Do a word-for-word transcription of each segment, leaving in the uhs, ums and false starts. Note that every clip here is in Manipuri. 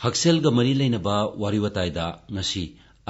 ꯍꯛꯁꯦꯜꯒ ꯃꯔꯤ ꯂꯩꯅꯕ ꯋꯥꯔꯤ ꯋꯥꯇꯥꯏꯗ ꯉꯁꯤ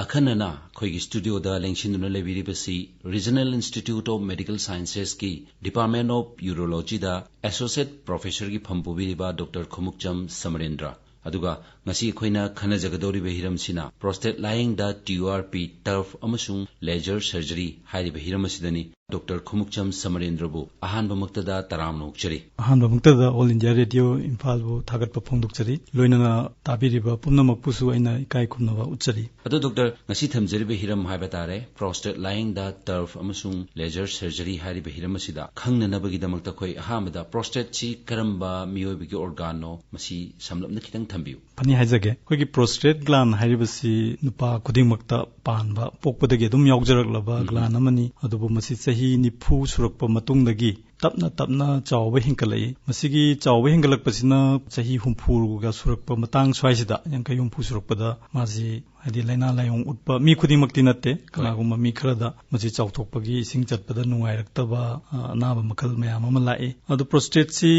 ꯑꯈꯟꯅꯅ ꯑꯩꯈꯣꯏꯒꯤ ꯁ꯭ꯇꯨꯗꯤꯑꯣꯗ ꯂꯦꯡꯁꯤꯟꯗꯨꯅ ꯂꯩꯕꯤꯔꯤꯕꯁꯤ Regional Institute of Medical Sciences ꯀꯤ Department of Urology the Associate Professor ꯒꯤ ꯐꯝ ꯄꯨꯕꯤꯔꯤꯕ ꯗꯣꯛꯇꯔ ꯈꯨꯃꯨꯛꯆꯝ ꯁꯃꯔꯦꯟꯗ꯭ꯔ꯫ ꯑꯗꯨꯒ ꯉꯁꯤ ꯑꯩꯈꯣꯏꯅ ꯈꯟꯅꯖꯒꯗꯧꯔꯤꯕ ꯍꯤꯔꯝꯁꯤꯅ prostate ꯂꯥꯌꯦꯡꯗ T U R P, turf ꯑꯃꯁꯨꯡ laser surgery ꯍꯥꯏꯔꯤꯕ ꯍꯤꯔꯝ ꯑꯁꯤꯗꯅꯤ꯫ ꯗꯣꯛꯇꯔ ꯈꯨꯃꯨꯛꯆꯝ ꯁꯃꯔꯦꯟꯗ꯭ꯔꯕꯨ ꯑꯍꯥꯟꯕꯃꯛꯇꯗ ꯇꯔꯥꯝꯅ ꯑꯣꯛꯆꯔꯤ꯫ ꯑꯍꯥꯟꯕꯃꯛꯇꯗ All India Radio ꯏꯝꯐꯥꯜꯕꯨ ꯊꯥꯒꯠꯄ ꯐꯣꯡꯗꯣꯛꯆꯔꯤ꯫ ꯂꯣꯏꯅꯅ ꯇꯥꯕꯤꯔꯤꯕ ꯄꯨꯝꯅꯃꯛꯄꯨꯁꯨ ꯑꯩꯅ ꯏꯀꯥꯏ ꯈꯨꯝꯅꯕ ꯎꯠꯆꯔꯤ꯫ ꯑꯗꯣ ꯗꯣꯛꯇꯔ, ꯉꯁꯤ ꯊꯝꯖꯔꯤꯕ ꯍꯤꯔꯝ ꯍꯥꯏꯕ ꯇꯥꯔꯦ, prostate ꯂꯥꯌꯦꯡꯗ turf ꯑꯃꯁꯨꯡ laser surgery ꯍꯥꯏꯔꯤꯕ ꯍꯤꯔꯝ ꯑꯁꯤꯗ ꯈꯪꯅꯅꯕꯒꯤꯗꯃꯛꯇ ꯑꯩꯈꯣꯏ ꯑꯍꯥꯟꯕꯗ prostate ꯁꯤ ꯀꯔꯝꯕ ꯃꯤꯑꯣꯏꯕꯒꯤ organ ꯅꯣ, ꯃꯁꯤ ꯁꯝꯂꯞꯅ ꯈꯤꯇꯪ ꯊꯝꯕꯤꯌꯨ꯫ ꯐꯅꯤ ꯍꯥꯏꯖꯒꯦ꯫ ꯑꯩꯈꯣꯏꯒꯤ prostate gland ꯍꯥꯏꯔꯤꯕꯁꯤ ꯅꯨꯄꯥ ꯈꯨꯗꯤꯡꯃꯛꯇ ꯄꯥꯟꯕ, ꯄꯣꯛꯄꯗꯒꯤ ꯑꯗꯨꯝ ꯌꯥꯎꯖꯔꯛꯂꯕ ꯎꯝ꯫ Gland ꯑꯃꯅꯤ꯫ ꯑꯗꯨꯕꯨ ꯃꯁꯤ ꯆꯍꯤ ꯅꯤꯐꯨ ꯁꯨꯔꯛꯄ ꯃꯇꯨꯡꯗꯒꯤ ꯇꯞꯅ ꯇꯞꯅ ꯆꯥꯎꯕ ꯍꯦꯟꯒꯠꯂꯛꯏ꯫ ꯃꯁꯤꯒꯤ ꯆꯥꯎꯕ ꯍꯦꯟꯒꯠꯂꯛꯄꯁꯤꯅ ꯆꯍꯤ ꯍꯨꯝꯐꯨꯒ ꯁꯨꯔꯛꯄ ꯃꯇꯥꯡ ꯁ꯭ꯋꯥꯏꯁꯤꯗ, ꯌꯥꯡꯈꯩ ꯍꯨꯝꯐꯨ ꯁꯨꯔꯛꯄꯗ ꯃꯥꯁꯤ, ꯍꯥꯏꯗꯤ, ꯂꯥꯏꯅꯥ ꯂꯥꯏꯑꯣꯡ ꯎꯠꯄ ꯃꯤ ꯈꯨꯗꯤꯡꯃꯛꯇꯤ ꯅꯠꯇꯦ, ꯍꯣꯏ꯫ ꯀꯅꯥꯒꯨꯝꯕ ꯃꯤ ꯈꯔꯗ ꯃꯁꯤ ꯆꯥꯎꯊꯣꯛꯄꯒꯤ, ꯏꯁꯤꯡ ꯆꯠꯄꯗ ꯅꯨꯡꯉꯥꯏꯔꯛꯇꯕ, ꯑ, ꯑꯅꯥꯕ ꯃꯈꯜ ꯃꯌꯥꯝ ꯑꯃ ꯂꯥꯛꯏ꯫ ꯑꯗꯨ prostate ꯁꯤ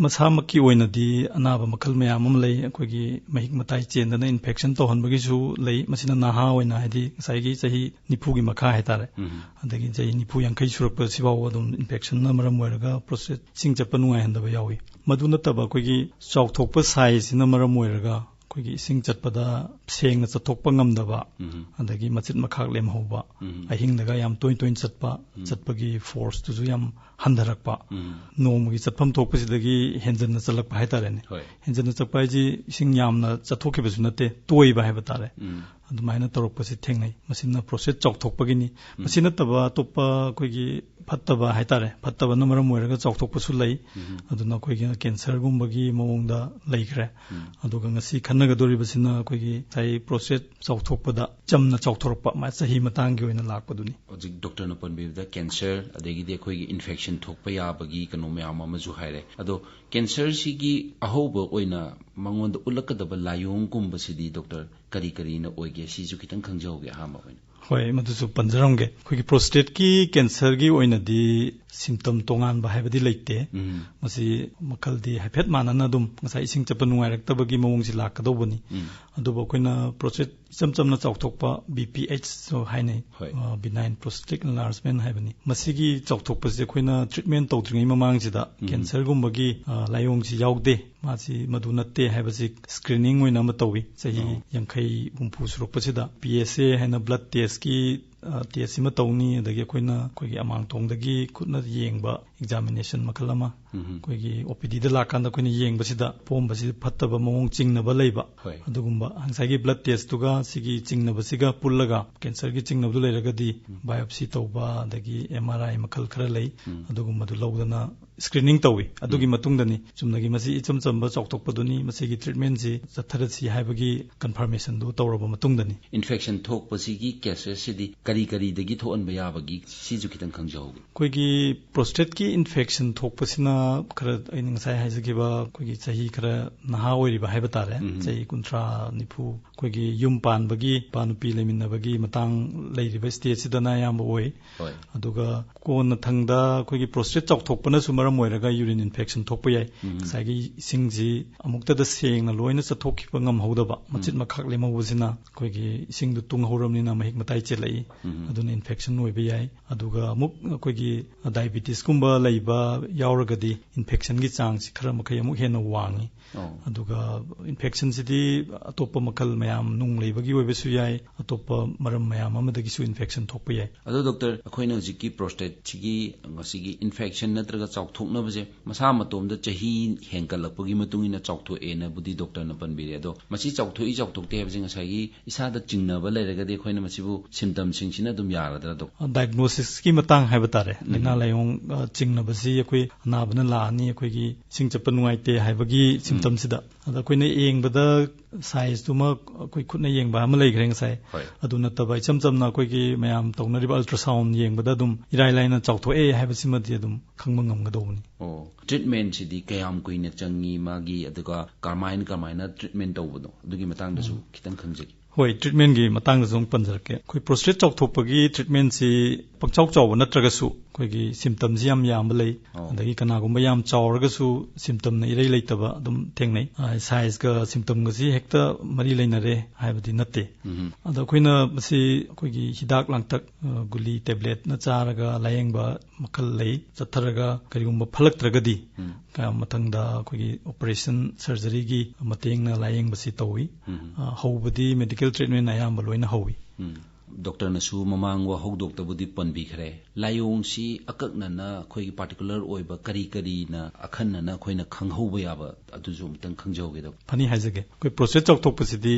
ꯃꯁꯥꯃꯛꯀꯤ ꯑꯣꯏꯅꯗꯤ ꯑꯅꯥꯕ ꯃꯈꯜ ꯃꯌꯥꯝ ꯑꯃ ꯂꯩ꯫ ꯑꯩꯈꯣꯏꯒꯤ ꯃꯍꯤꯛ ꯃꯇꯥꯏ ꯆꯦꯟꯗꯅ infection ꯇꯧꯍꯟꯕꯒꯤꯁꯨ ꯂꯩ꯫ ꯃꯁꯤꯅ ꯅꯍꯥ ꯑꯣꯏꯅ, ꯍꯥꯏꯗꯤ, ꯉꯁꯥꯏꯒꯤ ꯆꯍꯤ ꯅꯤꯐꯨꯒꯤ ꯃꯈꯥ ꯍꯥꯏꯇꯥꯔꯦ꯫ ꯎꯝ꯫ ꯑꯗꯒꯤ ꯆꯍꯤ ꯅꯤꯐꯨ ꯌꯥꯡꯈꯩ ꯁꯨꯔꯛꯄ ꯁꯤꯐꯥꯎꯕ ꯑꯗꯨꯝ infection ꯅ ꯃꯔꯝ ꯑꯣꯏꯔꯒ prostate ꯏꯁꯤꯡ ꯆꯠꯄ ꯅꯨꯡꯉꯥꯏꯍꯟꯗꯕ ꯌꯥꯎꯏ꯫ ꯃꯗꯨ ꯅꯠꯇꯕ ꯑꯩꯈꯣꯏꯒꯤ ꯆꯥꯎꯊꯣꯛꯄ size ꯁꯤꯅ ꯃꯔꯝ ꯑꯣꯏꯔꯒ ꯑꯩꯈꯣꯏꯒꯤ ꯏꯁꯤꯡ ꯆꯠꯄꯗ ꯁꯦꯡꯅ ꯆꯠꯊꯣꯛꯄ ꯉꯝꯗꯕ, ꯎꯝ꯫ ꯑꯗꯒꯤ ꯃꯆꯤꯠ ꯃꯈꯥꯛ ꯂꯦꯝꯍꯧꯕ, ꯎꯝ꯫ ꯑꯍꯤꯡꯗꯒ ꯌꯥꯝ ꯇꯣꯏ ꯇꯣꯏꯅ ꯆꯠꯄ, ꯎꯝ꯫ ꯆꯠꯄꯒꯤ force ꯇꯨꯁꯨ ꯌꯥꯝ ꯍꯟꯊꯔꯛꯄ, ꯎꯝ꯫ ꯅꯣꯡꯃꯒꯤ ꯆꯠꯐꯝ ꯊꯣꯛꯄꯁꯤꯗꯒꯤ ꯍꯦꯟꯖꯟꯅ ꯆꯠꯂꯛꯄ ꯍꯥꯏꯇꯥꯔꯦꯅꯦ꯫ ꯍꯣꯏ꯫ ꯍꯦꯟꯖꯟꯅ ꯆꯠꯄ ꯍꯥꯏꯁꯤ ꯏꯁꯤꯡ ꯌꯥꯝꯅ ꯆꯠꯊꯣꯛꯈꯤꯕꯁꯨ ꯅꯠꯇꯦ, ꯇꯣꯏꯕ ꯍꯥꯏꯕ ꯇꯥꯔꯦ꯫ ꯎꯝ꯫ ꯑꯗꯨꯃꯥꯏꯅ ꯇꯧꯔꯛꯄꯁꯤ ꯊꯦꯡꯅꯩ꯫ ꯃꯁꯤꯅ prostate ꯆꯥꯎꯊꯣꯛꯄꯒꯤꯅꯤ꯫ ꯎꯝ꯫ ꯃꯁꯤ ꯅꯠꯇꯕ ꯑꯇꯣꯞꯄ ꯑꯩꯈꯣꯏꯒꯤ ꯐꯠꯇꯕ ꯍꯥꯏꯇꯥꯔꯦ, ꯐꯠꯇꯕꯅ ꯃꯔꯝ ꯑꯣꯏꯔꯒ ꯆꯥꯎꯊꯣꯛꯄꯁꯨ ꯂꯩ꯫ ꯎꯝ꯫ ꯑꯗꯨꯅ ꯑꯩꯈꯣꯏꯒꯤ cancer ꯒꯨꯝꯕꯒꯤ ꯃꯑꯣꯡꯗ ꯂꯩꯈ꯭ꯔꯦ꯫ ꯎꯝ꯫ ꯑꯗꯨꯒ ꯉꯁꯤ ꯈꯟꯅꯒꯗꯧꯔꯤꯕꯁꯤꯅ ꯑꯩꯈꯣꯏꯒꯤ ꯉꯁꯥꯏ prostate ꯆꯥꯎꯊꯣꯛꯄꯗ ꯆꯝꯅ ꯆꯥꯎꯊꯣꯔꯛꯄ, ꯃꯥ ꯆꯍꯤ ꯃꯇꯥꯡꯒꯤ ꯑꯣꯏꯅ ꯂꯥꯛꯄꯗꯨꯅꯤ꯫ ꯍꯧꯖꯤꯛ ꯗꯣꯛꯇꯔꯅ ꯄꯟꯕꯤꯕꯗ cancer, ꯑꯗꯒꯤꯗꯤ ꯑꯩꯈꯣꯏꯒꯤ infection ꯊꯣꯛꯄ ꯌꯥꯕꯒꯤ ꯀꯩꯅꯣ ꯃꯌꯥꯝ ꯑꯃꯁꯨ ꯍꯥꯏꯔꯦ꯫ ꯑꯗꯣ cancer ꯁꯤꯒꯤ ꯑꯍꯧꯕ ꯑꯣꯏꯅ ꯃꯉꯣꯟꯗ ꯎꯠꯂꯛꯀꯗꯕ ꯂꯥꯏꯑꯣꯡꯒꯨꯝꯕꯁꯤꯗꯤ ꯗꯣꯛꯇꯔ ꯀꯔꯤ ꯀꯔꯤꯅ ꯑꯣꯏꯒꯦ? ꯁꯤꯁꯨ ꯈꯤꯇꯪ ꯈꯪꯖꯍꯧꯒꯦ ꯑꯍꯥꯟꯕ ꯑꯣꯏꯅ꯫ ꯍꯣꯏ, ꯃꯗꯨꯁꯨ ꯄꯟꯖꯔꯝꯒꯦ꯫ ꯑꯩꯈꯣꯏꯒꯤ ꯄ꯭ꯔꯣꯁꯇꯦꯠꯀꯤ ꯀꯦꯟꯁꯔꯒꯤ ꯑꯣꯏꯅꯗꯤ ꯁꯤꯝꯇꯝ ꯇꯣꯉꯥꯟꯕ ꯍꯥꯏꯕꯗꯤ ꯂꯩꯇꯦ꯫ ꯎꯝ꯫ ꯃꯁꯤ ꯃꯈꯜꯗꯤ ꯍꯥꯏꯐꯦꯠ ꯃꯥꯟꯅꯅ ꯑꯗꯨꯝ ꯉꯁꯥꯏ ꯏꯁꯤꯡ ꯆꯠꯄ ꯅꯨꯡꯉꯥꯏꯔꯛꯇꯕꯒꯤ ꯃꯑꯣꯡꯁꯤ ꯂꯥꯛꯀꯗꯧꯕꯅꯤ꯫ ꯎꯝ꯫ ꯑꯗꯨꯕꯨ ꯑꯩꯈꯣꯏꯅ ꯄ꯭ꯔꯣꯁꯇꯦꯠ ꯏꯆꯝ ꯆꯝꯅ ꯆꯥꯎꯊꯣꯛꯄ, ꯕꯤ ꯄꯤ ꯑꯩꯆꯁꯨ ꯍꯥꯏꯅꯩ, ꯍꯣꯏ꯫ ꯑ, benign prostatic enlargement ꯍꯥꯏꯕꯅꯤ꯫ ꯃꯁꯤꯒꯤ ꯆꯥꯎꯊꯣꯛꯄꯁꯦ ꯑꯩꯈꯣꯏꯅ ꯇ꯭ꯔꯤꯠꯃꯦꯟ ꯇꯧꯗ꯭ꯔꯤꯉꯩ ꯃꯃꯥꯡꯁꯤꯗ ꯎꯝ꯫ ꯀꯦꯟꯁꯔꯒꯨꯝꯕꯒꯤ, ꯑ, ꯂꯥꯏꯑꯣꯡꯁꯤ ꯌꯥꯎꯗꯦ, ꯃꯥꯁꯤ ꯃꯗꯨ ꯅꯠꯇꯦ ꯍꯥꯏꯕꯁꯤ ꯁ꯭ꯀ꯭ꯔꯤꯅꯤꯡ ꯑꯣꯏꯅ ꯑꯃ ꯇꯧꯏ꯫ ꯆꯍꯤ ꯑꯣ꯫ ꯌꯥꯡꯈꯩ ꯍꯨꯝꯐꯨ ꯁꯨꯔꯛꯄꯁꯤꯗ ꯄꯤ ꯑꯦꯁ ꯑꯦ ꯍꯥꯏꯅ ꯕ꯭ꯂꯗ ꯇꯦꯁꯀꯤ, ꯑ, ꯇꯦꯁ ꯑꯃ ꯇꯧꯅꯤ, ꯑꯗꯒꯤ ꯑꯩꯈꯣꯏꯅ ꯑꯩꯈꯣꯏꯒꯤ ꯑꯃꯥꯡꯊꯣꯡꯗꯒꯤ ꯈꯨꯠꯅ ꯌꯦꯡꯕ ꯑꯦꯛꯖꯥꯃꯤꯅꯦꯁꯟ ꯃꯈꯜ ꯑꯃ, ꯎꯝ꯫ ꯑꯩꯈꯣꯏꯒꯤ ꯑꯣ ꯄꯤ ꯗꯤꯗ ꯂꯥꯛꯀꯥꯟꯗ ꯑꯩꯈꯣꯏꯅ ꯌꯦꯡꯕꯁꯤꯗ ꯄꯣꯝꯕꯁꯤ ꯐꯠꯇꯕ ꯃꯑꯣꯡ ꯆꯤꯡꯅꯕ ꯂꯩꯕ, ꯍꯣꯏ꯫ ꯑꯗꯨꯒꯨꯝꯕ ꯉꯁꯥꯏꯒꯤ ꯕ꯭ꯂꯗ ꯇꯦꯁꯇꯨꯒ ꯁꯤꯒꯤ ꯆꯤꯡꯅꯕꯁꯤꯒ ꯄꯨꯜꯂꯒ ꯀꯦꯟꯁꯔꯒꯤ ꯆꯤꯡꯅꯕꯗꯨ ꯂꯩꯔꯒꯗꯤ ꯎꯝ꯫ ꯕꯥꯏꯑꯣꯞꯁꯤ ꯇꯧꯕ, ꯑꯗꯒꯤ ꯑꯦꯝ ꯑꯥꯔ ꯑꯥꯏ ꯃꯈꯜ ꯈꯔ ꯂꯩ, ꯎꯝ꯫ ꯑꯗꯨꯒꯨꯝꯕꯗꯨ ꯂꯧꯗꯅ ꯁ꯭ꯀ꯭ꯔꯤꯅꯤꯡ ꯇꯧꯏ꯫ ꯑꯗꯨꯒꯤ ꯎꯝ꯫ ꯃꯇꯨꯡꯗꯅꯤ, ꯆꯨꯝꯅꯒꯤ ꯃꯁꯤ ꯏꯆꯝ ꯆꯝꯕ ꯆꯥꯎꯊꯣꯛꯄꯗꯨꯅꯤ, ꯃꯁꯤꯒꯤ ꯇ꯭ꯔꯤꯠꯃꯦꯟꯁꯤ ꯆꯠꯊꯔꯁꯤ ꯍꯥꯏꯕꯒꯤ ꯀꯟꯐꯥꯔꯃꯦꯁꯟꯗꯨ ꯇꯧꯔꯕ ꯃꯇꯨꯡꯗꯅꯤ꯫ ꯏꯟꯐꯦꯛꯁꯟ ꯊꯣꯛꯄꯁꯤꯒꯤ ꯀꯦꯁꯦꯁꯁꯤꯗꯤ ꯀꯔꯤ ꯀꯔꯤꯗꯒꯤ ꯊꯣꯛꯍꯟꯕ ꯌꯥꯕꯒꯤ, ꯁꯤꯁꯨ ꯈꯤꯇꯪ ꯈꯪꯖꯍꯧꯒꯦ꯫ ꯑꯩꯈꯣꯏꯒꯤ ꯄ꯭ꯔꯣꯁꯇꯦꯠꯀꯤ ꯏꯟꯐꯦꯛꯁꯟ ꯊꯣꯛꯄꯁꯤꯅ ꯈꯔ, ꯑꯩꯅ ꯉꯁꯥꯏ ꯍꯥꯏꯖꯈꯤꯕ, ꯑꯩꯈꯣꯏꯒꯤ ꯆꯍꯤ ꯈꯔ ꯅꯍꯥ ꯑꯣꯏꯔꯤꯕ ꯍꯥꯏꯕ ꯇꯥꯔꯦ, ꯎꯝ꯫ ꯆꯍꯤ ꯀꯨꯟꯊ꯭ꯔꯥ, ꯅꯤꯐꯨ, ꯑꯩꯈꯣꯏꯒꯤ ꯌꯨꯝ ꯄꯥꯟꯕꯒꯤ, ꯅꯨꯄꯥ ꯅꯨꯄꯤ ꯂꯩꯃꯤꯟꯅꯕꯒꯤ ꯃꯇꯥꯡ ꯂꯩꯔꯤꯕ ꯁ꯭ꯇꯦꯖꯁꯤꯗꯅ ꯑꯌꯥꯝꯕ ꯑꯣꯏ꯫ ꯍꯣꯏ꯫ ꯑꯗꯨꯒ ꯀꯣꯟꯅꯊꯪꯗ ꯑꯩꯈꯣꯏꯒꯤ ꯄ꯭ꯔꯣꯁꯇꯦꯠ ꯆꯥꯎꯊꯣꯛꯄꯅꯁꯨ ꯃꯔꯝ ꯑꯣꯏꯔꯒ ꯌꯨꯔꯤꯟ ꯏꯟꯐꯦꯛꯁꯟ ꯊꯣꯛꯄ ꯌꯥꯏ꯫ ꯎꯝ꯫ ꯉꯁꯥꯏꯒꯤ ꯏꯁꯤꯡꯁꯤ ꯑꯃꯨꯛꯇꯗ ꯁꯦꯡꯅ ꯂꯣꯏꯅ ꯆꯠꯊꯣꯛꯈꯤꯕ ꯉꯝꯍꯧꯗꯕ, ꯃꯆꯤꯠ ꯎꯝ꯫ ꯃꯈꯥꯛ ꯂꯦꯝꯍꯧꯕꯁꯤꯅ ꯑꯩꯈꯣꯏꯒꯤ ꯏꯁꯤꯡꯗꯨ ꯇꯨꯡꯍꯧꯔꯕꯅꯤꯅ ꯃꯍꯤꯛ ꯃꯇꯥꯏ ꯆꯦꯜꯂꯛꯏ꯫ ꯎꯝ꯫ ꯑꯗꯨꯅ ꯏꯟꯐꯦꯛꯁꯟ ꯑꯣꯏꯕ ꯌꯥꯏ꯫ ꯑꯗꯨꯒ ꯑꯃꯨꯛ ꯑꯩꯈꯣꯏꯒꯤ ꯗꯥꯏꯕꯤꯇꯤꯁꯀꯨꯝꯕ ꯂꯩꯕ ꯌꯥꯎꯔꯒꯗꯤ ꯏꯟꯐꯦꯛꯁꯟꯒꯤ ꯆꯥꯡꯁꯤ ꯈꯔ ꯃꯈꯩ ꯑꯃꯨꯛ ꯍꯦꯟꯅ ꯋꯥꯡꯉꯤ꯫ ꯑꯣ꯫ ꯑꯗꯨꯒ ꯏꯟꯐꯦꯛꯁꯟꯁꯤꯗꯤ ꯑꯇꯣꯞꯄ ꯃꯈꯜ ꯃꯌꯥꯝ, ꯅꯨꯡ ꯂꯩꯕꯒꯤ ꯑꯣꯏꯕꯁꯨ ꯌꯥꯏ, ꯑꯇꯣꯞꯄ ꯃꯔꯝ ꯃꯌꯥꯝ ꯑꯃꯗꯒꯤꯁꯨ ꯏꯟꯐꯦꯛꯁꯟ ꯊꯣꯛꯄ ꯌꯥꯏ꯫ ꯑꯗꯣ ꯗꯣꯛꯇꯔ, ꯑꯩꯈꯣꯏꯅ ꯍꯧꯖꯤꯛꯀꯤ ꯄ꯭ꯔꯣꯁꯇꯦꯠꯁꯤꯒꯤ ꯉꯁꯤꯒꯤ ꯏꯟꯐꯦꯛꯁꯟ ꯅꯠꯇ꯭ꯔꯒ ꯆꯥꯎꯊꯣꯛꯅꯕꯁꯦ ꯃꯁꯥ ꯃꯇꯣꯝꯗ ꯆꯍꯤ ꯍꯦꯟꯒꯠꯂꯛꯄꯒꯤ ꯃꯇꯨꯡ ꯏꯟꯅ ꯆꯥꯎꯊꯣꯛꯑꯦꯅꯕꯨꯗꯤ ꯗꯣꯛꯇꯔꯅ ꯄꯟꯕꯤꯔꯦ꯫ ꯑꯗꯣ ꯃꯁꯤ ꯆꯥꯎꯊꯣꯛꯏ ꯆꯥꯎꯊꯣꯛꯇꯦ ꯍꯥꯏꯕꯁꯦ ꯉꯁꯥꯏꯒꯤ ꯏꯁꯥꯗ ꯆꯤꯡꯅꯕ ꯂꯩꯔꯒꯗꯤ ꯑꯩꯈꯣꯏꯅ ꯃꯁꯤꯕꯨ ꯁꯤꯝꯇꯝꯁꯤꯡꯁꯤꯅ ꯑꯗꯨꯝ ꯌꯥꯔꯗ꯭ꯔꯥ, ꯗꯣꯛꯇꯔ? ꯗꯥꯏꯒꯅꯣꯁꯤꯁꯀꯤ ꯃꯇꯥꯡ ꯍꯥꯏꯕ ꯇꯥꯔꯦ꯫ ꯎꯝ꯫ ꯂꯥꯏꯅꯥ ꯂꯥꯏꯑꯣꯡ, ꯑ, ꯆꯤꯡꯅꯕꯁꯤ ꯑꯩꯈꯣꯏ ꯑꯅꯥꯕꯅ ꯂꯥꯛꯑꯅꯤ, ꯑꯩꯈꯣꯏꯒꯤ ꯏꯁꯤꯡ ꯆꯠꯄ ꯅꯨꯡꯉꯥꯏꯇꯦ ꯍꯥꯏꯕꯒꯤ ꯎꯝ꯫ ꯁꯤꯝꯇꯝꯁꯤꯗ꯫ ꯑꯗ ꯑꯩꯈꯣꯏꯅ ꯌꯦꯡꯕꯗ ꯁꯥꯏꯖꯇꯨꯃ ꯑꯩꯈꯣꯏ ꯈꯨꯠꯅ ꯌꯦꯡꯕ ꯑꯃ ꯂꯩꯈ꯭ꯔꯦ ꯉꯁꯥꯏ꯫ ꯍꯣꯏ꯫ ꯑꯗꯨ ꯅꯠꯇꯕ ꯏꯆꯝ ꯆꯝꯅ ꯑꯩꯈꯣꯏꯒꯤ ꯃꯌꯥꯝ ꯇꯧꯅꯔꯤꯕ ꯑꯜꯇ꯭ꯔꯥꯁꯥꯎꯟ ꯌꯦꯡꯕꯗ ꯑꯗꯨꯝ ꯏꯔꯥꯏ ꯂꯥꯏꯅ ꯆꯥꯎꯊꯣꯛꯑꯦ ꯍꯥꯏꯕꯁꯤꯃꯗꯤ ꯑꯗꯨꯝ ꯈꯪꯕ ꯉꯝꯒꯗꯧꯕꯅꯤ꯫ ꯑꯣ, ꯇ꯭ꯔꯤꯠꯃꯦꯟꯁꯤꯗꯤ ꯀꯌꯥꯝ ꯀꯨꯏꯅ ꯆꯪꯉꯤ ꯃꯥꯒꯤ, ꯑꯗꯨꯒ ꯀꯔꯝꯍꯥꯏꯅ, ꯀꯔꯝꯍꯥꯏꯅ ꯇ꯭ꯔꯤꯠꯃꯦꯟ ꯇꯧꯕꯅꯣ, ꯑꯗꯨꯒꯤ ꯃꯇꯥꯡꯗꯁꯨ ꯎꯝ꯫ ꯈꯤꯇꯪ ꯈꯪꯖꯒꯦ꯫ ꯍꯣꯏ, ꯇ꯭ꯔꯤꯠꯃꯦꯟꯒꯤ ꯃꯇꯥꯡꯗꯁꯨ ꯑꯃꯨꯛ ꯄꯟꯖꯔꯛꯀꯦ꯫ ꯑꯩꯈꯣꯏ ꯄ꯭ꯔꯣꯁꯇꯦꯠ ꯆꯥꯎꯊꯣꯛꯄꯒꯤ ꯇ꯭ꯔꯤꯠꯃꯦꯟꯁꯤ ꯄꯪꯆꯥꯎ ꯆꯥꯎꯕ ꯅꯠꯇ꯭ꯔꯒꯁꯨ ꯑꯩꯈꯣꯏꯒꯤ ꯁꯤꯝꯇꯝꯁꯤ ꯌꯥꯝ ꯌꯥꯝꯕ ꯂꯩ꯫ ꯑꯣ꯫ ꯑꯗꯒꯤ ꯀꯅꯥꯒꯨꯝꯕ ꯌꯥꯝ ꯆꯥꯎꯔꯒꯁꯨ ꯁꯤꯝꯇꯝꯅ ꯏꯔꯩ ꯂꯩꯇꯕ ꯑꯗꯨꯝ ꯊꯦꯡꯅꯩ꯫ ꯑ, ꯁꯥꯏꯖꯀ ꯁꯤꯝꯇꯝꯒꯁꯤ ꯍꯦꯛꯇ ꯃꯔꯤ ꯂꯩꯅꯔꯦ ꯍꯥꯏꯕꯗꯤ ꯅꯠꯇꯦ꯫ ꯎꯝ꯫ ꯑꯗꯣ ꯑꯩꯈꯣꯏꯅ ꯃꯁꯤ ꯑꯩꯈꯣꯏꯒꯤ ꯍꯤꯗꯥꯛ ꯂꯥꯡꯊꯛ, ꯑ, ꯒꯨꯂꯤ ꯇꯦꯕ꯭ꯂꯦꯠꯅ ꯆꯥꯔꯒ ꯂꯥꯌꯦꯡꯕ ꯃꯈꯜ ꯂꯩ꯫ ꯆꯠꯊꯔꯒ ꯀꯔꯤꯒꯨꯝꯕ ꯐꯠꯂꯛꯇ꯭ꯔꯒꯗꯤ, ꯎꯝ꯫ ꯑ, ꯃꯊꯪꯗ ꯑꯩꯈꯣꯏꯒꯤ ꯑꯣꯄꯔꯦꯁꯟ ꯁꯔꯖꯔꯤꯒꯤ ꯃꯇꯦꯡꯅ ꯂꯥꯌꯦꯡꯕꯁꯤ ꯇꯧꯏ꯫ ꯎꯝ꯫ ꯑ, ꯍꯧꯕꯗꯤ ꯃꯦꯗꯤꯀꯦꯜ ꯇ꯭ꯔꯤꯠꯃꯦꯟ ꯑꯌꯥꯝꯕ ꯂꯣꯏꯅ ꯍꯧꯏ꯫ ꯎꯝ꯫ ꯗꯣꯛꯇꯔꯅꯁꯨ ꯃꯃꯥꯡ ꯋꯥꯍꯧꯗꯣꯛꯇꯕꯨꯗꯤ ꯄꯟꯕꯤꯈ꯭ꯔꯦ꯫ ꯂꯥꯏꯑꯣꯡꯁꯤ ꯑꯀꯛꯅꯅ ꯑꯩꯈꯣꯏꯒꯤ ꯄꯥꯔꯇꯤꯀꯨꯂꯔ ꯑꯣꯏꯕ ꯀꯔꯤ ꯀꯔꯤꯅ ꯑꯈꯟꯅꯅ ꯑꯩꯈꯣꯏꯅ ꯈꯪꯍꯧꯕ ꯌꯥꯕ, ꯑꯗꯨꯁꯨ ꯑꯃꯨꯛꯇꯪ ꯈꯪꯖꯍꯧꯒꯦ, ꯗꯣꯛꯇꯔ꯫ ꯐꯅꯤ ꯍꯥꯏꯖꯒꯦ꯫ ꯑꯩꯈꯣꯏ ꯄ꯭ꯔꯣꯁꯇꯦꯠ ꯆꯥꯎꯊꯣꯛꯄꯁꯤꯗꯤ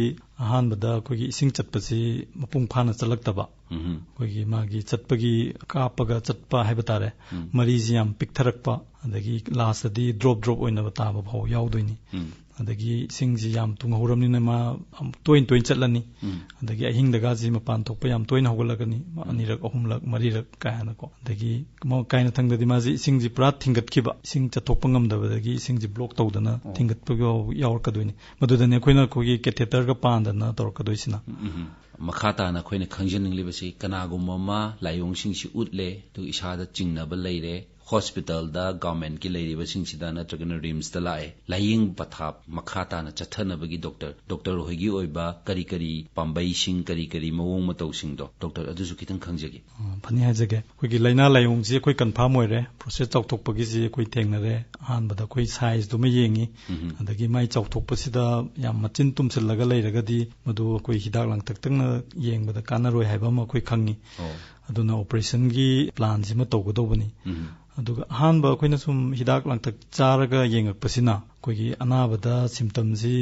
ꯑꯍꯥꯟꯕꯗ ꯑꯩꯈꯣꯏꯒꯤ ꯏꯁꯤꯡ ꯆꯠꯄꯁꯤ ꯃꯄꯨꯡ ꯐꯥꯅ ꯆꯠꯂꯛꯇꯕ, ꯎꯝ꯫ ꯑꯩꯈꯣꯏꯒꯤ ꯃꯥꯒꯤ ꯆꯠꯄꯒꯤ ꯀꯥꯞꯄꯒ ꯆꯠꯄ ꯍꯥꯏꯕ ꯇꯥꯔꯦ, ꯎꯝ꯫ ꯃꯔꯤꯁꯤ ꯌꯥꯝ ꯄꯤꯛꯊꯔꯛꯄ, ꯑꯗꯒꯤ ꯂꯥꯁꯇꯗꯤ ꯗ꯭ꯔꯣꯞ ꯗ꯭ꯔꯣꯞ ꯑꯣꯏꯅꯕ ꯇꯥꯕ ꯐꯥꯎ ꯌꯥꯎꯗꯣꯏꯅꯤ꯫ ꯎꯝ꯫ ꯑꯗꯒꯤ ꯏꯁꯤꯡꯁꯤ ꯌꯥꯝ ꯇꯨꯡꯍꯧꯔꯕꯅꯤꯅ ꯃꯥ ꯇꯣꯏꯅ ꯇꯣꯏꯅ ꯆꯠꯂꯅꯤ꯫ ꯎꯝ꯫ ꯑꯗꯒꯤ ꯑꯍꯤꯡꯗꯒꯁꯤ ꯃꯄꯥꯟ ꯊꯣꯛꯄ ꯌꯥꯝ ꯇꯣꯏꯅ ꯍꯧꯒꯠꯂꯛꯀꯅꯤ, ꯎꯝ꯫ ꯑꯅꯤꯔꯛ, ꯑꯍꯨꯝꯂꯛ, ꯃꯔꯤꯔꯛ ꯀꯥꯏꯅꯀꯣ꯫ ꯑꯗꯒꯤ ꯃ-, ꯀꯥꯏꯅ ꯊꯪꯗꯗꯤ ꯃꯥꯁꯤ ꯏꯁꯤꯡꯁꯤ ꯄꯨꯔꯥ ꯊꯤꯡꯒꯠꯈꯤꯕ, ꯏꯁꯤꯡ ꯆꯠꯊꯣꯛꯄ ꯉꯝꯗꯕꯗꯒꯤ ꯏꯁꯤꯡꯁꯤ ꯕ꯭ꯂꯣꯛ ꯇꯧꯗꯅ ꯑꯣ꯫ ꯊꯤꯡꯒꯠꯄ ꯌꯥꯎ-, ꯌꯥꯎꯔꯛꯀꯗꯣꯏꯅꯤ꯫ ꯃꯗꯨꯗꯅꯤ ꯑꯩꯈꯣꯏꯅ ꯑꯩꯈꯣꯏꯒꯤ ꯀꯦꯊꯦꯇꯔꯒ ꯄꯥꯟꯗꯅ ꯇꯧꯔꯛꯀꯗꯣꯏꯁꯤꯅ꯫ ꯎꯝ, ꯎꯝ, ꯎꯝ꯫ ꯃꯈꯥ ꯇꯥꯅ ꯑꯩꯈꯣꯏꯅ ꯈꯪꯖꯅꯤꯡꯂꯤꯕꯁꯤ, ꯀꯅꯥꯒꯨꯝꯕ ꯑꯃ ꯂꯥꯏꯑꯣꯡꯁꯤꯡꯁꯤ ꯎꯠꯂꯦ, ꯑꯗꯨꯒ ꯏꯁꯥꯗ ꯆꯤꯡꯅꯕ ꯂꯩꯔꯦ, ꯍꯣꯁꯄꯤꯇꯥꯜꯗ, ꯒꯚꯔꯟꯃꯦꯟꯠꯀꯤ ꯂꯩꯔꯤꯕꯁꯤꯡꯁꯤꯗ ꯅꯠꯇ꯭ꯔꯒꯅ ꯔꯤꯝꯁꯇ ꯂꯥꯛꯑꯦ, ꯂꯥꯏꯌꯦꯡ ꯄꯊꯥꯞ ꯃꯈꯥ ꯇꯥꯅ ꯆꯠꯊꯅꯕꯒꯤ ꯗꯣꯛꯇꯔ, ꯗꯣꯛꯇꯔ ꯍꯣꯏꯒꯤ ꯑꯣꯏꯕ ꯀꯔꯤ ꯀꯔꯤ ꯄꯥꯝꯕꯩꯁꯤꯡ, ꯀꯔꯤ ꯀꯔꯤ ꯃꯑꯣꯡ ꯃꯇꯧꯁꯤꯡꯗꯣ, ꯗꯣꯛꯇꯔ, ꯑꯗꯨꯁꯨ ꯈꯤꯇꯪ ꯈꯪꯖꯒꯦ꯫ ꯑ, ꯐꯅꯤ ꯍꯥꯏꯖꯒꯦ꯫ ꯑꯩꯈꯣꯏꯒꯤ ꯂꯥꯏꯅꯥ ꯂꯥꯏꯑꯣꯡꯁꯤ ꯑꯩꯈꯣꯏ ꯀꯟꯐꯥꯔꯝ ꯑꯣꯏꯔꯦ, ꯄ꯭ꯔꯣꯁꯇꯦꯠ ꯆꯥꯎꯊꯣꯛꯄꯒꯤꯁꯤ ꯑꯩꯈꯣꯏ ꯊꯦꯡꯅꯔꯦ꯫ ꯑꯍꯥꯟꯕꯗ ꯑꯩꯈꯣꯏ ꯁꯥꯏꯖꯇꯨꯃ ꯌꯦꯡꯉꯤ, ꯎꯝ꯫ ꯑꯗꯒꯤ ꯃꯥꯏ ꯆꯥꯎꯊꯣꯛꯄꯁꯤꯗ ꯌꯥꯝ ꯃꯆꯤꯟ ꯇꯨꯝꯁꯤꯜꯂꯒ ꯂꯩꯔꯒꯗꯤ ꯃꯗꯨ ꯑꯩꯈꯣꯏ ꯍꯤꯗꯥꯛ ꯂꯥꯡꯊꯛꯇꯪꯅ ꯌꯦꯡꯕꯗ ꯀꯥꯟꯅꯔꯣꯏ ꯍꯥꯏꯕ ꯑꯃ ꯑꯩꯈꯣꯏ ꯈꯪꯉꯤ꯫ ꯑꯣ꯫ ꯑꯗꯨꯅ ꯑꯣꯄꯔꯦꯁꯟꯒꯤ ꯄ꯭ꯂꯥꯟꯁꯤꯃ ꯇꯧꯒꯗꯧꯕꯅꯤ꯫ ꯎꯝ꯫ ꯑꯗꯨꯒ ꯑꯍꯥꯟꯕ ꯑꯩꯈꯣꯏꯅ ꯁꯨꯝ ꯍꯤꯗꯥꯛ ꯂꯥꯡꯊꯛ ꯆꯥꯔꯒ ꯌꯦꯡꯉꯛꯄꯁꯤꯅ ꯑꯩꯈꯣꯏꯒꯤ ꯑꯅꯥꯕꯗ ꯁꯤꯝꯇꯝꯁꯤ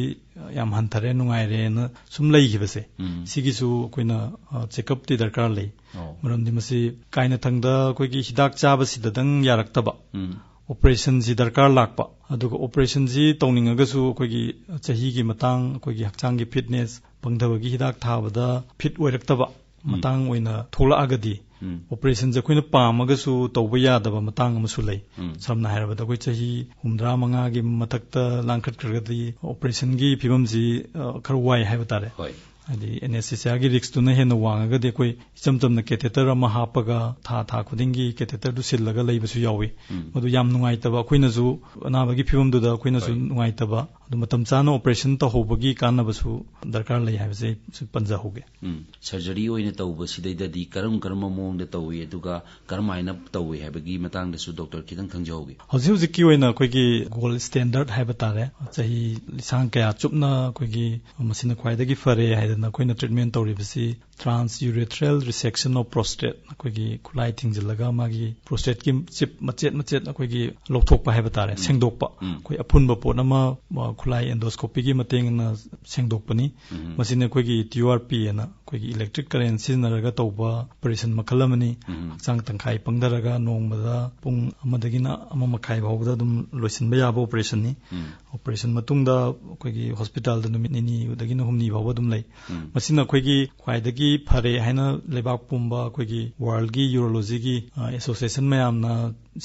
ꯌꯥꯝ ꯍꯟꯊꯔꯦ, ꯅꯨꯡꯉꯥꯏꯔꯦꯅ ꯁꯨꯝ ꯂꯩꯈꯤꯕꯁꯦ, ꯎꯝ꯫ ꯁꯤꯒꯤꯁꯨ ꯑꯩꯈꯣꯏꯅ, ꯑ, ꯆꯦꯛꯑꯞꯇꯤ ꯗꯔꯀꯥꯔ ꯂꯩ꯫ ꯑꯣ꯫ ꯃꯔꯝꯗꯤ ꯃꯁꯤ ꯀꯥꯏꯅꯊꯪꯗ ꯑꯩꯈꯣꯏꯒꯤ ꯍꯤꯗꯥꯛ ꯆꯥꯕꯁꯤꯗꯇꯪ ꯌꯥꯔꯛꯇꯕ, ꯎꯝ꯫ ꯑꯣꯄꯔꯦꯁꯟꯁꯤ ꯗꯔꯀꯥꯔ ꯂꯥꯛꯄ, ꯑꯗꯨꯒ ꯑꯣꯄꯔꯦꯁꯟꯁꯤ ꯇꯧꯅꯤꯡꯉꯒꯁꯨ ꯑꯩꯈꯣꯏꯒꯤ ꯆꯍꯤꯒꯤ ꯃꯇꯥꯡ, ꯑꯩꯈꯣꯏꯒꯤ ꯍꯛꯆꯥꯡꯒꯤ ꯐꯤꯠꯅꯦꯁ, ꯄꯪꯊꯕꯒꯤ ꯍꯤꯗꯥꯛ ꯊꯥꯕꯗ ꯐꯤꯠ ꯑꯣꯏꯔꯛꯇꯕ, ꯎꯝ꯫ ꯃꯇꯥꯡ ꯑꯣꯏꯅ ꯊꯣꯛꯂꯛꯑꯒꯗꯤ, ꯎꯝ꯫ ꯑꯣꯄꯔꯦꯁꯟꯁꯦ ꯑꯩꯈꯣꯏꯅ ꯄꯥꯝꯃꯒꯁꯨ ꯇꯧꯕ ꯌꯥꯗꯕ ꯃꯇꯥꯡ ꯑꯃꯁꯨ ꯂꯩ꯫ ꯎꯝ꯫ ꯁꯝꯅ ꯍꯥꯏꯔꯕꯗ, ꯑꯩꯈꯣꯏ ꯆꯍꯤ ꯍꯨꯝꯗ꯭ꯔꯥ ꯃꯉꯥꯒꯤ ꯃꯊꯛꯇ ꯂꯥꯡꯈꯠꯈ꯭ꯔꯒꯗꯤ ꯑꯣꯄꯔꯦꯁꯟꯒꯤ ꯐꯤꯕꯝꯁꯤ, ꯑ, ꯈꯔ ꯋꯥꯏ ꯍꯥꯏꯕ ꯇꯥꯔꯦ꯫ ꯍꯣꯏ꯫ ꯍꯥꯏꯗꯤ ꯑꯦꯅꯦꯁꯊꯦꯁꯤꯌꯥꯒꯤ ꯔꯤꯛꯁꯇꯨꯅ ꯍꯦꯟꯅ ꯋꯥꯡꯉꯒꯗꯤ ꯑꯩꯈꯣꯏ ꯏꯆꯝ ꯆꯝꯅ ꯀꯦꯊꯦꯇꯔ ꯑꯃ ꯍꯥꯞꯄꯒ ꯊꯥ ꯊꯥ ꯈꯨꯗꯤꯡꯒꯤ ꯀꯦꯊꯦꯇꯔꯗꯨ ꯁꯤꯜꯂꯒ ꯂꯩꯕꯁꯨ ꯌꯥꯎꯏ꯫ ꯎꯝ꯫ ꯃꯗꯨ ꯌꯥꯝ ꯅꯨꯡꯉꯥꯏꯇꯕ, ꯑꯩꯈꯣꯏꯅꯁꯨ ꯑꯅꯥꯕꯒꯤ ꯐꯤꯕꯝꯗꯨꯗ ꯑꯩꯈꯣꯏꯅꯁꯨ ꯍꯣꯏ꯫ ꯅꯨꯡꯉꯥꯏꯇꯕ, ꯑꯗꯨ ꯃꯇꯝ ꯆꯥꯅ ꯑꯣꯄꯔꯦꯁꯟ ꯇꯧꯍꯧꯕꯒꯤ ꯀꯥꯟꯅꯕꯁꯨ ꯗꯔꯀꯥꯔ ꯂꯩ ꯍꯥꯏꯕꯁꯦ ꯑꯩꯁꯨ ꯄꯟꯖꯍꯧꯒꯦ꯫ ꯎꯝ꯫ ꯁꯔꯖꯔꯤ ꯑꯣꯏꯅ ꯇꯧꯕꯁꯤꯗꯩꯗꯗꯤ ꯀꯔꯝ ꯀꯔꯝꯕ ꯃꯑꯣꯡꯗ ꯇꯧꯏ, ꯑꯗꯨꯒ ꯀꯔꯝꯍꯥꯏꯅ ꯇꯧꯏ ꯍꯥꯏꯕꯒꯤ ꯃꯇꯥꯡꯗꯁꯨ ꯗꯣꯛꯇꯔ ꯈꯤꯇꯪ ꯈꯪꯖꯍꯧꯒꯦ꯫ ꯍꯧꯖꯤꯛ ꯍꯧꯖꯤꯛꯀꯤ ꯑꯣꯏꯅ ꯑꯩꯈꯣꯏꯒꯤ ꯒꯣꯜꯗ ꯁ꯭ꯇꯦꯟꯗꯔꯗ ꯍꯥꯏꯕ ꯇꯥꯔꯦ, ꯆꯍꯤ ꯂꯤꯁꯥꯡ ꯀꯌꯥ ꯆꯨꯞꯅ ꯑꯩꯈꯣꯏꯒꯤ ꯃꯁꯤꯅ ꯈ꯭ꯋꯥꯏꯗꯒꯤ ꯐꯔꯦ ꯍꯥꯏꯗꯅ ꯑꯩꯈꯣꯏꯅ treatment ꯇꯧꯔꯤꯕꯁꯤ transurethral resection of prostate, ꯑꯩꯈꯣꯏꯒꯤ ꯈꯨꯠꯂꯥꯏ ꯊꯤꯡꯖꯤꯜꯂꯒ ꯃꯥꯒꯤ ꯄ꯭ꯔꯣꯁꯇꯦꯠꯀꯤ ꯆꯤꯞ ꯃꯆꯦꯠ ꯃꯆꯦꯠ ꯑꯩꯈꯣꯏꯒꯤ ꯂꯧꯊꯣꯛꯄ ꯍꯥꯏꯕ ꯇꯥꯔꯦ, ꯎꯝ꯫ ꯁꯦꯡꯗꯣꯛꯄ꯫ ꯎꯝ꯫ ꯑꯩꯈꯣꯏ ꯑꯐꯨꯟꯕ ꯄꯣꯠ ꯑꯃ, ꯑ, ꯈꯨꯠꯂꯥꯏ ꯑꯦꯟꯗꯣꯁꯀꯣꯄꯤꯒꯤ ꯃꯇꯦꯡꯅ ꯁꯦꯡꯗꯣꯛꯄꯅꯤ꯫ ꯎꯝ꯫ ꯃꯁꯤꯅ ꯑꯩꯈꯣꯏꯒꯤ ꯇꯤ ꯌꯨ ꯑꯥꯔ ꯄꯤ ꯑꯅ ꯑꯩꯈꯣꯏꯒꯤ ꯏꯂꯦꯛꯇ꯭ꯔꯤꯛ ꯀꯔꯦꯟ ꯁꯤꯖꯤꯟꯅꯔꯒ ꯇꯧꯕ ꯑꯣꯄꯔꯦꯁꯟ ꯃꯈꯜ ꯑꯃꯅꯤ꯫ ꯎꯝ꯫ ꯍꯛꯆꯥꯡ ꯇꯪꯈꯥꯏ ꯄꯪꯊꯔꯒ ꯅꯣꯡꯃꯗ ꯄꯨꯡ ꯑꯃꯗꯒꯤꯅ ꯑꯃ ꯃꯈꯥꯏ ꯐꯥꯎꯕꯗ ꯑꯗꯨꯝ ꯂꯣꯏꯁꯤꯟꯕ ꯌꯥꯕ ꯑꯣꯄꯔꯦꯁꯟꯅꯤ꯫ ꯎꯝ꯫ ꯑꯣꯄꯔꯦꯁꯟ ꯃꯇꯨꯡꯗ ꯑꯩꯈꯣꯏꯒꯤ ꯍꯣꯁꯄꯤꯇꯥꯜꯗ ꯅꯨꯃꯤꯠ ꯅꯤꯅꯤꯗꯒꯤꯅ ꯍꯨꯝꯅꯤ ꯐꯥꯎꯕ ꯑꯗꯨꯝ ꯂꯩ꯫ ꯎꯝ꯫ ꯃꯁꯤꯅ ꯑꯩꯈꯣꯏꯒꯤ ꯈ꯭ꯋꯥꯏꯗꯒꯤ ꯐꯔꯦ ꯍꯥꯏꯅ ꯂꯩꯕꯥꯛ ꯄꯨꯝꯕ ꯑꯩꯈꯣꯏꯒꯤ ꯋꯥꯔꯜꯒꯤ ꯌꯨꯔꯣꯂꯣꯖꯤꯒꯤ, ꯑ, ꯑꯦꯁꯣꯁꯤꯌꯦꯁꯟ ꯃꯌꯥꯝꯅ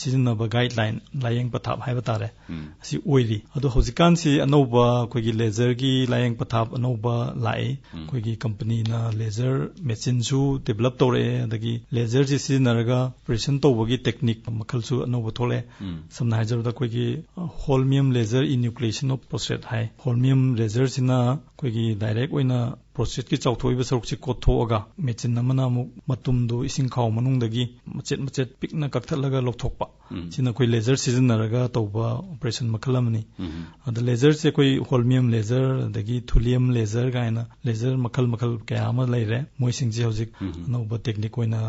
ꯁꯤꯖꯤꯟꯅꯕ ꯒꯥꯏꯗꯂꯥꯏꯟ, ꯂꯥꯏꯌꯦꯡ ꯄꯊꯥꯞ ꯍꯥꯏꯕ ꯇꯥꯔꯦ, ꯎꯝ꯫ ꯑꯁꯤ ꯑꯣꯏꯔꯤ꯫ ꯑꯗꯣ ꯍꯧꯖꯤꯛꯀꯥꯟꯁꯤ ꯑꯅꯧꯕ ꯑꯩꯈꯣꯏꯒꯤ ꯂꯦꯖꯔꯒꯤ ꯂꯥꯏꯌꯦꯡ ꯄꯊꯥꯞ ꯑꯅꯧꯕ ꯂꯥꯛꯏ꯫ ꯎꯝ꯫ ꯑꯩꯈꯣꯏꯒꯤ ꯀꯝꯄꯅꯤꯅ ꯂꯦꯖꯔ ꯃꯦꯆꯤꯟꯁꯨ ꯗꯤꯕꯂꯞ ꯇꯧꯔꯛꯑꯦ, ꯑꯗꯒꯤ ꯂꯦꯖꯔꯁꯤ ꯁꯤꯖꯤꯟꯅꯔꯒ ꯑꯣꯄꯔꯦꯁꯟ ꯇꯧꯕꯒꯤ ꯇꯦꯛꯅꯤꯛ ꯃꯈꯜꯁꯨ ꯑꯅꯧꯕ ꯊꯣꯛꯂꯛꯑꯦ꯫ ꯎꯝ꯫ ꯁꯝꯅ ꯍꯥꯏꯖꯔꯕꯗ ꯑꯩꯈꯣꯏꯒꯤ, ꯑ, holmium laser enucleation of prostate high. Holmium ꯂꯦꯖꯔꯁꯤꯅ ꯑꯩꯈꯣꯏꯒꯤ ꯗꯥꯏꯔꯦꯛ ꯑꯣꯏꯅ ꯄ꯭ꯔꯣꯁꯇꯦꯠꯀꯤ ꯆꯥꯎꯊꯣꯛꯏꯕ ꯁꯔꯨꯛꯁꯤ ꯀꯣꯠꯊꯣꯛꯑꯒ ꯃꯦꯆꯤꯟ ꯑꯃꯅ ꯑꯃꯨꯛ ꯃꯇꯨꯝꯗꯨ ꯏꯁꯤꯡ ꯈꯥꯎ ꯃꯅꯨꯡꯗꯒꯤ ꯃꯆꯦꯠ ꯃꯆꯦꯠ ꯄꯤꯛꯅ ꯀꯛꯊꯠꯂꯒ ꯂꯧꯊꯣꯛꯄ꯫ ꯎꯝ꯫ ꯁꯤꯅ ꯑꯩꯈꯣꯏ ꯂꯦꯖꯔ ꯁꯤꯖꯤꯟꯅꯔꯒ ꯇꯧꯕ ꯑꯣꯄꯔꯦꯁꯟ ꯃꯈꯜ ꯑꯃꯅꯤ꯫ ꯎꯝ꯫ ꯑꯗ ꯂꯦꯖꯔꯁꯦ ꯑꯩꯈꯣꯏ holmium laser, ꯑꯗꯒꯤ thulium laser ꯀꯥꯏꯅ ꯂꯦꯖꯔ ꯃꯈꯜ ꯃꯈꯜ ꯀꯌꯥ ꯑꯃ ꯂꯩꯔꯦ꯫ ꯃꯣꯏꯁꯤꯡꯁꯦ ꯍꯧꯖꯤꯛ ꯎꯝ꯫ ꯑꯅꯧꯕ ꯇꯦꯛꯅꯤꯛ ꯑꯣꯏꯅ,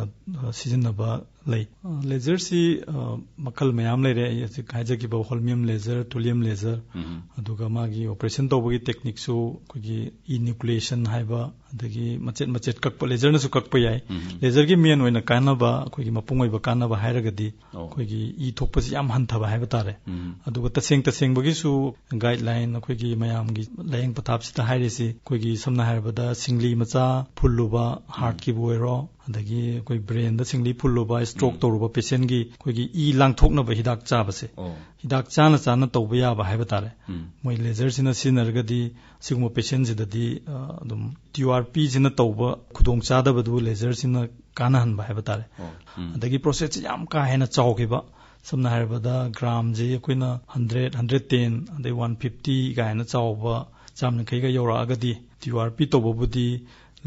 ꯑ, ꯁꯤꯖꯤꯟꯅꯕ ꯂꯩ꯫ ꯑ, ꯂꯦꯖꯔꯁꯤ, ꯑ, ꯃꯈꯜ ꯃꯌꯥꯝ ꯂꯩꯔꯦ꯫ ꯑꯩ ꯍꯧꯖꯤꯛ ꯍꯥꯏꯖꯈꯤꯕ holmium laser, thulium laser, ꯎꯝ꯫ ꯑꯗꯨꯒ ꯃꯥꯒꯤ ꯑꯣꯄꯔꯦꯁꯟ ꯇꯧꯕꯒꯤ ꯇꯦꯛꯅꯤꯛꯁꯨ ꯑꯩꯈꯣꯏꯒꯤ enucleation ꯍꯥꯏꯕ, ꯑꯗꯒꯤ ꯃꯆꯦꯠ ꯃꯆꯦꯠ ꯀꯛꯄ, ꯂꯦꯖꯔꯅꯁꯨ ꯀꯛꯄ ꯌꯥꯏ꯫ ꯎꯝ꯫ ꯂꯦꯖꯔꯒꯤ ꯃꯦꯟ ꯑꯣꯏꯅ ꯀꯥꯟꯅꯕ, ꯑꯩꯈꯣꯏꯒꯤ ꯃꯄꯨꯡ ꯑꯣꯏꯕ ꯀꯥꯟꯅꯕ ꯍꯥꯏꯔꯒꯗꯤ ꯑꯣ꯫ ꯑꯩꯈꯣꯏꯒꯤ ꯏ ꯊꯣꯛꯄꯁꯤ ꯌꯥꯝ ꯍꯟꯊꯕ ꯍꯥꯏꯕ ꯇꯥꯔꯦ꯫ ꯎꯝ꯫ ꯑꯗꯨꯒ ꯇꯁꯦꯡ ꯇꯁꯦꯡꯕꯒꯤꯁꯨ ꯒꯥꯏꯗꯂꯥꯏꯟ ꯑꯩꯈꯣꯏꯒꯤ ꯃꯌꯥꯝꯒꯤ ꯂꯥꯏꯌꯦꯡ ꯄꯊꯥꯞꯁꯤꯗ ꯍꯥꯏꯔꯤꯁꯤ ꯑꯩꯈꯣꯏꯒꯤ ꯁꯝꯅ ꯍꯥꯏꯔꯕꯗ ꯁꯤꯡꯂꯤ ꯃꯆꯥ ꯐꯨꯜꯂꯨꯕ, ꯎꯝ꯫ ꯍꯥꯔꯠꯀꯤꯕꯨ ꯑꯣꯏꯔꯣ, ꯑꯗꯒꯤ ꯑꯩꯈꯣꯏ ꯕ꯭ꯔꯦꯟꯗ ꯁꯤꯡꯂꯤ ꯐꯨꯜꯂꯨꯕ, ꯁ꯭ꯇ꯭ꯔꯣꯛ ꯇꯧꯔꯨꯕ ꯄꯦꯁꯦꯟꯒꯤ ꯑꯩꯈꯣꯏꯒꯤ ꯏ ꯂꯥꯡꯊꯣꯛꯅꯕ ꯍꯤꯗꯥꯛ ꯆꯥꯕꯁꯦ, ꯑꯣ ꯍꯤꯗꯥꯛ ꯆꯥꯅ ꯆꯥꯅ ꯇꯧꯕ ꯌꯥꯕ ꯍꯥꯏꯕ ꯇꯥꯔꯦ꯫ ꯎꯝ ꯃꯣꯏ ꯂꯦꯖꯔꯁꯤꯅ ꯁꯤꯖꯤꯟꯅꯔꯒꯗꯤ ꯑꯁꯤꯒꯨꯝꯕ ꯄꯦꯁꯦꯟꯁꯤꯗꯗꯤ ꯑ, ꯑꯗꯨꯝ ꯇꯤ ꯌꯨ ꯑꯥꯔ ꯄꯤꯁꯤꯅ ꯇꯧꯕ ꯈꯨꯗꯣꯡꯆꯥꯗꯕꯗꯨ ꯂꯦꯖꯔꯁꯤꯅ ꯀꯥꯟꯅꯍꯟꯕ ꯍꯥꯏꯕ ꯇꯥꯔꯦ꯫ ꯑꯣ ꯎꯝ ꯑꯗꯒꯤ ꯄ꯭ꯔꯣꯁꯦꯁꯁꯤ ꯌꯥꯝ ꯀꯥ ꯍꯦꯟꯅ ꯆꯥꯎꯈꯤꯕ, ꯁꯝꯅ ꯍꯥꯏꯔꯕꯗ ꯒ꯭ꯔꯥꯝꯁꯦ ꯑꯩꯈꯣꯏꯅ ꯍꯟꯗ꯭ꯔꯦꯠ, ꯍꯟꯗ꯭ꯔꯦꯠ ꯇꯦꯟ, ꯑꯗꯩ ꯋꯥꯟ ꯐꯤꯐꯇꯤ ꯀꯥꯏꯅ ꯆꯥꯎꯕ, ꯆꯥꯝ ꯌꯥꯡꯈꯩꯒ ꯌꯧꯔꯛꯑꯒꯗꯤ ꯇꯤ ꯌꯨ ꯑꯥꯔ ꯄꯤ ꯇꯧꯕꯕꯨꯗꯤ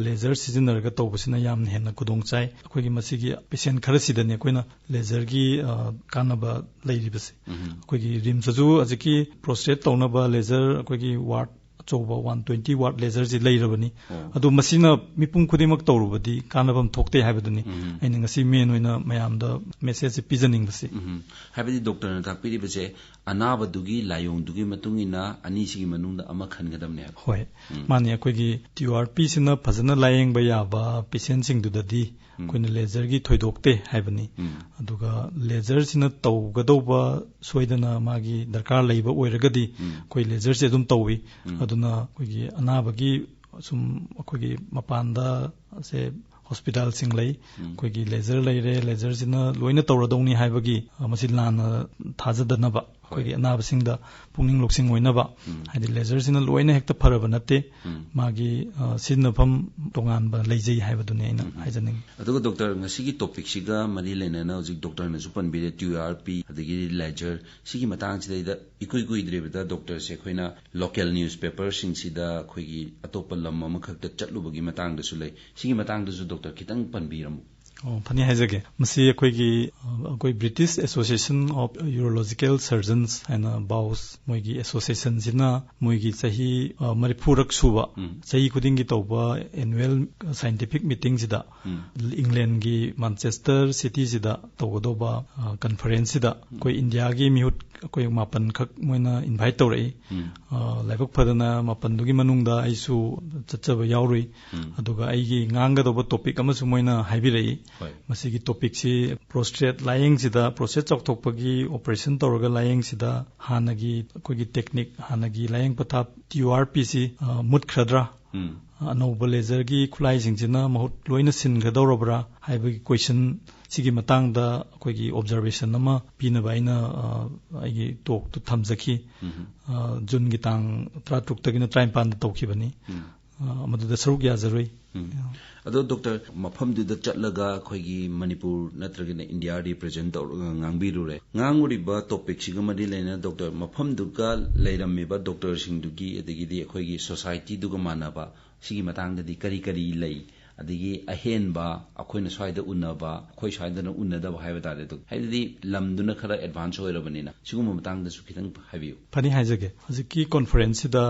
ꯂꯦꯖꯔ ꯁꯤꯖꯤꯟꯅꯔꯒ ꯇꯧꯕꯁꯤꯅ ꯌꯥꯝꯅ ꯍꯦꯟꯅ ꯈꯨꯗꯣꯡ ꯆꯥꯏ꯫ ꯑꯩꯈꯣꯏꯒꯤ ꯃꯁꯤꯒꯤ ꯄꯦꯁꯦꯟ ꯈꯔꯁꯤꯗꯅꯤ ꯑꯩꯈꯣꯏꯅ ꯂꯦꯖꯔꯒꯤ ꯑ, ꯀꯥꯟꯅꯕ ꯂꯩꯔꯤꯕꯁꯦ꯫ ꯎꯝ ꯑꯩꯈꯣꯏꯒꯤ ꯔꯤꯝꯁꯇꯁꯨ ꯍꯧꯖꯤꯛꯀꯤ ꯄ꯭ꯔꯣꯁꯇꯦꯠ ꯇꯧꯅꯕ ꯂꯦꯖꯔ ꯑꯩꯈꯣꯏꯒꯤ ꯋꯥꯔꯗ ꯑꯆꯧꯕ ꯋꯥꯟ ꯇ꯭ꯋꯦꯟꯇꯤ ꯋꯥꯠ ꯂꯦꯖꯔꯁꯤ ꯂꯩꯔꯕꯅꯤ꯫ ꯑꯣ ꯑꯗꯨ ꯃꯁꯤꯅ ꯃꯤꯄꯨꯝ ꯈꯨꯗꯤꯡꯃꯛ ꯇꯧꯔꯨꯕꯗꯤ ꯀꯥꯟꯅꯐꯝ ꯊꯣꯛꯇꯦ ꯍꯥꯏꯕꯗꯨꯅꯤ ꯎꯝ ꯑꯩꯅ ꯉꯁꯤ ꯃꯦꯟ ꯑꯣꯏꯅ ꯃꯌꯥꯝꯗ ꯃꯦꯁꯦꯖꯁꯦ ꯄꯤꯖꯅꯤꯡꯕꯁꯤ꯫ ꯎꯝ ꯍꯥꯏꯕꯗꯤ ꯗꯣꯛꯇꯔꯅ ꯇꯥꯛꯄꯤꯔꯤꯕꯁꯦ ꯑꯅꯥꯕꯗꯨꯒꯤ ꯂꯥꯏꯑꯣꯡꯗꯨꯒꯤ ꯃꯇꯨꯡ ꯏꯟꯅ ꯑꯅꯤꯁꯤꯒꯤ ꯃꯅꯨꯡꯗ ꯑꯃ ꯈꯟꯒꯗꯕꯅꯦ ꯍꯥꯏꯕ꯫ ꯍꯣꯏ, ꯎꯝ ꯃꯥꯅꯤ꯫ ꯑꯩꯈꯣꯏꯒꯤ ꯇꯤ ꯌꯨ ꯑꯥꯔ ꯄꯤꯁꯤꯅ ꯐꯖꯅ ꯂꯥꯌꯦꯡꯕ ꯌꯥꯕ ꯄꯦꯁꯦꯟꯁꯤꯡꯗꯨꯗꯗꯤ ꯑꯩꯈꯣꯏꯅ ꯂꯦꯖꯔꯒꯤ ꯊꯣꯏꯗꯣꯛꯇꯦ ꯍꯥꯏꯕꯅꯤ꯫ ꯎꯝ ꯑꯗꯨꯒ ꯂꯦꯖꯔꯁꯤꯅ ꯇꯧꯒꯗꯧꯕ ꯁꯣꯏꯗꯅ ꯃꯥꯒꯤ ꯗꯔꯀꯥꯔ ꯂꯩꯕ ꯑꯣꯏꯔꯒꯗꯤ ꯎꯝ ꯑꯩꯈꯣꯏ ꯂꯦꯖꯔꯁꯦ ꯑꯗꯨꯝ ꯇꯧꯏ꯫ ꯎꯝ ꯑꯗꯨꯅ ꯑꯩꯈꯣꯏꯒꯤ ꯑꯅꯥꯕꯒꯤ ꯁꯨꯝ ꯑꯩꯈꯣꯏꯒꯤ ꯃꯄꯥꯟꯗ ꯁꯦ ꯍꯣꯁꯄꯤꯇꯥꯜꯁꯤꯡ ꯂꯩ, ꯎꯝ ꯑꯩꯈꯣꯏꯒꯤ ꯂꯦꯖꯔ ꯂꯩꯔꯦ, ꯂꯦꯖꯔꯁꯤꯅ ꯂꯣꯏꯅ ꯇꯧꯔꯗꯧꯅꯤ ꯍꯥꯏꯕꯒꯤ ꯑ, ꯃꯁꯤ ꯂꯥꯟꯅ ꯊꯥꯖꯗꯅꯕ ꯑꯩꯈꯣꯏꯒꯤ ꯑꯅꯥꯕꯁꯤꯡꯗ ꯄꯨꯛꯅꯤꯡ ꯂꯧꯁꯤꯡ ꯑꯣꯏꯅꯕ꯫ ꯎꯝ ꯍꯥꯏꯗꯤ ꯂꯦꯖꯔꯁꯤꯅ ꯂꯣꯏꯅ ꯍꯦꯛꯇ ꯐꯔꯕ ꯅꯠꯇꯦ, ꯎꯝ ꯃꯥꯒꯤ ꯑ, ꯁꯤꯖꯤꯟꯅꯐꯝ ꯇꯣꯉꯥꯟꯕ ꯂꯩꯖꯩ ꯍꯥꯏꯕꯗꯨꯅꯤ ꯑꯩꯅ ꯍꯥꯏꯖꯅꯤꯡꯉꯤ꯫ ꯑꯗꯨꯒ ꯗꯣꯛꯇꯔ, ꯉꯁꯤꯒꯤ ꯇꯣꯄꯤꯛꯁꯤꯒ ꯃꯔꯤ ꯂꯩꯅꯅ ꯍꯧꯖꯤꯛ ꯗꯣꯛꯇꯔꯅꯁꯨ ꯄꯟꯕꯤꯔꯦ, ꯇꯤ ꯌꯨ ꯑꯥꯔ ꯄꯤ ꯑꯗꯒꯤ ꯂꯦꯖꯔ꯫ ꯁꯤꯒꯤ ꯃꯇꯥꯡꯁꯤꯗꯩꯗ ꯏꯀꯨꯏ ꯀꯨꯏꯗ꯭ꯔꯤꯕꯗ ꯗꯣꯛꯇꯔꯁꯦ ꯑꯩꯈꯣꯏꯅ ꯂꯣꯀꯦꯜ ꯅ꯭ꯌꯨꯁꯄꯦꯄꯔꯁꯤꯡꯁꯤꯗ ꯑꯩꯈꯣꯏꯒꯤ ꯑꯇꯣꯞꯄ ꯂꯝ ꯑꯃꯈꯛꯇ ꯆꯠꯂꯨꯕꯒꯤ ꯃꯇꯥꯡꯗꯁꯨ ꯂꯩ꯫ ꯁꯤꯒꯤ ꯃꯇꯥꯡꯗꯁꯨ ꯗꯣꯛꯇꯔ ꯈꯤꯇꯪ ꯄꯟꯕꯤꯔꯝꯃꯨ꯫ ꯑꯣ, ꯐꯅꯤ ꯍꯥꯏꯖꯒꯦ꯫ ꯃꯁꯤ ꯑꯩꯈꯣꯏꯒꯤ ꯑ, ꯑꯩꯈꯣꯏ British Association of Urological Surgeons ꯍꯥꯏꯅ ꯕꯥꯎꯁ, ꯃꯣꯏꯒꯤ ꯑꯦꯁꯣꯁꯤꯌꯦꯁꯟꯁꯤꯅ ꯃꯣꯏꯒꯤ ꯆꯍꯤ ꯑ, ꯃꯔꯤꯐꯨꯔꯛ ꯁꯨꯕ ꯎꯝ ꯆꯍꯤ ꯈꯨꯗꯤꯡꯒꯤ ꯇꯧꯕ ꯑꯦꯅꯨꯋꯦꯜ ꯁꯥꯏꯟꯇꯤꯐꯤꯛ ꯃꯤꯇꯤꯡꯁꯤꯗ ꯎꯝ ꯏꯪꯂꯦꯟꯒꯤ ꯃꯥꯟꯆꯦꯁꯇꯔ ꯁꯤꯇꯤꯁꯤꯗ ꯇꯧꯒꯗꯧꯕ ꯑ, ꯀꯟꯐꯔꯦꯟꯁꯁꯤꯗ ꯑꯩꯈꯣꯏ ꯏꯟꯗꯤꯌꯥꯒꯤ ꯃꯤꯍꯨꯠ ꯑꯩꯈꯣꯏ ꯃꯥꯄꯟꯈꯛ ꯃꯣꯏꯅ ꯏꯟꯚꯥꯏꯠ ꯇꯧꯔꯛꯏ꯫ ꯎꯝ ꯑ, ꯂꯥꯏꯕꯛ ꯐꯗꯅ ꯃꯥꯄꯟꯗꯨꯒꯤ ꯃꯅꯨꯡꯗ ꯑꯩꯁꯨ ꯆꯠꯆꯕ ꯌꯥꯎꯔꯨꯏ꯫ ꯎꯝ ꯑꯗꯨꯒ ꯑꯩꯒꯤ ꯉꯥꯡꯒꯗꯧꯕ ꯇꯣꯄꯤꯛ ꯑꯃꯁꯨ ꯃꯣꯏꯅ ꯍꯥꯏꯕꯤꯔꯛꯏ꯫ ꯍꯣꯏ ꯃꯁꯤꯒꯤ ꯇꯣꯄꯤꯛꯁꯤ ꯄ꯭ꯔꯣꯁꯇꯦꯠ ꯂꯥꯌꯦꯡꯁꯤꯗ, ꯄ꯭ꯔꯣꯁꯇꯦꯠ ꯆꯥꯎꯊꯣꯛꯄꯒꯤ ꯑꯣꯄꯔꯦꯁꯟ ꯇꯧꯔꯒ ꯂꯥꯌꯦꯡꯁꯤꯗ ꯍꯥꯟꯅꯒꯤ ꯑꯩꯈꯣꯏꯒꯤ ꯇꯦꯛꯅꯤꯛ, ꯍꯥꯟꯅꯒꯤ ꯂꯥꯌꯦꯡ ꯄꯊꯥꯞ ꯇꯤ ꯌꯨ ꯑꯥꯔ ꯄꯤꯁꯤ ꯑ, ꯃꯨꯠꯈ꯭ꯔꯗ꯭ꯔꯥ, ꯎꯝ꯫ ꯑꯅꯧꯕ ꯂꯦꯖꯔꯒꯤ ꯈꯨꯠꯂꯥꯏꯁꯤꯡꯁꯤꯅ ꯃꯍꯨꯠ ꯂꯣꯏꯅ ꯁꯤꯟꯒꯗꯧꯔꯕ꯭ꯔꯥ ꯍꯥꯏꯕꯒꯤ ꯀꯣꯏꯁꯟ ꯁꯤꯒꯤ ꯃꯇꯥꯡꯗ ꯑꯩꯈꯣꯏꯒꯤ ꯑꯣꯕꯖꯥꯔꯕꯦꯁꯟ ꯑꯃ ꯄꯤꯅꯕ ꯑꯩꯅ, ꯑ, ꯑꯩꯒꯤ ꯇꯣꯛꯇꯨ ꯊꯝꯖꯈꯤ꯫ ꯎꯝ꯫ ꯑ, ꯖꯨꯟꯒꯤ ꯇꯥꯡ ꯇꯔꯥꯇꯔꯨꯛꯇꯒꯤꯅ ꯇꯔꯥꯅꯤꯄꯥꯟꯗ ꯇꯧꯈꯤꯕꯅꯤ꯫ ꯎꯝ꯫ ꯑ, ꯃꯗꯨꯗ ꯁꯔꯨꯛ ꯌꯥꯖꯔꯨꯏ꯫ ꯎꯝ꯫ ꯑꯗꯣ ꯗꯣꯛꯇꯔ, ꯃꯐꯝꯗꯨꯗ ꯆꯠꯂꯒ ꯑꯩꯈꯣꯏꯒꯤ ꯃꯅꯤꯄꯨꯔ ꯅꯠꯇ꯭ꯔꯒꯅ ꯏꯟꯗꯤꯌꯥ ꯔꯤꯄ꯭ꯔꯖꯦꯟ ꯇꯧꯔꯒ ꯉꯥꯡꯕꯤꯔꯨꯔꯦ꯫ ꯉꯥꯡꯉꯨꯔꯤꯕ ꯇꯣꯄꯤꯛꯁꯤꯒ ꯃꯔꯤ ꯂꯩꯅꯅ ꯗꯣꯛꯇꯔ, ꯃꯐꯝꯗꯨꯒ ꯂꯩꯔꯝꯃꯤꯕ ꯗꯣꯛꯇꯔꯁꯤꯡꯗꯨꯒꯤ, ꯑꯗꯒꯤꯗꯤ ꯑꯩꯈꯣꯏꯒꯤ ꯁꯣꯁꯥꯏꯇꯤꯗꯨꯒ ꯃꯥꯟꯅꯕ ꯁꯤꯒꯤ ꯃꯇꯥꯡꯗꯗꯤ ꯀꯔꯤ ꯀꯔꯤ ꯂꯩ? ꯑꯗꯒꯤ ꯑꯍꯦꯟꯕ ꯑꯩꯈꯣꯏꯅ ꯁ꯭ꯋꯥꯏꯗ ꯎꯅꯕ, ꯑꯩꯈꯣꯏ ꯁ꯭ꯋꯥꯏꯗꯅ ꯎꯅꯗꯕ ꯍꯥꯏꯕ ꯇꯥꯔꯦ, ꯗꯣꯛꯇꯔ꯫ ꯍꯥꯏꯕꯗꯤ ꯂꯝꯗꯨꯅ ꯈꯔ ꯑꯦꯗꯚꯥꯟꯁ ꯑꯣꯏꯔꯕꯅꯤꯅ ꯁꯤꯒꯨꯝꯕ ꯃꯇꯥꯡꯗꯁꯨ ꯈꯤꯇꯪ ꯍꯥꯏꯕꯤꯌꯨ꯫ ꯐꯅꯤ, ꯍꯥꯏꯖꯒꯦ꯫ ꯍꯧꯖꯤꯛꯀꯤ ꯀꯣꯟꯐꯔꯦꯟꯁꯁꯤꯗ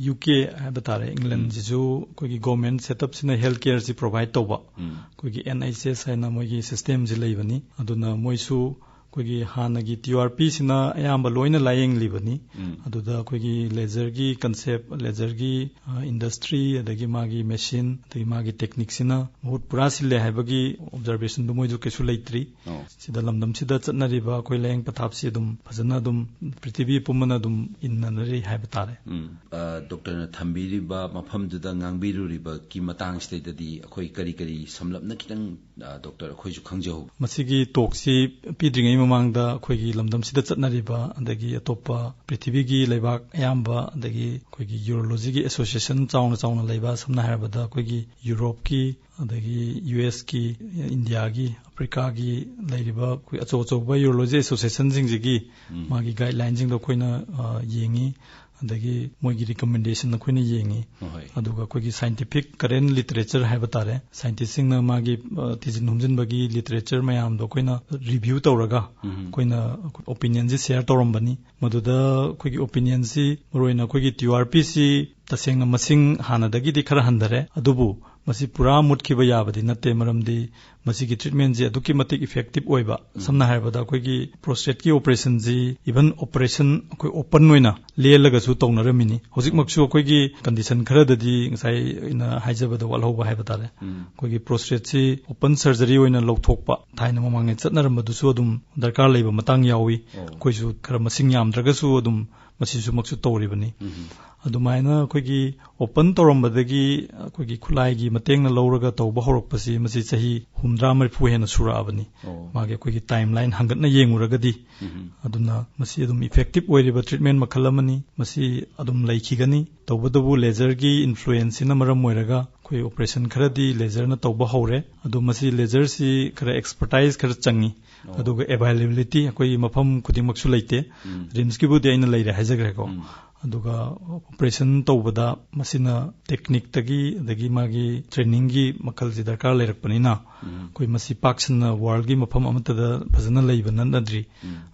ꯌꯨ ꯀꯦ ꯍꯥꯏꯕ ꯇꯥꯔꯦ, ꯏꯪꯂꯦꯟꯁꯤꯁꯨ ꯑꯩꯈꯣꯏꯒꯤ ꯒꯣꯔꯃꯦꯟ ꯁꯦꯠꯑꯞꯁꯤꯅ ꯍꯦꯜꯊ ꯀꯦꯌꯔꯁꯤ ꯄ꯭ꯔꯣꯚꯥꯏꯗ ꯇꯧꯕ, ꯎꯝ꯫ ꯑꯩꯈꯣꯏꯒꯤ ꯑꯦꯟ ꯑꯩꯆ ꯑꯦꯁ ꯍꯥꯏꯅ ꯃꯣꯏꯒꯤ ꯁꯤꯁꯇꯦꯝꯁꯤ ꯂꯩꯕꯅꯤ꯫ ꯑꯗꯨꯅ ꯃꯣꯏꯁꯨ ꯑꯩꯈꯣꯏꯒꯤ ꯍꯥꯟꯅꯒꯤ ꯇꯤ ꯑꯥꯔ ꯄꯤꯁꯤꯅ ꯑꯌꯥꯝꯕ ꯂꯣꯏꯅ ꯂꯥꯏꯌꯦꯡꯂꯤꯕꯅꯤ꯫ ꯎꯝ꯫ ꯑꯗꯨꯗ ꯑꯩꯈꯣꯏꯒꯤ ꯂꯦꯖꯔꯒꯤ ꯀꯟꯁꯦꯞ, ꯂꯦꯖꯔꯒꯤ, ꯑ, ꯏꯟꯗꯁꯇ꯭ꯔꯤ, ꯑꯗꯒꯤ ꯃꯥꯒꯤ ꯃꯦꯁꯤꯟ, ꯑꯗꯒꯤ ꯃꯥꯒꯤ ꯇꯦꯛꯅꯤꯛꯁꯤꯅ ꯃꯍꯨꯠ ꯄꯨꯔꯥ ꯁꯤꯜꯂꯦ ꯍꯥꯏꯕꯒꯤ ꯑꯣꯕꯖꯥꯔꯕꯦꯁꯟꯗꯨ ꯃꯣꯏꯁꯨ ꯀꯩꯁꯨ ꯂꯩꯇ꯭ꯔꯤ꯫ ꯑꯣ꯫ ꯁꯤꯗ ꯂꯝꯗꯝꯁꯤꯗ ꯆꯠꯅꯔꯤꯕ ꯑꯩꯈꯣꯏ ꯂꯥꯏꯌꯦꯡ ꯄꯊꯥꯞꯁꯤ ꯑꯗꯨꯝ ꯐꯖꯅ ꯑꯗꯨꯝ ꯄ꯭ꯔꯤꯊꯤꯕꯤ ꯄꯨꯝꯕꯅ ꯑꯗꯨꯝ ꯏꯟꯅꯅꯔꯤ ꯍꯥꯏꯕ ꯇꯥꯔꯦ꯫ ꯎꯝ꯫ ꯑ, ꯗꯣꯛꯇꯔꯅ ꯊꯝꯕꯤꯔꯤꯕ ꯃꯐꯝꯗꯨꯗ ꯉꯥꯡꯕꯤꯔꯨꯔꯤꯕꯒꯤ ꯃꯇꯥꯡꯁꯤꯗꯩꯗꯗꯤ ꯑꯩꯈꯣꯏ ꯀꯔꯤ ꯀꯔꯤ ꯁꯝꯂꯞꯅ ꯈꯤꯇꯪ, ꯑ, ꯗꯣꯛꯇꯔ, ꯑꯩꯈꯣꯏꯁꯨ ꯈꯪꯖꯍꯧ꯫ ꯃꯁꯤꯒꯤ ꯇꯣꯛꯁꯤ ꯄꯤꯗ꯭ꯔꯤꯉꯩ ꯃꯃꯥꯡꯗ ꯑꯩꯈꯣꯏꯒꯤ ꯂꯝꯗꯝꯁꯤꯗ ꯆꯠꯅꯔꯤꯕ, ꯑꯗꯒꯤ ꯑꯇꯣꯞꯄ ꯄ꯭ꯔꯤꯊꯤꯕꯤꯒꯤ ꯂꯩꯕꯥꯛ ꯑꯌꯥꯝꯕ, ꯑꯗꯒꯤ ꯑꯩꯈꯣꯏꯒꯤ ꯌꯨꯔꯣꯂꯣꯖꯤꯒꯤ ꯑꯦꯁꯣꯁꯤꯌꯦꯁꯟ ꯆꯥꯎꯅ ꯆꯥꯎꯅ ꯂꯩꯕ, ꯁꯝꯅ ꯍꯥꯏꯔꯕꯗ ꯑꯩꯈꯣꯏꯒꯤ ꯌꯨꯔꯣꯞꯀꯤ, ꯑꯗꯒꯤ ꯌꯨ ꯑꯦꯁꯀꯤ, ꯏꯟꯗꯤꯌꯥꯒꯤ, ꯑꯐ꯭ꯔꯤꯀꯥꯒꯤ ꯂꯩꯔꯤꯕ ꯑꯩꯈꯣꯏ ꯑꯆꯧ ꯑꯆꯧꯕ ꯌꯨꯔꯣꯂꯣꯖꯤ ꯑꯦꯁꯣꯁꯤꯌꯦꯁꯟꯁꯤꯡꯁꯤꯒꯤ ꯎꯝ꯫ ꯃꯥꯒꯤ ꯒꯥꯏꯗꯂꯥꯏꯟꯁꯤꯡꯗꯣ ꯑꯩꯈꯣꯏꯅ, ꯑ, ꯌꯦꯡꯉꯤ, ꯑꯗꯒꯤ ꯃꯣꯏꯒꯤ ꯔꯤꯀꯃꯦꯟꯗꯦꯁꯟ ꯑꯩꯈꯣꯏꯅ ꯌꯦꯡꯉꯤ꯫ ꯍꯣꯏ꯫ ꯑꯗꯨꯒ ꯑꯩꯈꯣꯏꯒꯤ ꯁꯥꯏꯟꯇꯤꯐꯤꯛ ꯀꯔꯦꯟ ꯂꯤꯇꯔꯦꯆꯔ ꯍꯥꯏꯕ ꯇꯥꯔꯦ, ꯁꯥꯏꯟꯇꯤꯁꯁꯤꯡꯅ ꯃꯥꯒꯤ, ꯑ, ꯊꯤꯖꯤꯟ ꯍꯨꯝꯖꯤꯟꯕꯒꯤ ꯂꯤꯇꯔꯦꯆꯔ ꯃꯌꯥꯝꯗꯣ ꯑꯩꯈꯣꯏꯅ ꯔꯤꯚ꯭ꯌꯨ ꯇꯧꯔꯒ ꯎꯝ꯫ ꯑꯩꯈꯣꯏꯅ ꯑꯣꯄꯤꯅꯤꯌꯟꯁꯤ ꯁꯤꯌꯔ ꯇꯧꯔꯝꯕꯅꯤ꯫ ꯃꯗꯨꯗ ꯑꯩꯈꯣꯏꯒꯤ ꯑꯣꯄꯤꯅꯤꯌꯟꯁꯤ, ꯃꯔꯨꯑꯣꯏꯅ ꯑꯩꯈꯣꯏꯒꯤ ꯇꯤ ꯑꯥꯔ ꯄꯤꯁꯤ ꯇꯁꯦꯡꯅ ꯃꯁꯤꯡ ꯍꯥꯟꯅꯗꯒꯤꯗꯤ ꯈꯔ ꯍꯟꯊꯔꯦ, ꯑꯗꯨꯕꯨ ꯃꯁꯤ ꯄꯨꯔꯥ ꯃꯨꯠꯈꯤꯕ ꯌꯥꯕꯗꯤ ꯅꯠꯇꯦ, ꯃꯔꯝꯗꯤ ꯃꯁꯤꯒꯤ ꯇ꯭ꯔꯤꯠꯃꯦꯟꯁꯤ ꯑꯗꯨꯛꯀꯤ ꯃꯇꯤꯛ ꯏꯐꯦꯛꯇꯤꯚ ꯑꯣꯏꯕ꯫ ꯎꯝ꯫ ꯁꯝꯅ ꯍꯥꯏꯔꯕꯗ, ꯑꯩꯈꯣꯏꯒꯤ ꯄ꯭ꯔꯣꯁꯇꯦꯠꯀꯤ ꯑꯣꯄꯔꯦꯁꯟꯁꯤ, ꯏꯚꯟ ꯑꯣꯄꯔꯦꯁꯟ ꯑꯩꯈꯣꯏ ꯑꯣꯄꯟ ꯑꯣꯏꯅ ꯂꯦꯜꯂꯒꯁꯨ ꯇꯧꯅꯔꯝꯃꯤꯅꯤ꯫ ꯍꯧꯖꯤꯛꯃꯛꯁꯨ ꯑꯩꯈꯣꯏꯒꯤ ꯀꯟꯗꯤꯁꯟ ꯈꯔꯗꯗꯤ ꯉꯁꯥꯏ ꯑꯩꯅ ꯍꯥꯏꯖꯕꯗ ꯋꯥꯠꯍꯧꯕ ꯍꯥꯏꯕ ꯇꯥꯔꯦ꯫ ꯎꯝ꯫ ꯑꯩꯈꯣꯏꯒꯤ ꯄ꯭ꯔꯣꯁꯇꯦꯠꯁꯤ ꯑꯣꯄꯟ ꯁꯔꯖꯔꯤ ꯑꯣꯏꯅ ꯂꯧꯊꯣꯛꯄ ꯊꯥꯏꯅ ꯃꯃꯥꯡꯉꯩ ꯆꯠꯅꯔꯝꯕꯗꯨꯁꯨ ꯑꯗꯨꯝ ꯗꯔꯀꯥꯔ ꯂꯩꯕ ꯃꯇꯥꯡ ꯌꯥꯎꯏ꯫ ꯑꯣ꯫ ꯑꯩꯈꯣꯏꯁꯨ ꯈꯔ ꯃꯁꯤꯡ ꯌꯥꯝꯗ꯭ꯔꯒꯁꯨ ꯑꯗꯨꯝ ꯃꯁꯤꯁꯨꯃꯛꯁꯨ ꯇꯧꯔꯤꯕꯅꯤ꯫ ꯑꯗꯨꯃꯥꯏꯅ ꯑꯩꯈꯣꯏꯒꯤ ꯑꯣꯄꯟ ꯇꯧꯔꯝꯕꯗꯒꯤ ꯑꯩꯈꯣꯏꯒꯤ ꯈꯨꯠꯂꯥꯏꯒꯤ ꯃꯇꯦꯡꯅ ꯂꯧꯔꯒ ꯇꯧꯕ ꯍꯧꯔꯛꯄꯁꯤ ꯃꯁꯤ ꯆꯍꯤ ꯍꯨꯝꯗ꯭ꯔꯥ ꯃꯔꯤꯐꯨ ꯍꯦꯟꯅ ꯁꯨꯔꯛꯑꯕꯅꯤ꯫ ꯃꯥꯒꯤ ꯑꯩꯈꯣꯏꯒꯤ ꯇꯥꯏꯝ ꯂꯥꯏꯟ ꯍꯪꯒꯠꯅ ꯌꯦꯡꯉꯨꯔꯒꯗꯤ꯫ ꯑꯗꯨꯅ ꯃꯁꯤ ꯑꯗꯨꯝ ꯏꯐꯦꯛꯇꯤꯞ ꯑꯣꯏꯔꯤꯕ ꯇ꯭ꯔꯤꯠꯃꯦꯟ ꯃꯈꯜ ꯑꯃꯅꯤ꯫ ꯃꯁꯤ ꯑꯗꯨꯝ ꯂꯩꯈꯤꯒꯅꯤ꯫ ꯇꯧꯕꯇꯕꯨ ꯂꯦꯖꯔꯒꯤ ꯏꯟꯐ꯭ꯂꯨꯌꯦꯟꯁꯁꯤꯅ ꯃꯔꯝ ꯑꯣꯏꯔꯒ ꯑꯩꯈꯣꯏ ꯑꯣꯄꯔꯦꯁꯟ ꯈꯔꯗꯤ ꯂꯦꯖꯔꯅ ꯇꯧꯕ ꯍꯧꯔꯦ꯫ ꯑꯗꯣ ꯃꯁꯤ ꯂꯦꯖꯔꯁꯤ ꯈꯔ ꯑꯦꯛꯁꯄꯔꯇꯥꯏꯁ ꯈꯔ ꯆꯪꯉꯤ꯫ ꯑꯗꯨꯒ ꯑꯦꯚꯥꯏꯂꯦꯕꯤꯂꯤꯇꯤ ꯑꯩꯈꯣꯏꯒꯤ ꯃꯐꯝ ꯈꯨꯗꯤꯡꯃꯛꯁꯨ ꯂꯩꯇꯦ꯫ ꯔꯤꯝꯁꯀꯤꯕꯨꯗꯤ ꯑꯩꯅ ꯂꯩꯔꯦ ꯍꯥꯏꯖꯈ꯭ꯔꯦꯀꯣ꯫ ꯑꯗꯨꯒ ꯑꯣꯄꯔꯦꯁꯟ ꯇꯧꯕꯗ ꯃꯁꯤꯅ ꯇꯦꯛꯅꯤꯛꯇꯒꯤ ꯑꯗꯒꯤ ꯃꯥꯒꯤ ꯇ꯭ꯔꯦꯅꯤꯡꯒꯤ ꯃꯈꯜꯁꯤ ꯗꯔꯀꯥꯔ ꯂꯩꯔꯛꯄꯅꯤꯅ ꯑꯩꯈꯣꯏ ꯃꯁꯤ ꯄꯥꯛ ꯁꯟꯅ ꯋꯥꯔꯜꯒꯤ ꯃꯐꯝ ꯑꯃꯠꯇꯗ ꯐꯖꯅ ꯂꯩꯕ ꯅꯠꯅꯗ꯭ꯔꯤ꯫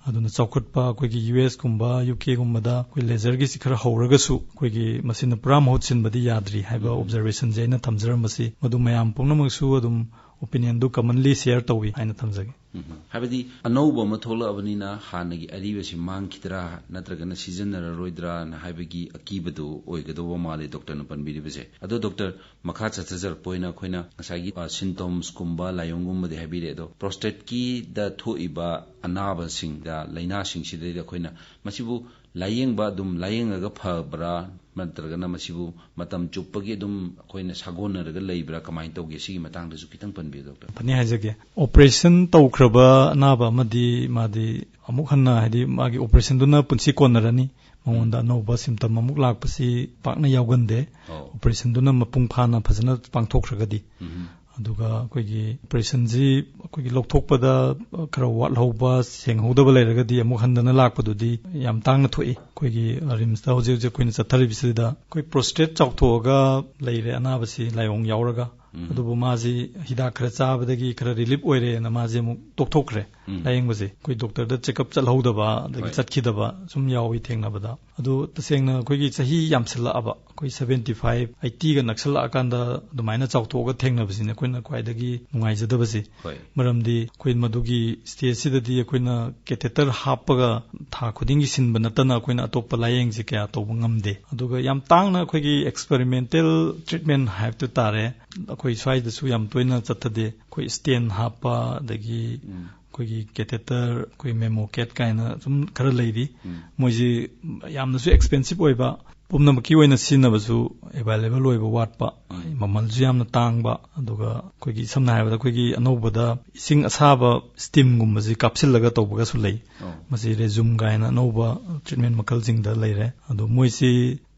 ꯑꯗꯨꯅ ꯆꯥꯎꯈꯠꯄ ꯑꯩꯈꯣꯏꯒꯤ ꯌꯨ ꯑꯦꯁ ꯀꯨꯝꯕ, ꯌꯨ ꯀꯦꯒꯨꯝꯕꯗ ꯑꯩꯈꯣꯏ ꯂꯦꯖꯔꯒꯤꯁꯤ ꯈꯔ ꯍꯧꯔꯒꯁꯨ ꯑꯩꯈꯣꯏꯒꯤ ꯃꯁꯤꯅ ꯄꯨꯔꯥ ꯃꯍꯨꯠ ꯁꯤꯟꯕꯗꯤ ꯌꯥꯗ꯭ꯔꯤ ꯍꯥꯏꯕ ꯑꯣꯕꯖꯔꯕꯦꯁꯟꯁꯦ ꯑꯩꯅ ꯊꯝꯖꯔꯝꯕꯁꯤ ꯃꯗꯨ ꯃꯌꯥꯝ ꯄꯨꯝꯅꯃꯛꯁꯨ ꯑꯗꯨꯝ ꯑꯣꯄꯤꯅꯤꯌꯟꯗꯨ ꯀꯃꯟꯂꯤ ꯁꯤꯌꯔ ꯇꯧꯏ ꯍꯥꯏꯅ ꯊꯝꯖꯒꯦ꯫ ꯍꯥꯏꯕꯗꯤ ꯑꯅꯧꯕ ꯑꯃ ꯊꯣꯛꯂꯛꯑꯕꯅꯤꯅ ꯍꯥꯟꯅꯒꯤ ꯑꯔꯤꯕꯁꯤ ꯃꯥꯡꯈꯤꯗ꯭ꯔꯥ ꯅꯠꯇ꯭ꯔꯒꯅ ꯁꯤꯖꯤꯟꯅꯔꯔꯣꯏꯗ꯭ꯔꯥꯅ ꯍꯥꯏꯕꯒꯤ ꯑꯀꯤꯕꯗꯨ ꯑꯣꯏꯒꯗꯧꯕ ꯃꯥꯜꯂꯦ ꯗꯣꯛꯇꯔꯅ ꯄꯟꯕꯤꯔꯤꯕꯁꯦ꯫ ꯑꯗꯣ ꯗꯣꯛꯇꯔ, ꯃꯈꯥ ꯆꯠꯊꯖꯔꯛꯄ ꯑꯣꯏꯅ ꯑꯩꯈꯣꯏꯅ ꯉꯁꯥꯏꯒꯤ ꯁꯤꯟꯇꯣꯝꯁꯀꯨꯝꯕ ꯂꯥꯏꯑꯣꯡꯒꯨꯝꯕꯗꯤ ꯍꯥꯏꯕꯤꯔꯦ, ꯑꯗꯣ ꯄ꯭ꯔꯣꯁꯇꯦꯠꯀꯤꯗ ꯊꯣꯛꯏꯕ ꯑꯅꯥꯕꯁꯤꯡꯗ, ꯂꯥꯏꯅꯥꯁꯤꯡꯁꯤꯗꯩꯗ ꯑꯩꯈꯣꯏꯅ ꯃꯁꯤꯕꯨ ꯂꯥꯏꯌꯦꯡꯕ ꯑꯗꯨꯝ ꯂꯥꯏꯌꯦꯡꯉꯒ ꯐꯕ꯭ꯔꯥ ꯅꯠꯇ꯭ꯔꯒꯅ ꯃꯁꯤꯕꯨ ꯃꯇꯝ ꯆꯨꯞꯄꯒꯤ ꯑꯗꯨꯝ ꯑꯩꯈꯣꯏꯅ ꯁꯥꯒꯣꯟꯅꯔꯒ ꯂꯩꯕ꯭ꯔꯥ, ꯀꯃꯥꯏꯅ ꯇꯧꯒꯦ? ꯁꯤꯒꯤ ꯃꯇꯥꯡꯗꯁꯨ ꯈꯤꯇꯪ ꯄꯟꯕꯤꯌꯨ ꯗꯣꯛꯇꯔ꯫ ꯐꯅꯤ ꯍꯥꯏꯖꯒꯦ꯫ ꯑꯣꯄꯔꯦꯁꯟ ꯇꯧꯈ꯭ꯔꯕ ꯑꯅꯥꯕ ꯑꯃꯗꯤ ꯃꯥꯗꯤ ꯑꯃꯨꯛ ꯍꯟꯅ, ꯍꯥꯏꯗꯤ ꯃꯥꯒꯤ ꯑꯣꯄꯔꯦꯁꯟꯗꯨꯅ ꯄꯨꯟꯁꯤ ꯀꯣꯟꯅꯔꯅꯤ꯫ ꯃꯉꯣꯟꯗ ꯑꯅꯧꯕ ꯁꯤꯝꯇꯝ ꯑꯃꯨꯛ ꯂꯥꯛꯄꯁꯤ ꯄꯥꯛꯅ ꯌꯥꯎꯒꯟꯗꯦ꯫ ꯑꯣꯄꯔꯦꯁꯟꯗꯨꯅ ꯃꯄꯨꯡ ꯐꯥꯅ ꯐꯖꯅ ꯄꯥꯡꯊꯣꯛꯈ꯭ꯔꯒꯗꯤ꯫ ꯑꯗꯨꯒ ꯑꯩꯈꯣꯏꯒꯤ ꯑꯣꯄꯔꯦꯁꯟꯁꯤ ꯑꯩꯈꯣꯏꯒꯤ ꯂꯧꯊꯣꯛꯄꯗ ꯈꯔ ꯋꯥꯠꯍꯧꯕ, ꯁꯦꯡꯍꯧꯗꯕ ꯂꯩꯔꯒꯗꯤ ꯑꯃꯨꯛ ꯍꯟꯗꯅ ꯂꯥꯛꯄꯗꯨꯗꯤ ꯌꯥꯝ ꯇꯥꯡꯅ ꯊꯣꯛꯏ꯫ ꯑꯩꯈꯣꯏꯒꯤ ꯔꯤꯝꯁꯇ ꯍꯧꯖꯤꯛ ꯍꯧꯖꯤꯛ ꯑꯩꯈꯣꯏꯅ ꯆꯠꯊꯔꯤꯕꯁꯤꯗ ꯑꯩꯈꯣꯏ ꯄ꯭ꯔꯣꯁꯇꯦꯠ ꯆꯥꯎꯊꯣꯛꯑꯒ ꯂꯩꯔꯦ ꯑꯅꯥꯕꯁꯤ ꯂꯥꯏꯑꯣꯡ ꯌꯥꯎꯔꯒ꯫ ꯑꯗꯨꯕꯨ ꯃꯥꯁꯤ ꯍꯤꯗꯥꯛ ꯈꯔ ꯆꯥꯕꯗꯒꯤ ꯈꯔ ꯔꯤꯂꯤꯞ ꯑꯣꯏꯔꯦꯅ ꯃꯥꯁꯦ ꯑꯃꯨꯛ ꯇꯣꯛꯊꯣꯛꯈ꯭ꯔꯦ ꯂꯥꯏꯌꯦꯡꯕꯁꯦ꯫ ꯑꯩꯈꯣꯏ ꯗꯣꯛꯇꯔꯗ ꯆꯦꯛꯑꯞ ꯆꯠꯍꯧꯗꯕ ꯑꯗꯒꯤ ꯆꯠꯈꯤꯗꯕ ꯁꯨꯝ ꯌꯥꯎꯏ ꯊꯦꯡꯅꯕꯗ꯫ ꯑꯗꯨ ꯇꯁꯦꯡꯅ ꯑꯩꯈꯣꯏꯒꯤ ꯆꯍꯤ ꯌꯥꯝꯁꯤꯜꯂꯛꯑꯕ, ꯑꯩꯈꯣꯏ ꯁꯕꯦꯟꯇꯤ ꯐꯥꯏꯚ, ꯑꯩꯠꯇꯤꯒ ꯅꯛꯁꯜꯂꯛꯑꯀꯥꯟꯗ ꯑꯗꯨꯃꯥꯏꯅ ꯆꯥꯎꯊꯣꯛꯑꯒ ꯊꯦꯡꯅꯕꯁꯤꯅ ꯑꯩꯈꯣꯏꯅ ꯈ꯭ꯋꯥꯏꯗꯒꯤ ꯅꯨꯡꯉꯥꯏꯖꯗꯕꯁꯦ꯫ ꯃꯔꯝꯗꯤ ꯑꯩꯈꯣꯏ ꯃꯗꯨꯒꯤ ꯁ꯭ꯇꯦꯖꯁꯤꯗꯗꯤ ꯑꯩꯈꯣꯏꯅ ꯀꯦꯊꯦꯇꯔ ꯍꯥꯞꯄꯒ ꯊꯥ ꯈꯨꯗꯤꯡꯒꯤ ꯁꯤꯟꯕ ꯅꯠꯇꯅ ꯑꯩꯈꯣꯏꯅ ꯑꯇꯣꯞꯄ ꯂꯥꯏꯌꯦꯡꯁꯦ ꯀꯌꯥ ꯇꯧꯕ ꯉꯝꯗꯦ꯫ ꯑꯗꯨꯒ ꯌꯥꯝ ꯇꯥꯡꯅ ꯑꯩꯈꯣꯏꯒꯤ ꯑꯦꯛꯁꯄꯦꯔꯤꯃꯦꯟꯇꯦꯜ ꯇ꯭ꯔꯤꯠꯃꯦꯟ ꯍꯥꯏꯕꯗꯨ ꯇꯥꯔꯦ꯫ ꯑꯩꯈꯣꯏ ꯁ꯭ꯋꯥꯏꯗꯁꯨ ꯌꯥꯝ ꯇꯣꯏꯅ ꯆꯠꯊꯗꯦ꯫ ꯑꯩꯈꯣꯏ ꯁ꯭ꯇꯦꯟ ꯍꯥꯞꯄ, ꯑꯗꯒꯤ ꯑꯩꯈꯣꯏꯒꯤ catheter, ꯑꯩꯈꯣꯏ MemoCath ꯀꯥꯏꯅ ꯁꯨꯝ ꯈꯔ ꯂꯩꯔꯤ꯫ ꯎꯝ꯫ ꯃꯣꯏꯁꯤ ꯌꯥꯝꯅꯁꯨ expensive ꯑꯣꯏꯕ, ꯄꯨꯝꯅꯃꯛꯀꯤ ꯑꯣꯏꯅ ꯁꯤꯖꯤꯟꯅꯕꯁꯨ available ꯑꯣꯏꯕ ꯋꯥꯠꯄ, ꯎꯝ꯫ ꯃꯃꯜꯁꯨ ꯌꯥꯝꯅ ꯇꯥꯡꯕ, ꯑꯗꯨꯒ ꯑꯩꯈꯣꯏꯒꯤ ꯁꯝꯅ ꯍꯥꯏꯔꯕꯗ ꯑꯩꯈꯣꯏꯒꯤ ꯑꯅꯧꯕꯗ ꯏꯁꯤꯡ ꯑꯁꯥꯕ steamꯒꯨꯝꯕꯁꯤ ꯀꯥꯞꯁꯤꯜꯂꯒ ꯇꯧꯕꯒꯁꯨ ꯂꯩ꯫ ꯑꯣ꯫ ꯃꯁꯤ Rezum ꯀꯥꯏꯅ ꯑꯅꯧꯕ treatment ꯃꯈꯜꯁꯤꯡꯗ ꯂꯩꯔꯦ꯫ ꯑꯗꯣ ꯃꯣꯏꯁꯤ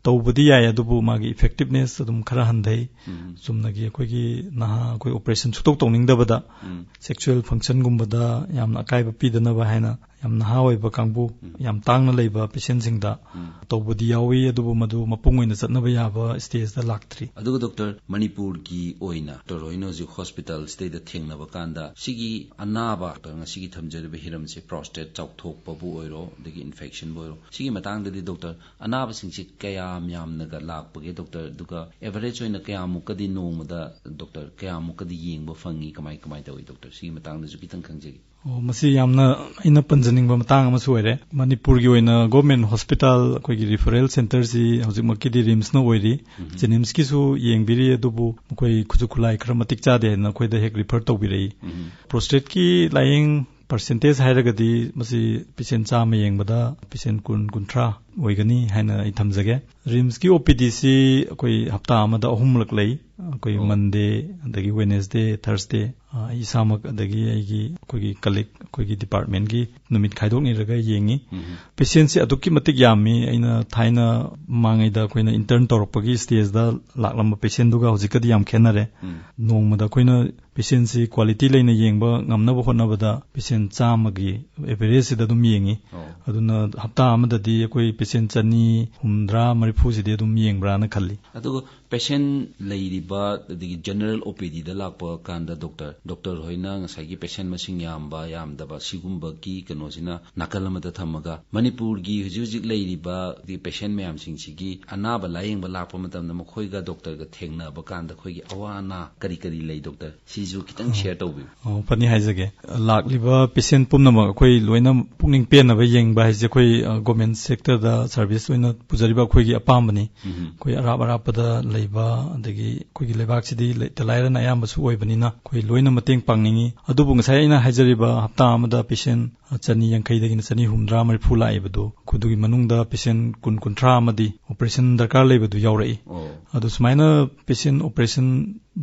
ꯇꯧꯕꯗꯤ ꯌꯥꯏ, ꯑꯗꯨꯕꯨ ꯃꯥꯒꯤ effectiveness ꯑꯗꯨꯝ ꯈꯔ ꯍꯟꯊꯩ꯫ ꯎꯝ꯫ ꯆꯨꯝꯅꯒꯤ ꯑꯩꯈꯣꯏꯒꯤ ꯅꯍꯥ ꯑꯩꯈꯣꯏ operation ꯁꯨꯡꯇꯧ ꯇꯧꯅꯤꯡꯗꯕꯗ ꯎꯝ꯫ Sexual functionꯒꯨꯝꯕꯗ ꯌꯥꯝꯅ ꯑꯀꯥꯏꯕ ꯄꯤꯗꯅꯕ ꯍꯥꯏꯅ ꯌꯥꯝ ꯅꯍꯥ ꯑꯣꯏꯕ ꯀꯥꯡꯕꯨ, ꯎꯝ꯫ ꯌꯥꯝ ꯇꯥꯡꯅ ꯂꯩꯕ patientꯁꯤꯡꯗ ꯎꯝ꯫ ꯇꯧꯕꯗꯤ ꯌꯥꯎꯏ, ꯑꯗꯨꯕꯨ ꯃꯗꯨ ꯃꯄꯨꯡ ꯑꯣꯏꯅ ꯆꯠꯅꯕ ꯌꯥꯕ stageꯇ ꯂꯥꯛꯇ꯭ꯔꯤ꯫ ꯑꯗꯨꯒ ꯗꯣꯛꯇꯔ, ꯃꯅꯤꯄꯨꯔꯒꯤ ꯑꯣꯏꯅ ꯗꯣꯛꯇꯔ ꯍꯣꯏꯅ ꯍꯧꯖꯤꯛ hospitalꯁꯤꯗꯩꯗ ꯊꯦꯡꯅꯕ ꯀꯥꯟꯗ ꯁꯤꯒꯤ ꯑꯅꯥꯕ, ꯗꯣꯛꯇꯔ ꯉꯁꯤꯒꯤ ꯊꯝꯖꯔꯤꯕ ꯍꯤꯔꯝꯁꯦ prostate ꯆꯥꯎꯊꯣꯛꯄꯕꯨ ꯑꯣꯏꯔꯣ, ꯑꯗꯒꯤ infectionꯕꯨ ꯑꯣꯏꯔꯣ, ꯁꯤꯒꯤ ꯃꯇꯥꯡꯗꯗꯤ ꯗꯣꯛꯇꯔ, ꯑꯅꯥꯕꯁꯤꯡꯁꯤ ꯀꯌꯥꯝ ꯌꯥꯝꯅꯒ ꯂꯥꯛꯄꯒꯦ ꯗꯣꯛꯇꯔ? ꯑꯗꯨꯒ average ꯑꯣꯏꯅ ꯀꯌꯥꯃꯨꯛꯀꯗꯤ ꯅꯣꯡꯃꯗ ꯗꯣꯛꯇꯔ, ꯀꯌꯥꯃꯨꯛꯀꯗꯤ ꯌꯦꯡꯕ ꯐꯪꯉꯤ? ꯀꯃꯥꯏ, ꯀꯃꯥꯏ ꯇꯧꯏ ꯗꯣꯛꯇꯔ? ꯁꯤꯒꯤ ꯃꯇꯥꯡꯗꯁꯨ ꯈꯤꯇꯪ ꯈꯪꯖꯒꯦ꯫ ꯑꯣ, ꯃꯁꯤ ꯌꯥꯝꯅ ꯑꯩꯅ ꯄꯟꯖꯅꯤꯡꯕ ꯃꯇꯥꯡ ꯑꯃꯁꯨ ꯑꯣꯏꯔꯦ꯫ ꯃꯅꯤꯄꯨꯔꯒꯤ ꯑꯣꯏꯅ government hospital, ꯑꯩꯈꯣꯏꯒꯤ referral centreꯁꯤ ꯍꯧꯖꯤꯛꯃꯛꯀꯤꯗꯤ RIMSꯅ ꯑꯣꯏꯔꯤ꯫ ꯎꯝ꯫ JNIMSꯀꯤꯁꯨ ꯌꯦꯡꯕꯤꯔꯤ, ꯑꯗꯨꯕꯨ ꯃꯈꯣꯏ ꯈꯨꯠꯁꯨ ꯈꯨꯠꯂꯥꯏ ꯈꯔ ꯃꯇꯤꯛ ꯆꯥꯗꯦ ꯍꯥꯏꯅ ꯑꯩꯈꯣꯏꯗ ꯍꯦꯛ refer ꯇꯧꯕꯤꯔꯛꯏ꯫ ꯎꯝ꯫ Prostateꯀꯤ ꯂꯥꯌꯦꯡ percentage ꯍꯥꯏꯔꯒꯗꯤ ꯃꯁꯤ patient ꯆꯥꯝꯃ ꯌꯦꯡꯕꯗ patient ꯀꯨꯟ, ꯀꯨꯟꯊ꯭ꯔꯥ ꯑꯣꯏꯒꯅꯤ ꯍꯥꯏꯅ ꯑꯩ ꯊꯝꯖꯒꯦ꯫ RIMSꯀꯤ OPDꯁꯤ ꯑꯩꯈꯣꯏ ꯍꯞꯇꯥ ꯑꯃꯗ ꯑꯍꯨꯝꯂꯛ ꯂꯩ꯫ ꯑꯩꯈꯣꯏ ꯑꯣ꯫ Monday, ꯑꯗꯒꯤ Wednesday, Thursday, ꯑ, ꯑꯩ ꯏꯁꯥꯃꯛ, ꯑꯗꯒꯤ ꯑꯩꯒꯤ, ꯑꯩꯈꯣꯏꯒꯤ colleague, ꯑꯩꯈꯣꯏꯒꯤ departmentꯀꯤ ꯅꯨꯃꯤꯠ ꯈꯥꯏꯗꯣꯛꯅꯔꯒ ꯌꯦꯡꯉꯤ꯫ ꯎꯝ꯫ Patientꯁꯤ ꯑꯗꯨꯛꯀꯤ ꯃꯇꯤꯛ ꯌꯥꯝꯃꯤ꯫ ꯑꯩꯅ ꯊꯥꯏꯅ ꯃꯃꯥꯡꯉꯩꯗ ꯑꯩꯈꯣꯏꯅ intern ꯇꯧꯔꯛꯄꯒꯤ stageꯗ ꯂꯥꯛꯂꯝꯕ patientꯗꯨꯒ ꯍꯧꯖꯤꯛꯀꯗꯤ ꯌꯥꯝ ꯈꯦꯠꯅꯔꯦ꯫ ꯎꯝ꯫ ꯅꯣꯡꯃꯗ ꯑꯩꯈꯣꯏꯅ patientꯁꯤ quality ꯂꯩꯅ ꯌꯦꯡꯕ ꯉꯝꯅꯕ ꯍꯣꯠꯅꯕꯗ patient ꯆꯥꯝꯃꯒꯤ averageꯁꯤꯗ ꯑꯗꯨꯝ ꯌꯦꯡꯉꯤ꯫ ꯑꯣ꯫ ꯑꯗꯨꯅ ꯍꯞꯇꯥ ꯑꯃꯗꯗꯤ ꯑꯩꯈꯣꯏ patient ꯆꯅꯤ ꯍꯨꯝꯗ꯭ꯔꯥ ꯃꯔꯤꯐꯨꯁꯤꯗꯤ ꯑꯗꯨꯝ ꯌꯦꯡꯕ꯭ꯔꯥꯅ ꯈꯜꯂꯤ꯫ ꯑꯗꯨꯒ patient ꯂꯩꯔꯤꯕ, ꯑꯗꯒꯤ general OPDꯗ ꯂꯥꯛꯄ ꯀꯥꯟꯗ ꯗꯣꯛꯇꯔ, ꯗꯣꯛꯇꯔ ꯍꯣꯏꯅ ꯉꯁꯥꯏꯒꯤ patient ꯃꯁꯤꯡ ꯌꯥꯝꯕ ꯌꯥꯝꯗꯕ ꯁꯤꯒꯨꯝꯕꯒꯤ ꯀꯩꯅꯣꯁꯤꯅ ꯅꯥꯀꯜ ꯑꯃꯗ ꯊꯝꯃꯒ, ꯃꯅꯤꯄꯨꯔꯒꯤ ꯍꯧꯖꯤꯛ ꯍꯧꯖꯤꯛ ꯂꯩꯔꯤꯕ patient ꯃꯌꯥꯝꯁꯤꯡꯁꯤꯒꯤ ꯑꯅꯥꯕ ꯂꯥꯌꯦꯡꯕ ꯂꯥꯛꯄ ꯃꯇꯝꯗ ꯃꯈꯣꯏꯒ ꯗꯣꯛꯇꯔꯒ ꯊꯦꯡꯅꯕ ꯀꯥꯟꯗ ꯑꯩꯈꯣꯏꯒꯤ ꯑꯋꯥ ꯑꯅꯥ ꯀꯔꯤ ꯀꯔꯤ ꯂꯩ ꯗꯣꯛꯇꯔ? ꯁꯤꯁꯨ ꯈꯤꯇꯪ ꯑꯣ꯫ Share ꯇꯧꯕꯤꯌꯨ꯫ ꯑꯣ, ꯐꯅꯤ ꯍꯥꯏꯖꯒꯦ꯫ ꯂꯥꯛꯂꯤꯕ patient ꯄꯨꯝꯅꯃꯛ ꯑꯩꯈꯣꯏ ꯂꯣꯏꯅ ꯄꯨꯛꯅꯤꯡ ꯄꯦꯟꯅꯕ ꯌꯦꯡꯕ ꯍꯥꯏꯁꯦ ꯑꯩꯈꯣꯏ, ꯑ, government sectorꯗ service ꯑꯣꯏꯅ ꯄꯨꯖꯔꯤꯕ ꯑꯩꯈꯣꯏꯒꯤ ꯑꯄꯥꯝꯕꯅꯤ꯫ ꯎꯝ꯫ ꯑꯩꯈꯣꯏ ꯑꯔꯥꯞ ꯑꯔꯥꯞꯄꯗ ꯂꯩꯕ, ꯑꯗꯒꯤ ꯑꯩꯈꯣꯏꯒꯤ ꯂꯩꯕꯥꯛꯁꯤꯗꯤ ꯂꯩꯇ ꯂꯥꯏꯔꯅ ꯑꯌꯥꯝꯕꯁꯨ ꯑꯣꯏꯕꯅꯤꯅ ꯑꯩꯈꯣꯏ ꯂꯣꯏꯅ ꯃꯇꯦꯡ ꯄꯥꯡꯅꯤꯡꯉꯤ꯫ ꯑꯗꯨꯕꯨ ꯉꯁꯥꯏ ꯑꯩꯅ ꯍꯥꯏꯖꯔꯤꯕ ꯍꯞꯇꯥ ꯑꯃꯗ ꯄꯦꯁꯦꯟ ꯆꯅꯤ ꯌꯥꯡꯈꯩꯗꯒꯤꯅ ꯆꯅꯤ ꯍꯨꯝꯗ꯭ꯔꯥ ꯃꯔꯤꯐꯨ ꯂꯥꯛꯏꯕꯗꯨ, ꯑꯗꯨꯒꯤ ꯃꯅꯨꯡꯗ ꯄꯦꯁꯦꯟ ꯀꯨꯟ ꯀꯨꯟꯊ꯭ꯔꯥ ꯑꯃꯗꯤ ꯑꯣꯄꯔꯦꯁꯟ ꯗꯔꯀꯥꯔ ꯂꯩꯕꯗꯨ ꯌꯥꯎꯔꯛꯏ꯫ ꯑꯣ꯫ ꯑꯗꯨ ꯁꯨꯃꯥꯏꯅ ꯄꯦꯁꯦꯟ ꯑꯣꯄꯔꯦꯁꯟ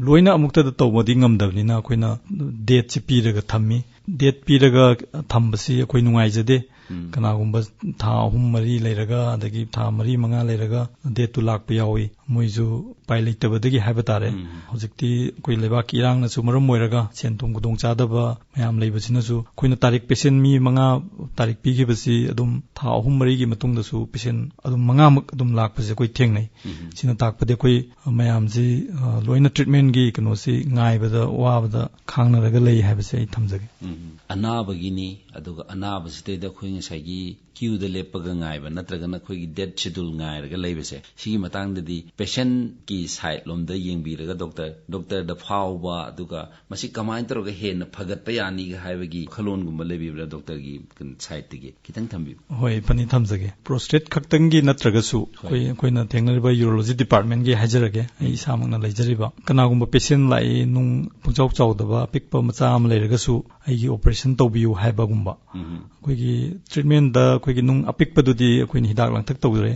ꯂꯣꯏꯅ ꯑꯃꯨꯛꯇꯗ ꯇꯧꯕꯗꯤ ꯉꯝꯗꯕꯅꯤꯅ ꯑꯩꯈꯣꯏꯅ ꯗꯦꯠꯁꯤ ꯄꯤꯔꯒ ꯊꯝꯃꯤ꯫ ꯗꯦꯠ ꯄꯤꯔꯒ ꯊꯝꯕꯁꯤ ꯑꯩꯈꯣꯏ ꯅꯨꯡꯉꯥꯏꯖꯗꯦ꯫ ꯎꯝ꯫ ꯀꯅꯥꯒꯨꯝꯕ ꯊꯥ ꯑꯍꯨꯝ ꯃꯔꯤ ꯂꯩꯔꯒ, ꯑꯗꯒꯤ ꯊꯥ ꯃꯔꯤ ꯃꯉꯥ ꯂꯩꯔꯒ ꯗꯦꯠꯇꯨ ꯂꯥꯛꯄ ꯌꯥꯎꯏ꯫ ꯃꯣꯏꯁꯨ ꯎꯄꯥꯏ ꯂꯩꯇꯕꯗꯒꯤ ꯍꯥꯏꯕ ꯇꯥꯔꯦ꯫ ꯎꯝ꯫ ꯍꯧꯖꯤꯛꯇꯤ ꯑꯩꯈꯣꯏ ꯂꯩꯕꯥꯛꯀꯤ ꯏꯔꯥꯡꯅꯁꯨ ꯃꯔꯝ ꯑꯣꯏꯔꯒ ꯁꯦꯟ ꯊꯨꯝ ꯈꯨꯗꯣꯡꯆꯥꯗꯕ ꯃꯌꯥꯝ ꯂꯩꯕꯁꯤꯅꯁꯨ ꯑꯩꯈꯣꯏꯅ ꯇꯥꯔꯤꯛ, ꯄꯦꯁꯦꯟ ꯃꯤ ꯃꯉꯥ ꯇꯥꯔꯤꯛ ꯄꯤꯈꯤꯕꯁꯤ ꯑꯗꯨꯝ ꯊꯥ ꯑꯍꯨꯝ ꯃꯔꯤꯒꯤ ꯃꯇꯨꯡꯗꯁꯨ ꯄꯦꯁꯦꯟ ꯑꯗꯨꯝ ꯃꯉꯥꯃꯛ ꯑꯗꯨꯝ ꯂꯥꯛꯄꯁꯦ ꯑꯩꯈꯣꯏ ꯊꯦꯡꯅꯩ꯫ ꯎꯝ꯫ ꯁꯤꯅ ꯇꯥꯛꯄꯗꯤ ꯑꯩꯈꯣꯏ ꯃꯌꯥꯝꯁꯤ, ꯑ, ꯂꯣꯏꯅ ꯇ꯭ꯔꯤꯠꯃꯦꯟꯒꯤ ꯀꯩꯅꯣꯁꯤ ꯉꯥꯏꯕꯗ ꯋꯥꯕꯗ ꯈꯥꯡꯅꯔꯒ ꯂꯩ ꯍꯥꯏꯕꯁꯦ ꯑꯩ ꯊꯝꯖꯒꯦ꯫ ꯎꯝ꯫ ꯑꯅꯥꯕꯒꯤꯅꯤ, ꯑꯗꯨꯒ ꯑꯅꯥꯕꯁꯤꯗꯩꯗ ꯑꯩꯈꯣꯏ ꯉꯁꯥꯏꯒꯤ ꯀ꯭ꯌꯨꯗ ꯂꯦꯞꯄꯒ ꯉꯥꯏꯕ ꯅꯠꯇ꯭ꯔꯒꯅ ꯑꯩꯈꯣꯏꯒꯤ ꯗꯦꯠ ꯁꯦꯗꯨꯜ ꯉꯥꯏꯔꯒ ꯂꯩꯕꯁꯦ, ꯁꯤꯒꯤ ꯃꯇꯥꯡꯗꯗꯤ ꯄꯦꯁꯦꯟꯒꯤ ꯁꯥꯏꯠ ꯂꯣꯝꯗ ꯌꯦꯡꯕꯤꯔꯒ ꯗꯣꯛꯇꯔ, ꯗꯣꯛꯇꯔꯗ ꯐꯥꯎꯕ, ꯑꯗꯨꯒ ꯃꯁꯤ ꯀꯃꯥꯏꯅ ꯇꯧꯔꯒ ꯍꯦꯟꯅ ꯐꯒꯠꯄ ꯌꯥꯅꯤꯒ ꯍꯥꯏꯕꯒꯤ ꯋꯥꯈꯜꯂꯣꯟꯒꯨꯝꯕ ꯂꯩꯕꯤꯕ꯭ꯔꯥ ꯗꯣꯛꯇꯔꯒꯤ ꯁꯥꯏꯠꯇꯒꯤ? ꯈꯤꯇꯪ ꯊꯝꯕꯤꯌꯨ꯫ ꯍꯣꯏ, ꯐꯅꯤ, ꯊꯝꯖꯒꯦ꯫ ꯄ꯭ꯔꯣꯁꯇꯦꯠ ꯈꯛꯇꯪꯒꯤ ꯅꯠꯇ꯭ꯔꯒꯁꯨ ꯍꯣꯏ꯫ ꯑꯩꯈꯣꯏ, ꯑꯩꯈꯣꯏꯅ ꯊꯦꯡꯅꯔꯤꯕ ꯌꯨꯔꯣꯂꯣꯖꯤ ꯗꯤꯄꯥꯔꯠꯃꯦꯟꯒꯤ ꯍꯥꯏꯖꯔꯒꯦ, ꯑꯩ ꯎꯝ꯫ ꯏꯁꯥꯃꯛꯅ ꯂꯩꯖꯔꯤꯕ꯫ ꯀꯅꯥꯒꯨꯝꯕ ꯄꯦꯁꯦꯟ ꯂꯥꯛꯏ, ꯅꯨꯡ ꯄꯨꯡꯆꯥꯎ ꯆꯥꯎꯗꯕ ꯑꯄꯤꯛꯄ ꯃꯆꯥ ꯑꯃ ꯂꯩꯔꯒꯁꯨ ꯑꯩꯒꯤ ꯑꯣꯄꯔꯦꯁꯟ ꯇꯧꯕꯤꯌꯨ ꯍꯥꯏꯕꯒꯨꯝꯕ꯫ ꯎꯝ꯫ ꯑꯩꯈꯣꯏꯒꯤ ꯇ꯭ꯔꯤꯠꯃꯦꯟꯗ ꯑꯩꯈꯣꯏꯒꯤ ꯅꯨꯡ ꯑꯄꯤꯛꯄꯗꯨꯗꯤ ꯑꯩꯈꯣꯏꯅ ꯍꯤꯗꯥꯛ ꯂꯥꯡꯊꯛ ꯇꯧꯗ꯭ꯔꯦ,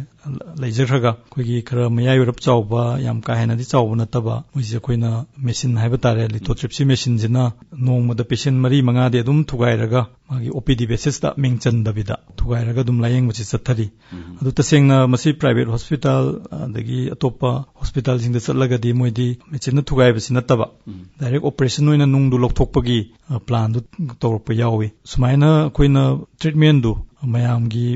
ꯂꯩꯖꯈ꯭ꯔꯒ ꯑꯩꯈꯣꯏꯒꯤ ꯈꯔ ꯃꯌꯥꯏ ꯑꯣꯏꯔꯞ ꯆꯥꯎꯕ, ꯌꯥꯝ ꯀꯥ ꯍꯦꯟꯅꯗꯤ ꯆꯥꯎꯕ ꯅꯠꯇꯕ, ꯃꯣꯏꯁꯦ ꯑꯩꯈꯣꯏꯅ ꯃꯦꯁꯤꯟ ꯍꯥꯏꯕ ꯇꯥꯔꯦ, ꯂꯤꯊꯣꯇ꯭ꯔꯤꯞꯁꯤ ꯃꯦꯁꯤꯟꯁꯤꯅ ꯅꯣꯡꯃꯗ ꯄꯦꯁꯦꯟ ꯃꯔꯤ ꯃꯉꯥꯗꯤ ꯑꯗꯨꯝ ꯊꯨꯒꯥꯏꯔꯒ ꯃꯥꯒꯤ ꯑꯣ ꯄꯤ ꯗꯤ ꯕꯦꯁꯤꯁꯇ ꯃꯤꯡ ꯆꯟꯗꯕꯤꯗ ꯊꯨꯒꯥꯏꯔꯒ ꯑꯗꯨꯝ ꯂꯥꯌꯦꯡꯕꯁꯤ ꯆꯠꯊꯔꯤ꯫ ꯎꯝ꯫ ꯑꯗꯨ ꯇꯁꯦꯡꯅ ꯃꯁꯤ ꯄ꯭ꯔꯥꯏꯚꯦꯠ ꯍꯣꯁꯄꯤꯇꯥꯜ ꯑꯗꯒꯤ ꯑꯇꯣꯞꯄ ꯍꯣꯁꯄꯤꯇꯥꯜꯁꯤꯡꯗ ꯆꯠꯂꯒꯗꯤ ꯃꯣꯏꯗꯤ ꯃꯦꯆꯤꯟꯅ ꯊꯨꯒꯥꯏꯕꯁꯤ ꯅꯠꯇꯕ, ꯎꯝ꯫ ꯗꯥꯏꯔꯦꯛ ꯑꯣꯄꯔꯦꯁꯟ ꯑꯣꯏꯅ ꯅꯨꯡꯗꯨ ꯂꯧꯊꯣꯛꯄꯒꯤ, ꯑ, ꯄ꯭ꯂꯥꯟꯗꯨ ꯇꯧꯔꯛꯄ ꯌꯥꯎꯏ꯫ ꯁꯨꯃꯥꯏꯅ ꯑꯩꯈꯣꯏꯅ ꯇ꯭ꯔꯤꯠꯃꯦꯟꯗꯨ ꯃꯌꯥꯝꯒꯤ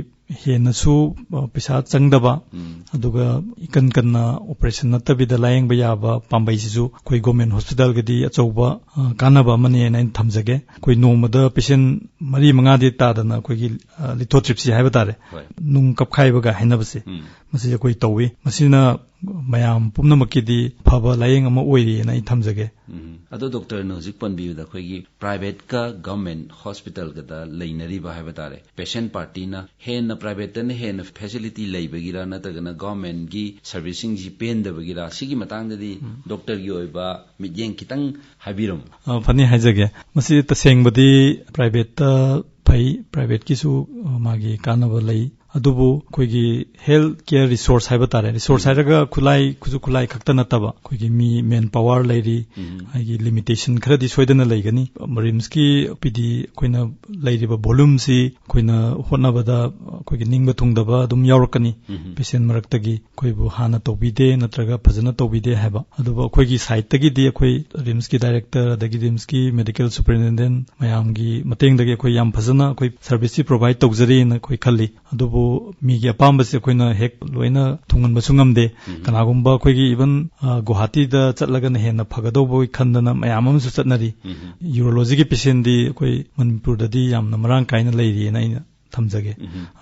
ꯍꯦꯟꯅꯁꯨ, ꯑ, ꯄꯩꯁꯥ ꯆꯪꯗꯕ, ꯎꯝ꯫ ꯑꯗꯨꯒ ꯏꯀꯟ ꯀꯟꯅ ꯑꯣꯄꯔꯦꯁꯟ ꯅꯠꯇꯕꯤꯗ ꯂꯥꯌꯦꯡꯕ ꯌꯥꯕ ꯄꯥꯝꯕꯩꯁꯤꯁꯨ ꯑꯩꯈꯣꯏ ꯒꯣꯔꯃꯦꯟ ꯍꯣꯁꯄꯤꯇꯥꯜꯒꯤꯗꯤ ꯑꯆꯧꯕ, ꯑ, ꯀꯥꯟꯅꯕ ꯑꯃꯅꯦꯅ ꯑꯩꯅ ꯊꯝꯖꯒꯦ꯫ ꯑꯩꯈꯣꯏ ꯅꯣꯡꯃꯗ ꯄꯦꯁꯦꯟ ꯃꯔꯤ ꯃꯉꯥꯗꯤ ꯇꯥꯗꯅ ꯑꯩꯈꯣꯏꯒꯤ, ꯑ, ꯂꯤꯊꯣꯇ꯭ꯔꯤꯞꯁꯤ ꯍꯥꯏꯕ ꯇꯥꯔꯦ, ꯍꯣꯏ꯫ ꯅꯨꯡ ꯀꯞꯈꯥꯏꯕꯒ ꯍꯥꯏꯅꯕꯁꯦ, ꯎꯝ꯫ ꯃꯁꯤ ꯑꯩꯈꯣꯏ ꯇꯧꯏ꯫ ꯃꯁꯤꯅ ꯃꯌꯥꯝ ꯄꯨꯝꯅꯃꯛꯀꯤꯗꯤ ꯐꯕ ꯂꯥꯏꯌꯦꯡ ꯑꯃ ꯑꯣꯏꯔꯤꯅ ꯑꯩ ꯊꯝꯖꯒꯦ꯫ ꯎꯝ꯫ ꯑꯗꯣ ꯗꯣꯛꯇꯔꯅ ꯍꯧꯖꯤꯛ ꯄꯟꯕꯤꯕꯗ ꯑꯩꯈꯣꯏꯒꯤ ꯄ꯭ꯔꯥꯏꯚꯦꯠꯀ ꯒꯚꯔꯟꯃꯦꯟꯠ ꯍꯣꯁꯄꯤꯇꯥꯜꯒꯗ ꯂꯩꯅꯔꯤꯕ ꯍꯥꯏꯕ ꯇꯥꯔꯦ, ꯄꯦꯁꯦꯟꯠ ꯄꯥꯔꯇꯤꯅ ꯍꯦꯟꯅ ꯄ꯭ꯔꯥꯏꯚꯦꯠꯇꯅ ꯍꯦꯟꯅ ꯐꯦꯁꯤꯂꯤꯇꯤ ꯂꯩꯕꯒꯤꯔ ꯅꯠꯇ꯭ꯔꯒꯅ ꯒꯚꯔꯟꯃꯦꯟꯠꯀꯤ ꯁꯔꯚꯤꯁꯁꯤꯡꯁꯤ ꯄꯦꯟꯗꯕꯒꯤꯔ, ꯁꯤꯒꯤ ꯃꯇꯥꯡꯗꯗꯤ ꯗꯣꯛꯇꯔꯒꯤ ꯑꯣꯏꯕ ꯃꯤꯠꯌꯦꯡ ꯈꯤꯇꯪ ꯍꯥꯏꯕꯤꯔꯝꯃꯨ꯫ ꯑ, ꯐꯅꯤ ꯍꯥꯏꯖꯒꯦ꯫ ꯃꯁꯤ ꯇꯁꯦꯡꯕꯗꯤ ꯄ꯭ꯔꯥꯏꯚꯦꯠꯇ ꯐꯩ, ꯄ꯭ꯔꯥꯏꯚꯦꯠꯀꯤꯁꯨ, ꯑ, ꯃꯥꯒꯤ ꯀꯥꯟꯅꯕ ꯂꯩ꯫ ꯑꯗꯨꯕꯨ ꯑꯩꯈꯣꯏꯒꯤ health care resource ꯍꯥꯏꯕ ꯇꯥꯔꯦ, resource ꯍꯥꯏꯔꯒ ꯈꯨꯠꯂꯥꯏ, ꯈꯨꯠꯁꯨ ꯈꯨꯠꯂꯥꯏ ꯈꯛꯇ ꯅꯠꯇꯕ, ꯑꯩꯈꯣꯏꯒꯤ ꯃꯤ ꯃꯦꯟ ꯄꯥꯋꯔ ꯂꯩꯔꯤ, ꯑꯩꯒꯤ ꯂꯤꯃꯤꯇꯦꯁꯟ ꯈꯔꯗꯤ ꯁꯣꯏꯗꯅ ꯂꯩꯒꯅꯤ꯫ ꯔꯤꯝꯁꯀꯤ ꯄꯤꯗꯤ ꯑꯩꯈꯣꯏꯅ ꯂꯩꯔꯤꯕ ꯚꯣꯂꯨꯝꯁꯤ ꯑꯩꯈꯣꯏꯅ ꯍꯣꯠꯅꯕꯗ ꯑꯩꯈꯣꯏꯒꯤ ꯅꯤꯡꯕ ꯊꯨꯡꯗꯕ ꯑꯗꯨꯝ ꯌꯥꯎꯔꯛꯀꯅꯤ꯫ ꯄꯦꯁꯦꯟꯠ ꯃꯔꯛꯇꯒꯤ ꯑꯩꯈꯣꯏꯕꯨ ꯍꯥꯟꯅ ꯇꯧꯕꯤꯗꯦ ꯅꯠꯇ꯭ꯔꯒ ꯐꯖꯅ ꯇꯧꯕꯤꯗꯦ ꯍꯥꯏꯕ꯫ ꯑꯗꯨꯕꯨ ꯑꯩꯈꯣꯏꯒꯤ ꯁꯥꯏꯠꯇꯒꯤꯗꯤ ꯑꯩꯈꯣꯏ ꯔꯤꯝꯁꯀꯤ ꯗꯥꯏꯔꯦꯛꯇꯔ ꯑꯗꯒꯤ ꯔꯤꯝꯁꯀꯤ ꯃꯦꯗꯤꯀꯦꯜ ꯁꯨꯄꯔꯤꯟꯇꯦꯟꯗꯦꯟꯠ ꯃꯌꯥꯝꯒꯤ ꯃꯇꯦꯡꯗꯒꯤ ꯑꯩꯈꯣꯏ ꯌꯥꯝ ꯐꯖꯅ ꯑꯩꯈꯣꯏ ꯁꯔꯚꯤꯁꯁꯤ ꯄ꯭ꯔꯣꯚꯥꯏꯗ ꯇꯧꯖꯔꯤꯅ ꯑꯩꯈꯣꯏ ꯈꯜꯂꯤ꯫ ꯑꯗꯨꯕꯨ ꯃꯤꯒꯤ ꯑꯄꯥꯝꯕꯁꯦ ꯑꯩꯈꯣꯏꯅ ꯍꯦꯛ ꯂꯣꯏꯅ ꯊꯨꯡꯍꯟꯕꯁꯨ ꯉꯝꯗꯦ꯫ ꯀꯅꯥꯒꯨꯝꯕ ꯑꯩꯈꯣꯏꯒꯤ ꯏꯚꯟ, ꯑ, ꯒꯨꯋꯥꯍꯥꯇꯤꯗ ꯆꯠꯂꯒꯅ ꯍꯦꯟꯅ ꯐꯒꯗꯧꯕ ꯈꯟꯗꯅ ꯃꯌꯥꯝ ꯑꯃꯁꯨ ꯆꯠꯅꯔꯤ꯫ ꯌꯨꯔꯣꯂꯣꯖꯤꯒꯤ ꯄꯦꯁꯦꯟꯠꯗꯤ ꯑꯩꯈꯣꯏ ꯃꯅꯤꯄꯨꯔꯗꯗꯤ ꯌꯥꯝꯅ ꯃꯔꯥꯡ ꯀꯥꯏꯅ ꯂꯩꯔꯤꯅ ꯑꯩꯅ ꯊꯝꯖꯒꯦ꯫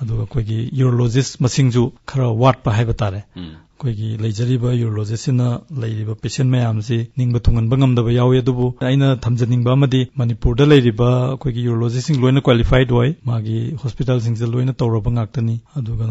ꯑꯗꯨꯒ ꯑꯩꯈꯣꯏꯒꯤ ꯌꯨꯔꯣꯂꯣꯖꯤꯁ ꯃꯁꯤꯡꯁꯨ ꯈꯔ ꯋꯥꯠꯄ ꯍꯥꯏꯕ ꯇꯥꯔꯦ꯫ ꯑꯩꯈꯣꯏꯒꯤ ꯂꯩꯖꯔꯤꯕ ꯌꯨꯔꯣꯂꯣꯖꯤꯁꯁꯤꯅ ꯂꯩꯔꯤꯕ ꯄꯦꯁꯦꯟꯠ ꯃꯌꯥꯝꯁꯤ ꯅꯤꯡꯕ ꯊꯨꯡꯍꯟꯕ ꯉꯝꯗꯕ ꯌꯥꯎꯏ꯫ ꯑꯗꯨꯕꯨ ꯑꯩꯅ ꯊꯝꯖꯅꯤꯡꯕ ꯑꯃꯗꯤ ꯃꯅꯤꯄꯨꯔꯗ ꯂꯩꯔꯤꯕ ꯑꯩꯈꯣꯏꯒꯤ ꯌꯨꯔꯣꯂꯣꯖꯤꯁꯁꯤꯡ ꯂꯣꯏꯅ ꯀ꯭ꯋꯥꯂꯤꯐꯥꯏꯗ ꯑꯣꯏ, ꯃꯥꯒꯤ ꯍꯣꯁꯄꯤꯇꯥꯜꯁꯤꯡꯁꯦ ꯂꯣꯏꯅ ꯇꯧꯔꯕ ꯉꯥꯛꯇꯅꯤ꯫ ꯑꯗꯨꯒ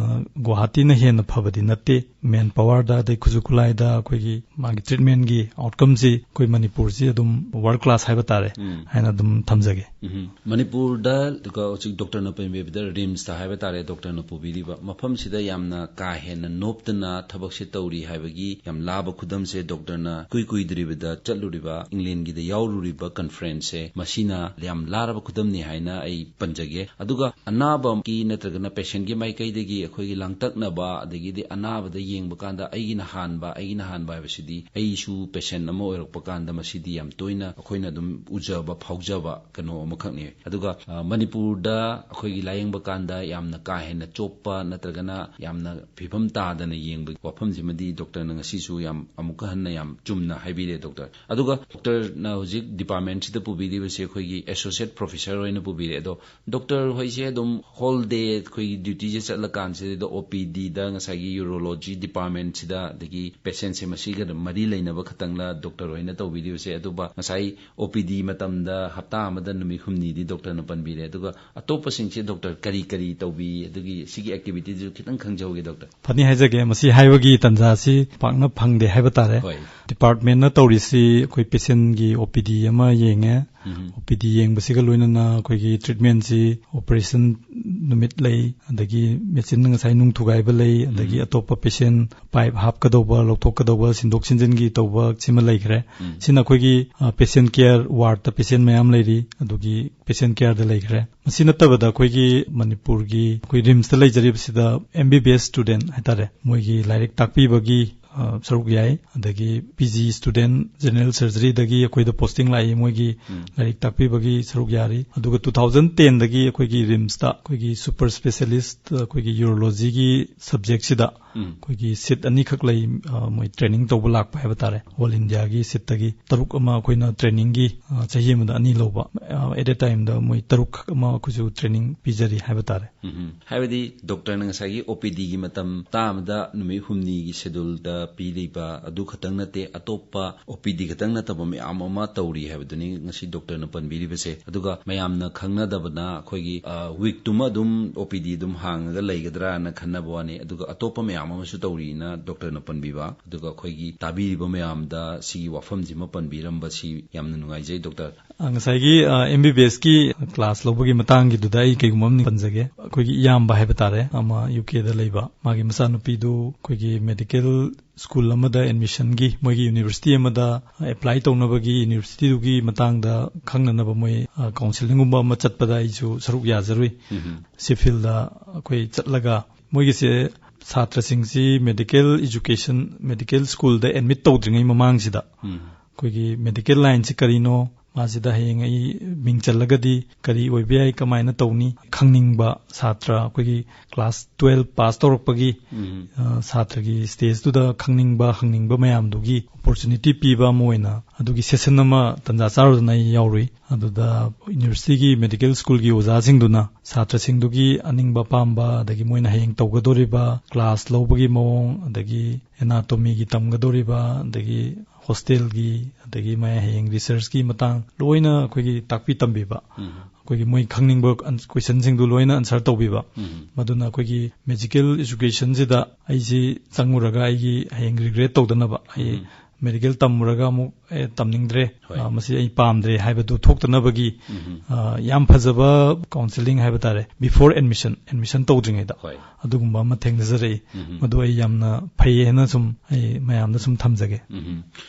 ꯒꯨꯋꯥꯍꯥꯇꯤꯅ ꯍꯦꯟꯅ ꯐꯕꯗꯤ ꯅꯠꯇꯦ꯫ ꯃꯦꯟ ꯄꯥꯋꯔꯗ ꯑꯗꯩ ꯈꯨꯠꯁꯨ ꯈꯨꯠꯂꯥꯏꯗ ꯑꯩꯈꯣꯏꯒꯤ ꯃꯥꯒꯤ ꯇ꯭ꯔꯤꯠꯃꯦꯟꯒꯤ ꯑꯥꯎꯠꯀꯝꯁꯤ ꯑꯩꯈꯣꯏ ꯃꯅꯤꯄꯨꯔꯁꯤ ꯑꯗꯨꯝ ꯋꯥꯔꯜ ꯀ꯭ꯂꯥꯁ ꯍꯥꯏꯕ ꯇꯥꯔꯦ ꯍꯥꯏꯅ ꯑꯗꯨꯝ ꯊꯝꯖꯒꯦ꯫ ꯎꯝ꯫ ꯃꯅꯤꯄꯨꯔꯗ, ꯑꯗꯨꯒ ꯍꯧꯖꯤꯛ ꯗꯣꯛꯇꯔꯅ ꯄꯟꯕꯤꯕꯗ ꯔꯤꯝꯁꯇ ꯍꯥꯏꯕ ꯇꯥꯔꯦ, ꯗꯣꯛꯇꯔꯅ ꯄꯨꯕꯤꯔꯤꯕ ꯃꯐꯝꯁꯤꯗ ꯌꯥꯝꯅ ꯀꯥ ꯍꯦꯟꯅ ꯅꯣꯞꯇꯅ ꯊꯕꯛꯁꯦ ꯇꯧꯔꯤ ꯍꯥꯏꯕꯒꯤ ꯌꯥꯝ ꯂꯥꯕ ꯈꯨꯗꯝꯁꯦ ꯗꯣꯛꯇꯔꯅ ꯏꯀꯨꯏ ꯀꯨꯏꯗ꯭ꯔꯤꯕꯗ ꯆꯠꯂꯨꯔꯤꯕ, ꯏꯪꯂꯦꯟꯒꯤꯗ ꯌꯥꯎꯔꯨꯔꯤꯕ ꯀꯟꯐ꯭ꯔꯦꯟꯁꯁꯦ, ꯃꯁꯤꯅ ꯌꯥꯝ ꯂꯥꯔꯕ ꯈꯨꯗꯝꯅꯤ ꯍꯥꯏꯅ ꯑꯩ ꯄꯟꯖꯒꯦ꯫ ꯑꯗꯨꯒ ꯑꯅꯥꯕꯒꯤ ꯅꯠꯇ꯭ꯔꯒꯅ ꯄꯦꯁꯦꯟꯒꯤ ꯃꯥꯏꯀꯩꯗꯒꯤ ꯑꯩꯈꯣꯏꯒꯤ ꯂꯥꯡꯇꯛꯅꯕ, ꯑꯗꯒꯤꯗꯤ ꯑꯅꯥꯕꯗ ꯌꯦꯡꯕ ꯀꯥꯟꯗ ꯑꯩꯒꯤꯅ ꯍꯥꯟꯕ, ꯑꯩꯒꯤꯅ ꯍꯥꯟꯕ ꯍꯥꯏꯕꯁꯤꯗꯤ ꯑꯩꯁꯨ ꯄꯦꯁꯦꯟ ꯑꯃ ꯑꯣꯏꯔꯛꯄ ꯀꯥꯟꯗ ꯃꯁꯤꯗꯤ ꯌꯥꯝ ꯇꯣꯏꯅ ꯑꯩꯈꯣꯏꯅ ꯑꯗꯨꯝ ꯎꯖꯕ, ꯐꯥꯎꯖꯕ ꯀꯩꯅꯣ ꯑꯃꯈꯛꯅꯤ꯫ ꯑꯗꯨꯒ, ꯑ, ꯃꯅꯤꯄꯨꯔꯗ ꯑꯩꯈꯣꯏꯒꯤ ꯂꯥꯌꯦꯡꯕ ꯀꯥꯟꯗ ꯌꯥꯝꯅ ꯀꯥ ꯍꯦꯟꯅ ꯆꯣꯞꯄ ꯅꯠꯇ꯭ꯔꯒꯅ ꯌꯥꯝꯅ ꯐꯤꯕꯝ ꯇꯥꯗꯅ ꯌꯦꯡꯕꯒꯤ ꯋꯥꯐꯝ ꯁꯤꯃꯗꯤ ꯗꯣꯛꯇꯔꯅ ꯉꯁꯤꯁꯨ ꯌꯥꯝ ꯑꯃꯨꯛꯀ ꯍꯟꯅ ꯌꯥꯝ ꯆꯨꯝꯅ ꯍꯥꯏꯕꯤꯔꯦ ꯗꯣꯛꯇꯔ꯫ ꯑꯗꯨꯒ ꯗꯣꯛꯇꯔꯅ ꯍꯧꯖꯤꯛ ꯗꯤꯄꯥꯔꯠꯃꯦꯟꯁꯤꯗ ꯄꯨꯕꯤꯔꯤꯕꯁꯦ ꯑꯩꯈꯣꯏꯒꯤ ꯑꯦꯁꯣꯁꯤꯌꯦꯠ ꯄ꯭ꯔꯣꯐꯦꯁꯔ ꯑꯣꯏꯅ ꯄꯨꯕꯤꯔꯦ꯫ ꯑꯗꯣ ꯗꯣꯛꯇꯔ ꯍꯣꯏꯁꯦ ꯑꯗꯨꯝ ꯍꯣꯜ ꯗꯦ ꯑꯩꯈꯣꯏꯒꯤ ꯗ꯭ꯌꯨꯇꯤꯁꯦ ꯆꯠꯂꯀꯥꯟꯁꯤꯗ ꯑꯣ ꯄꯤ ꯗꯤꯗ ꯉꯁꯥꯏꯒꯤ ꯌꯨꯔꯣꯂꯣꯖꯤ ꯗꯤꯄꯥꯔꯠꯃꯦꯟꯁꯤꯗ ꯑꯗꯒꯤ ꯄꯦꯁꯦꯟꯁꯦ ꯃꯁꯤꯒ ꯃꯔꯤ ꯂꯩꯅꯕ ꯈꯛꯇꯪꯂ ꯗꯣꯛꯇꯔ ꯍꯣꯏꯅ ꯇꯧꯕꯤꯔꯤꯕꯁꯦ? ꯑꯗꯨꯒ ꯉꯁꯥꯏ ꯑꯣ ꯄꯤ ꯗꯤ ꯃꯇꯝꯗ ꯍꯞꯇꯥ ꯑꯃꯗ ꯅꯨꯃꯤꯠ ꯍꯨꯝꯅꯤꯗꯤ ꯗꯣꯛꯇꯔꯅ ꯄꯟꯕꯤꯔꯦ꯫ ꯑꯗꯨꯒ ꯑꯇꯣꯞꯄꯁꯤꯡꯁꯦ ꯗꯣꯛꯇꯔ ꯀꯔꯤ ꯀꯔꯤ ꯇꯧꯕꯤ? ꯑꯗꯨꯒꯤ ꯁꯤꯒꯤ ꯑꯦꯛꯇꯤꯚꯤꯇꯤꯗꯨ ꯈꯤꯇꯪ ꯈꯪꯖꯍꯧꯒꯦ ꯗꯣꯛꯇꯔ꯫ ꯐꯅꯤ ꯍꯥꯏꯖꯒꯦ, ꯃꯁꯤ ꯍꯥꯏꯕꯒꯤ ꯇꯥꯟꯖꯥꯁꯤ ꯄꯥꯛꯅ ꯐꯪꯗꯦ ꯍꯥꯏꯕ ꯇꯥꯔꯦ꯫ ꯍꯣꯏ꯫ ꯗꯤꯄꯥꯔꯠꯃꯦꯟꯅ ꯇꯧꯔꯤꯁꯤ ꯑꯩꯈꯣꯏ ꯄꯦꯁꯦꯟꯒꯤ ꯑꯣ ꯄꯤ ꯗꯤ ꯑꯃ ꯌꯦꯡꯉꯦ꯫ ꯎꯝ꯫ ꯑꯣ ꯄꯤ ꯗꯤ ꯌꯦꯡꯕꯁꯤꯒ ꯂꯣꯏꯅꯅ ꯑꯩꯈꯣꯏꯒꯤ ꯇ꯭ꯔꯤꯠꯃꯦꯟꯁꯤ ꯑꯣꯄꯔꯦꯁꯟ ꯅꯨꯃꯤꯠ ꯂꯩ, ꯑꯗꯒꯤ ꯃꯦꯆꯤꯟ ꯉꯁꯥꯏ ꯅꯨꯡ ꯊꯨꯒꯥꯏꯕ ꯂꯩ, ꯑꯗꯒꯤ ꯎꯝ꯫ ꯑꯇꯣꯞꯄ ꯄꯦꯁꯦꯟ ꯄꯥꯏꯞ ꯍꯥꯞꯀꯗꯧꯕ, ꯂꯧꯊꯣꯛꯀꯗꯧꯕ, ꯁꯤꯟꯗꯣꯛ ꯁꯤꯟꯖꯤꯟꯒꯤ ꯇꯧꯕ ꯁꯤꯃ ꯂꯩꯈ꯭ꯔꯦ꯫ ꯎꯝ꯫ ꯁꯤꯅ ꯑꯩꯈꯣꯏꯒꯤ, ꯑ, ꯄꯦꯁꯦꯟ ꯀꯦꯌꯔ ꯋꯥꯔꯗꯇ ꯄꯦꯁꯦꯟ ꯃꯌꯥꯝ ꯂꯩꯔꯤ, ꯑꯗꯨꯒꯤ ꯄꯦꯁꯦꯟ ꯀꯦꯌꯔꯗ ꯂꯩꯈ꯭ꯔꯦ꯫ ꯃꯁꯤ ꯅꯠꯇꯕꯗ ꯑꯩꯈꯣꯏꯒꯤ ꯃꯅꯤꯄꯨꯔꯒꯤ ꯑꯩꯈꯣꯏ ꯔꯤꯝꯁꯇ ꯂꯩꯖꯔꯤꯕꯁꯤꯗ ꯑꯦꯝ ꯕꯤ ꯕꯤ ꯑꯦꯁ ꯁ꯭ꯇꯨꯗꯦꯟꯠ ꯍꯥꯏꯇꯥꯔꯦ, ꯃꯣꯏꯒꯤ ꯂꯥꯏꯔꯤꯛ ꯇꯥꯛꯄꯤꯕꯒꯤ, ꯑ, ꯁꯔꯨꯛ ꯌꯥꯏ꯫ ꯑꯗꯒꯤ ꯄꯤ ꯖꯤ ꯁ꯭ꯇꯨꯗꯦꯟꯠ ꯖꯦꯅꯔꯦꯜ ꯁꯔꯖꯔꯤꯗꯒꯤ ꯑꯩꯈꯣꯏꯗ ꯄꯣꯁꯇꯤꯡ ꯂꯥꯛꯏ, ꯃꯣꯏꯒꯤ ꯎꯝ꯫ ꯂꯥꯏꯔꯤꯛ ꯇꯥꯛꯄꯤꯕꯒꯤ ꯁꯔꯨꯛ ꯌꯥꯔꯤ꯫ ꯑꯗꯨꯒ ꯇꯨ ꯊꯥꯎꯖꯟ ꯇꯦꯟꯗꯒꯤ ꯑꯩꯈꯣꯏꯒꯤ ꯔꯤꯝꯁꯇ ꯑꯩꯈꯣꯏꯒꯤ ꯁꯨꯄꯔ ꯁ꯭ꯄꯦꯁꯤꯌꯦꯂꯤꯁꯠ ꯑꯩꯈꯣꯏꯒꯤ ꯌꯨꯔꯣꯂꯣꯖꯤꯒꯤ ꯁꯕꯖꯦꯛꯁꯤꯗ ꯎꯝ꯫ ꯑꯩꯈꯣꯏꯒꯤ ꯁꯤꯠ ꯑꯅꯤꯈꯛ ꯂꯩ, ꯑ, ꯃꯣꯏ ꯇ꯭ꯔꯦꯅꯤꯡ ꯇꯧꯕ ꯂꯥꯛꯄ ꯍꯥꯏꯕ ꯇꯥꯔꯦ꯫ ꯑꯣꯜ ꯏꯟꯗꯤꯌꯥꯒꯤ ꯁꯤꯠꯇꯒꯤ ꯇꯔꯨꯛ ꯑꯃ ꯑꯩꯈꯣꯏꯅ ꯇ꯭ꯔꯦꯅꯤꯡꯒꯤ, ꯑ, ꯆꯍꯤ ꯑꯃꯗ ꯑꯅꯤ ꯂꯧꯕ, ꯑ, at a time ꯗ ꯃꯣꯏ ꯇꯔꯨꯛꯈꯛ ꯑꯃ ꯑꯩꯈꯣꯏꯁꯨ ꯇ꯭ꯔꯦꯅꯤꯡ ꯄꯤꯖꯔꯤ ꯍꯥꯏꯕ ꯇꯥꯔꯦ꯫ ꯎꯝ꯫ ꯍꯥꯏꯕꯗꯤ ꯗꯣꯛꯇꯔꯅ ꯉꯁꯥꯏꯒꯤ ꯑꯣ ꯄꯤ ꯗꯤꯒꯤ ꯃꯇꯝ ꯍꯞꯇꯥ ꯑꯃꯗ ꯅꯨꯃꯤꯠ ꯍꯨꯝꯅꯤꯒꯤ ꯁꯦꯗꯨꯜꯗ ꯄꯤꯔꯤꯕ ꯑꯗꯨ ꯈꯛꯇꯪ ꯅꯠꯇꯦ, ꯑꯇꯣꯞꯄ ꯑꯣ ꯄꯤ ꯗꯤ ꯈꯛꯇꯪ ꯅꯠꯇꯕ ꯃꯌꯥꯝ ꯑꯃ ꯇꯧꯔꯤ ꯍꯥꯏꯕꯗꯨꯅꯤ ꯉꯁꯤ ꯗꯣꯛꯇꯔꯅ ꯄꯟꯕꯤꯔꯤꯕꯁꯦ꯫ ꯑꯗꯨꯒ ꯃꯌꯥꯝꯅ ꯈꯪꯅꯗꯕꯅ ꯑꯩꯈꯣꯏꯒꯤ, ꯑ, ꯋꯤꯛꯇꯨꯃ ꯑꯗꯨꯝ ꯑꯣ ꯄꯤ ꯗꯤ ꯑꯗꯨꯝ ꯍꯥꯡꯉꯒ ꯂꯩꯒꯗ꯭ꯔꯥꯅ ꯈꯟꯅꯕ ꯋꯥꯅꯤ꯫ ꯑꯗꯨꯒ ꯑꯇꯣꯞꯄ ꯃꯌꯥꯝ ꯑꯃꯁꯨ ꯇꯧꯔꯤꯅ ꯗꯣꯛꯇꯔꯅ ꯄꯟꯕꯤꯕ꯫ ꯑꯗꯨꯒ ꯑꯩꯈꯣꯏꯒꯤ ꯇꯥꯕꯤꯔꯤꯕ ꯃꯌꯥꯝꯗ ꯁꯤꯒꯤ ꯋꯥꯐꯝꯁꯤꯃ ꯄꯟꯕꯤꯔꯝꯕꯁꯤ ꯌꯥꯝꯅ ꯅꯨꯡꯉꯥꯏꯖꯩ ꯗꯣꯛꯇꯔ꯫ ꯑ, ꯉꯁꯥꯏꯒꯤ, ꯑ, ꯑꯦꯝ ꯕꯤ ꯕꯤ ꯑꯦꯁꯀꯤ ꯀ꯭ꯂꯥꯁ ꯂꯧꯕꯒꯤ ꯃꯇꯥꯡꯒꯤꯗꯨꯗ ꯑꯩ ꯀꯩꯒꯨꯝꯕ ꯑꯃ ꯄꯟꯖꯒꯦ꯫ ꯑꯩꯈꯣꯏꯒꯤ ꯏꯌꯥꯝꯕ ꯍꯥꯏꯕ ꯇꯥꯔꯦ, ꯑꯃ ꯌꯨ ꯀꯦꯗ ꯂꯩꯕ, ꯃꯥꯒꯤ ꯃꯆꯥꯅꯨꯄꯤꯗꯨ ꯑꯩꯈꯣꯏꯒꯤ ꯃꯦꯗꯤꯀꯦꯜ ꯁ꯭ꯀꯨꯜ ꯑꯃꯗ ꯑꯦꯗꯃꯤꯁꯟꯒꯤ, ꯃꯣꯏꯒꯤ ꯌꯨꯅꯤꯚꯔꯁꯤꯇꯤ ꯑꯃꯗ ꯑꯦꯄ꯭ꯂꯥꯏ ꯇꯧꯅꯕꯒꯤ, ꯌꯨꯅꯤꯚꯔꯁꯤꯇꯤꯗꯨꯒꯤ ꯃꯇꯥꯡꯗ ꯈꯪꯅꯅꯕ ꯃꯣꯏ, ꯑ, ꯀꯥꯎꯟꯁꯤꯂꯤꯡꯒꯨꯝꯕ ꯑꯃ ꯆꯠꯄꯗ ꯑꯩꯁꯨ ꯁꯔꯨꯛ ꯌꯥꯖꯔꯨꯏ꯫ ꯎꯝ꯫ ꯁꯤ ꯐꯤꯜꯗ ꯑꯩꯈꯣꯏ ꯆꯠꯂꯒ ꯃꯣꯏꯒꯤꯁꯦ ꯁꯥꯇ꯭ꯔꯁꯤꯡꯁꯤ ꯃꯦꯗꯤꯀꯦꯜ ꯏꯖꯨꯀꯦꯁꯟ, ꯃꯦꯗꯤꯀꯦꯜ ꯁ꯭ꯀꯨꯜꯗ ꯑꯦꯗꯃꯤꯠ ꯇꯧꯗ꯭ꯔꯤꯉꯩ ꯃꯃꯥꯡꯁꯤꯗ ꯎꯝ꯫ ꯑꯩꯈꯣꯏꯒꯤ ꯃꯦꯗꯤꯀꯦꯜ ꯂꯥꯏꯟꯁꯤ ꯀꯔꯤꯅꯣ, ꯃꯁꯤꯗ ꯍꯌꯦꯡ ꯑꯩ ꯃꯤꯡ ꯆꯜꯂꯒꯗꯤ ꯀꯔꯤ ꯑꯣꯏꯕ ꯌꯥꯏ, ꯀꯃꯥꯏꯅ ꯇꯧꯅꯤ, ꯈꯪꯅꯤꯡꯕ ꯁꯥꯇ꯭ꯔ, ꯑꯩꯈꯣꯏꯒꯤ class twelve pass ꯇꯧꯔꯛꯄꯒꯤ, ꯎꯝ꯫ ꯑ, ꯁꯥꯇ꯭ꯔꯒꯤ stageꯇꯨꯗ ꯈꯪꯅꯤꯡꯕ, ꯍꯪꯅꯤꯡꯕ ꯃꯌꯥꯝꯗꯨꯒꯤ opportunity ꯄꯤꯕ ꯑꯃ ꯑꯣꯏꯅ ꯑꯗꯨꯒꯤ session ꯑꯃ ꯇꯟꯖꯥ ꯆꯥꯔꯨꯗꯅ ꯑꯩ ꯌꯥꯎꯔꯨꯏ꯫ ꯑꯗꯨꯗ universityꯒꯤ medical schoolꯒꯤ ꯑꯣꯖꯥꯁꯤꯡꯗꯨꯅ ꯁꯥꯇ꯭ꯔꯁꯤꯡꯗꯨꯒꯤ ꯑꯅꯤꯡꯕ ꯑꯄꯥꯝꯕ, ꯑꯗꯒꯤ ꯃꯣꯏꯅ ꯍꯌꯦꯡ ꯇꯧꯒꯗꯧꯔꯤꯕ class ꯂꯧꯕꯒꯤ ꯃꯑꯣꯡ, ꯑꯗꯒꯤ anatomyꯒꯤ ꯇꯝꯒꯗꯧꯔꯤꯕ, ꯑꯗꯒꯤ hostelꯒꯤ, ꯑꯗꯒꯤ ꯃꯌꯥꯝ ꯍꯌꯦꯡ researchꯀꯤ ꯃꯇꯥꯡ ꯂꯣꯏꯅ ꯑꯩꯈꯣꯏꯒꯤ ꯇꯥꯛꯄꯤ ꯇꯝꯕꯤꯕ, ꯎꯝ꯫ ꯑꯩꯈꯣꯏꯒꯤ ꯃꯣꯏ ꯈꯪꯅꯤꯡꯕ ꯑꯟ-, questionꯁꯤꯡꯗꯨ ꯂꯣꯏꯅ answer ꯇꯧꯕꯤꯕ꯫ ꯎꯝ꯫ ꯃꯗꯨꯅ ꯑꯩꯈꯣꯏꯒꯤ medical educationꯁꯤꯗ ꯑꯩꯁꯤ ꯆꯪꯉꯨꯔꯒ ꯑꯩꯒꯤ ꯍꯌꯦꯡ regret ꯇꯧꯗꯅꯕ, ꯑꯩ ꯎꯝ꯫ medical ꯇꯝꯃꯨꯔꯒ ꯑꯃꯨꯛ, "ꯑꯦ, ꯇꯝꯅꯤꯡꯗ꯭ꯔꯦ, ꯍꯣꯏ꯫ ꯑ, ꯃꯁꯤ ꯑꯩ ꯄꯥꯝꯗ꯭ꯔꯦ" ꯍꯥꯏꯕꯗꯨ ꯊꯣꯛꯇꯅꯕꯒꯤ, ꯎꯝ꯫ ꯑ, ꯌꯥꯝ ꯐꯖꯕ counselling ꯍꯥꯏꯕ ꯇꯥꯔꯦ, before admission, admission ꯇꯧꯗ꯭ꯔꯤꯉꯩꯗ ꯍꯣꯏ꯫ ꯑꯗꯨꯒꯨꯝꯕ ꯑꯃ ꯊꯦꯡꯅꯖꯔꯛꯏ꯫ ꯎꯝ꯫ ꯃꯗꯨ ꯑꯩ ꯌꯥꯝꯅ ꯐꯩ ꯍꯥꯏꯅ ꯁꯨꯝ ꯑꯩ ꯃꯌꯥꯝꯗ ꯁꯨꯝ ꯊꯝꯖꯒꯦ꯫ ꯎꯝ꯫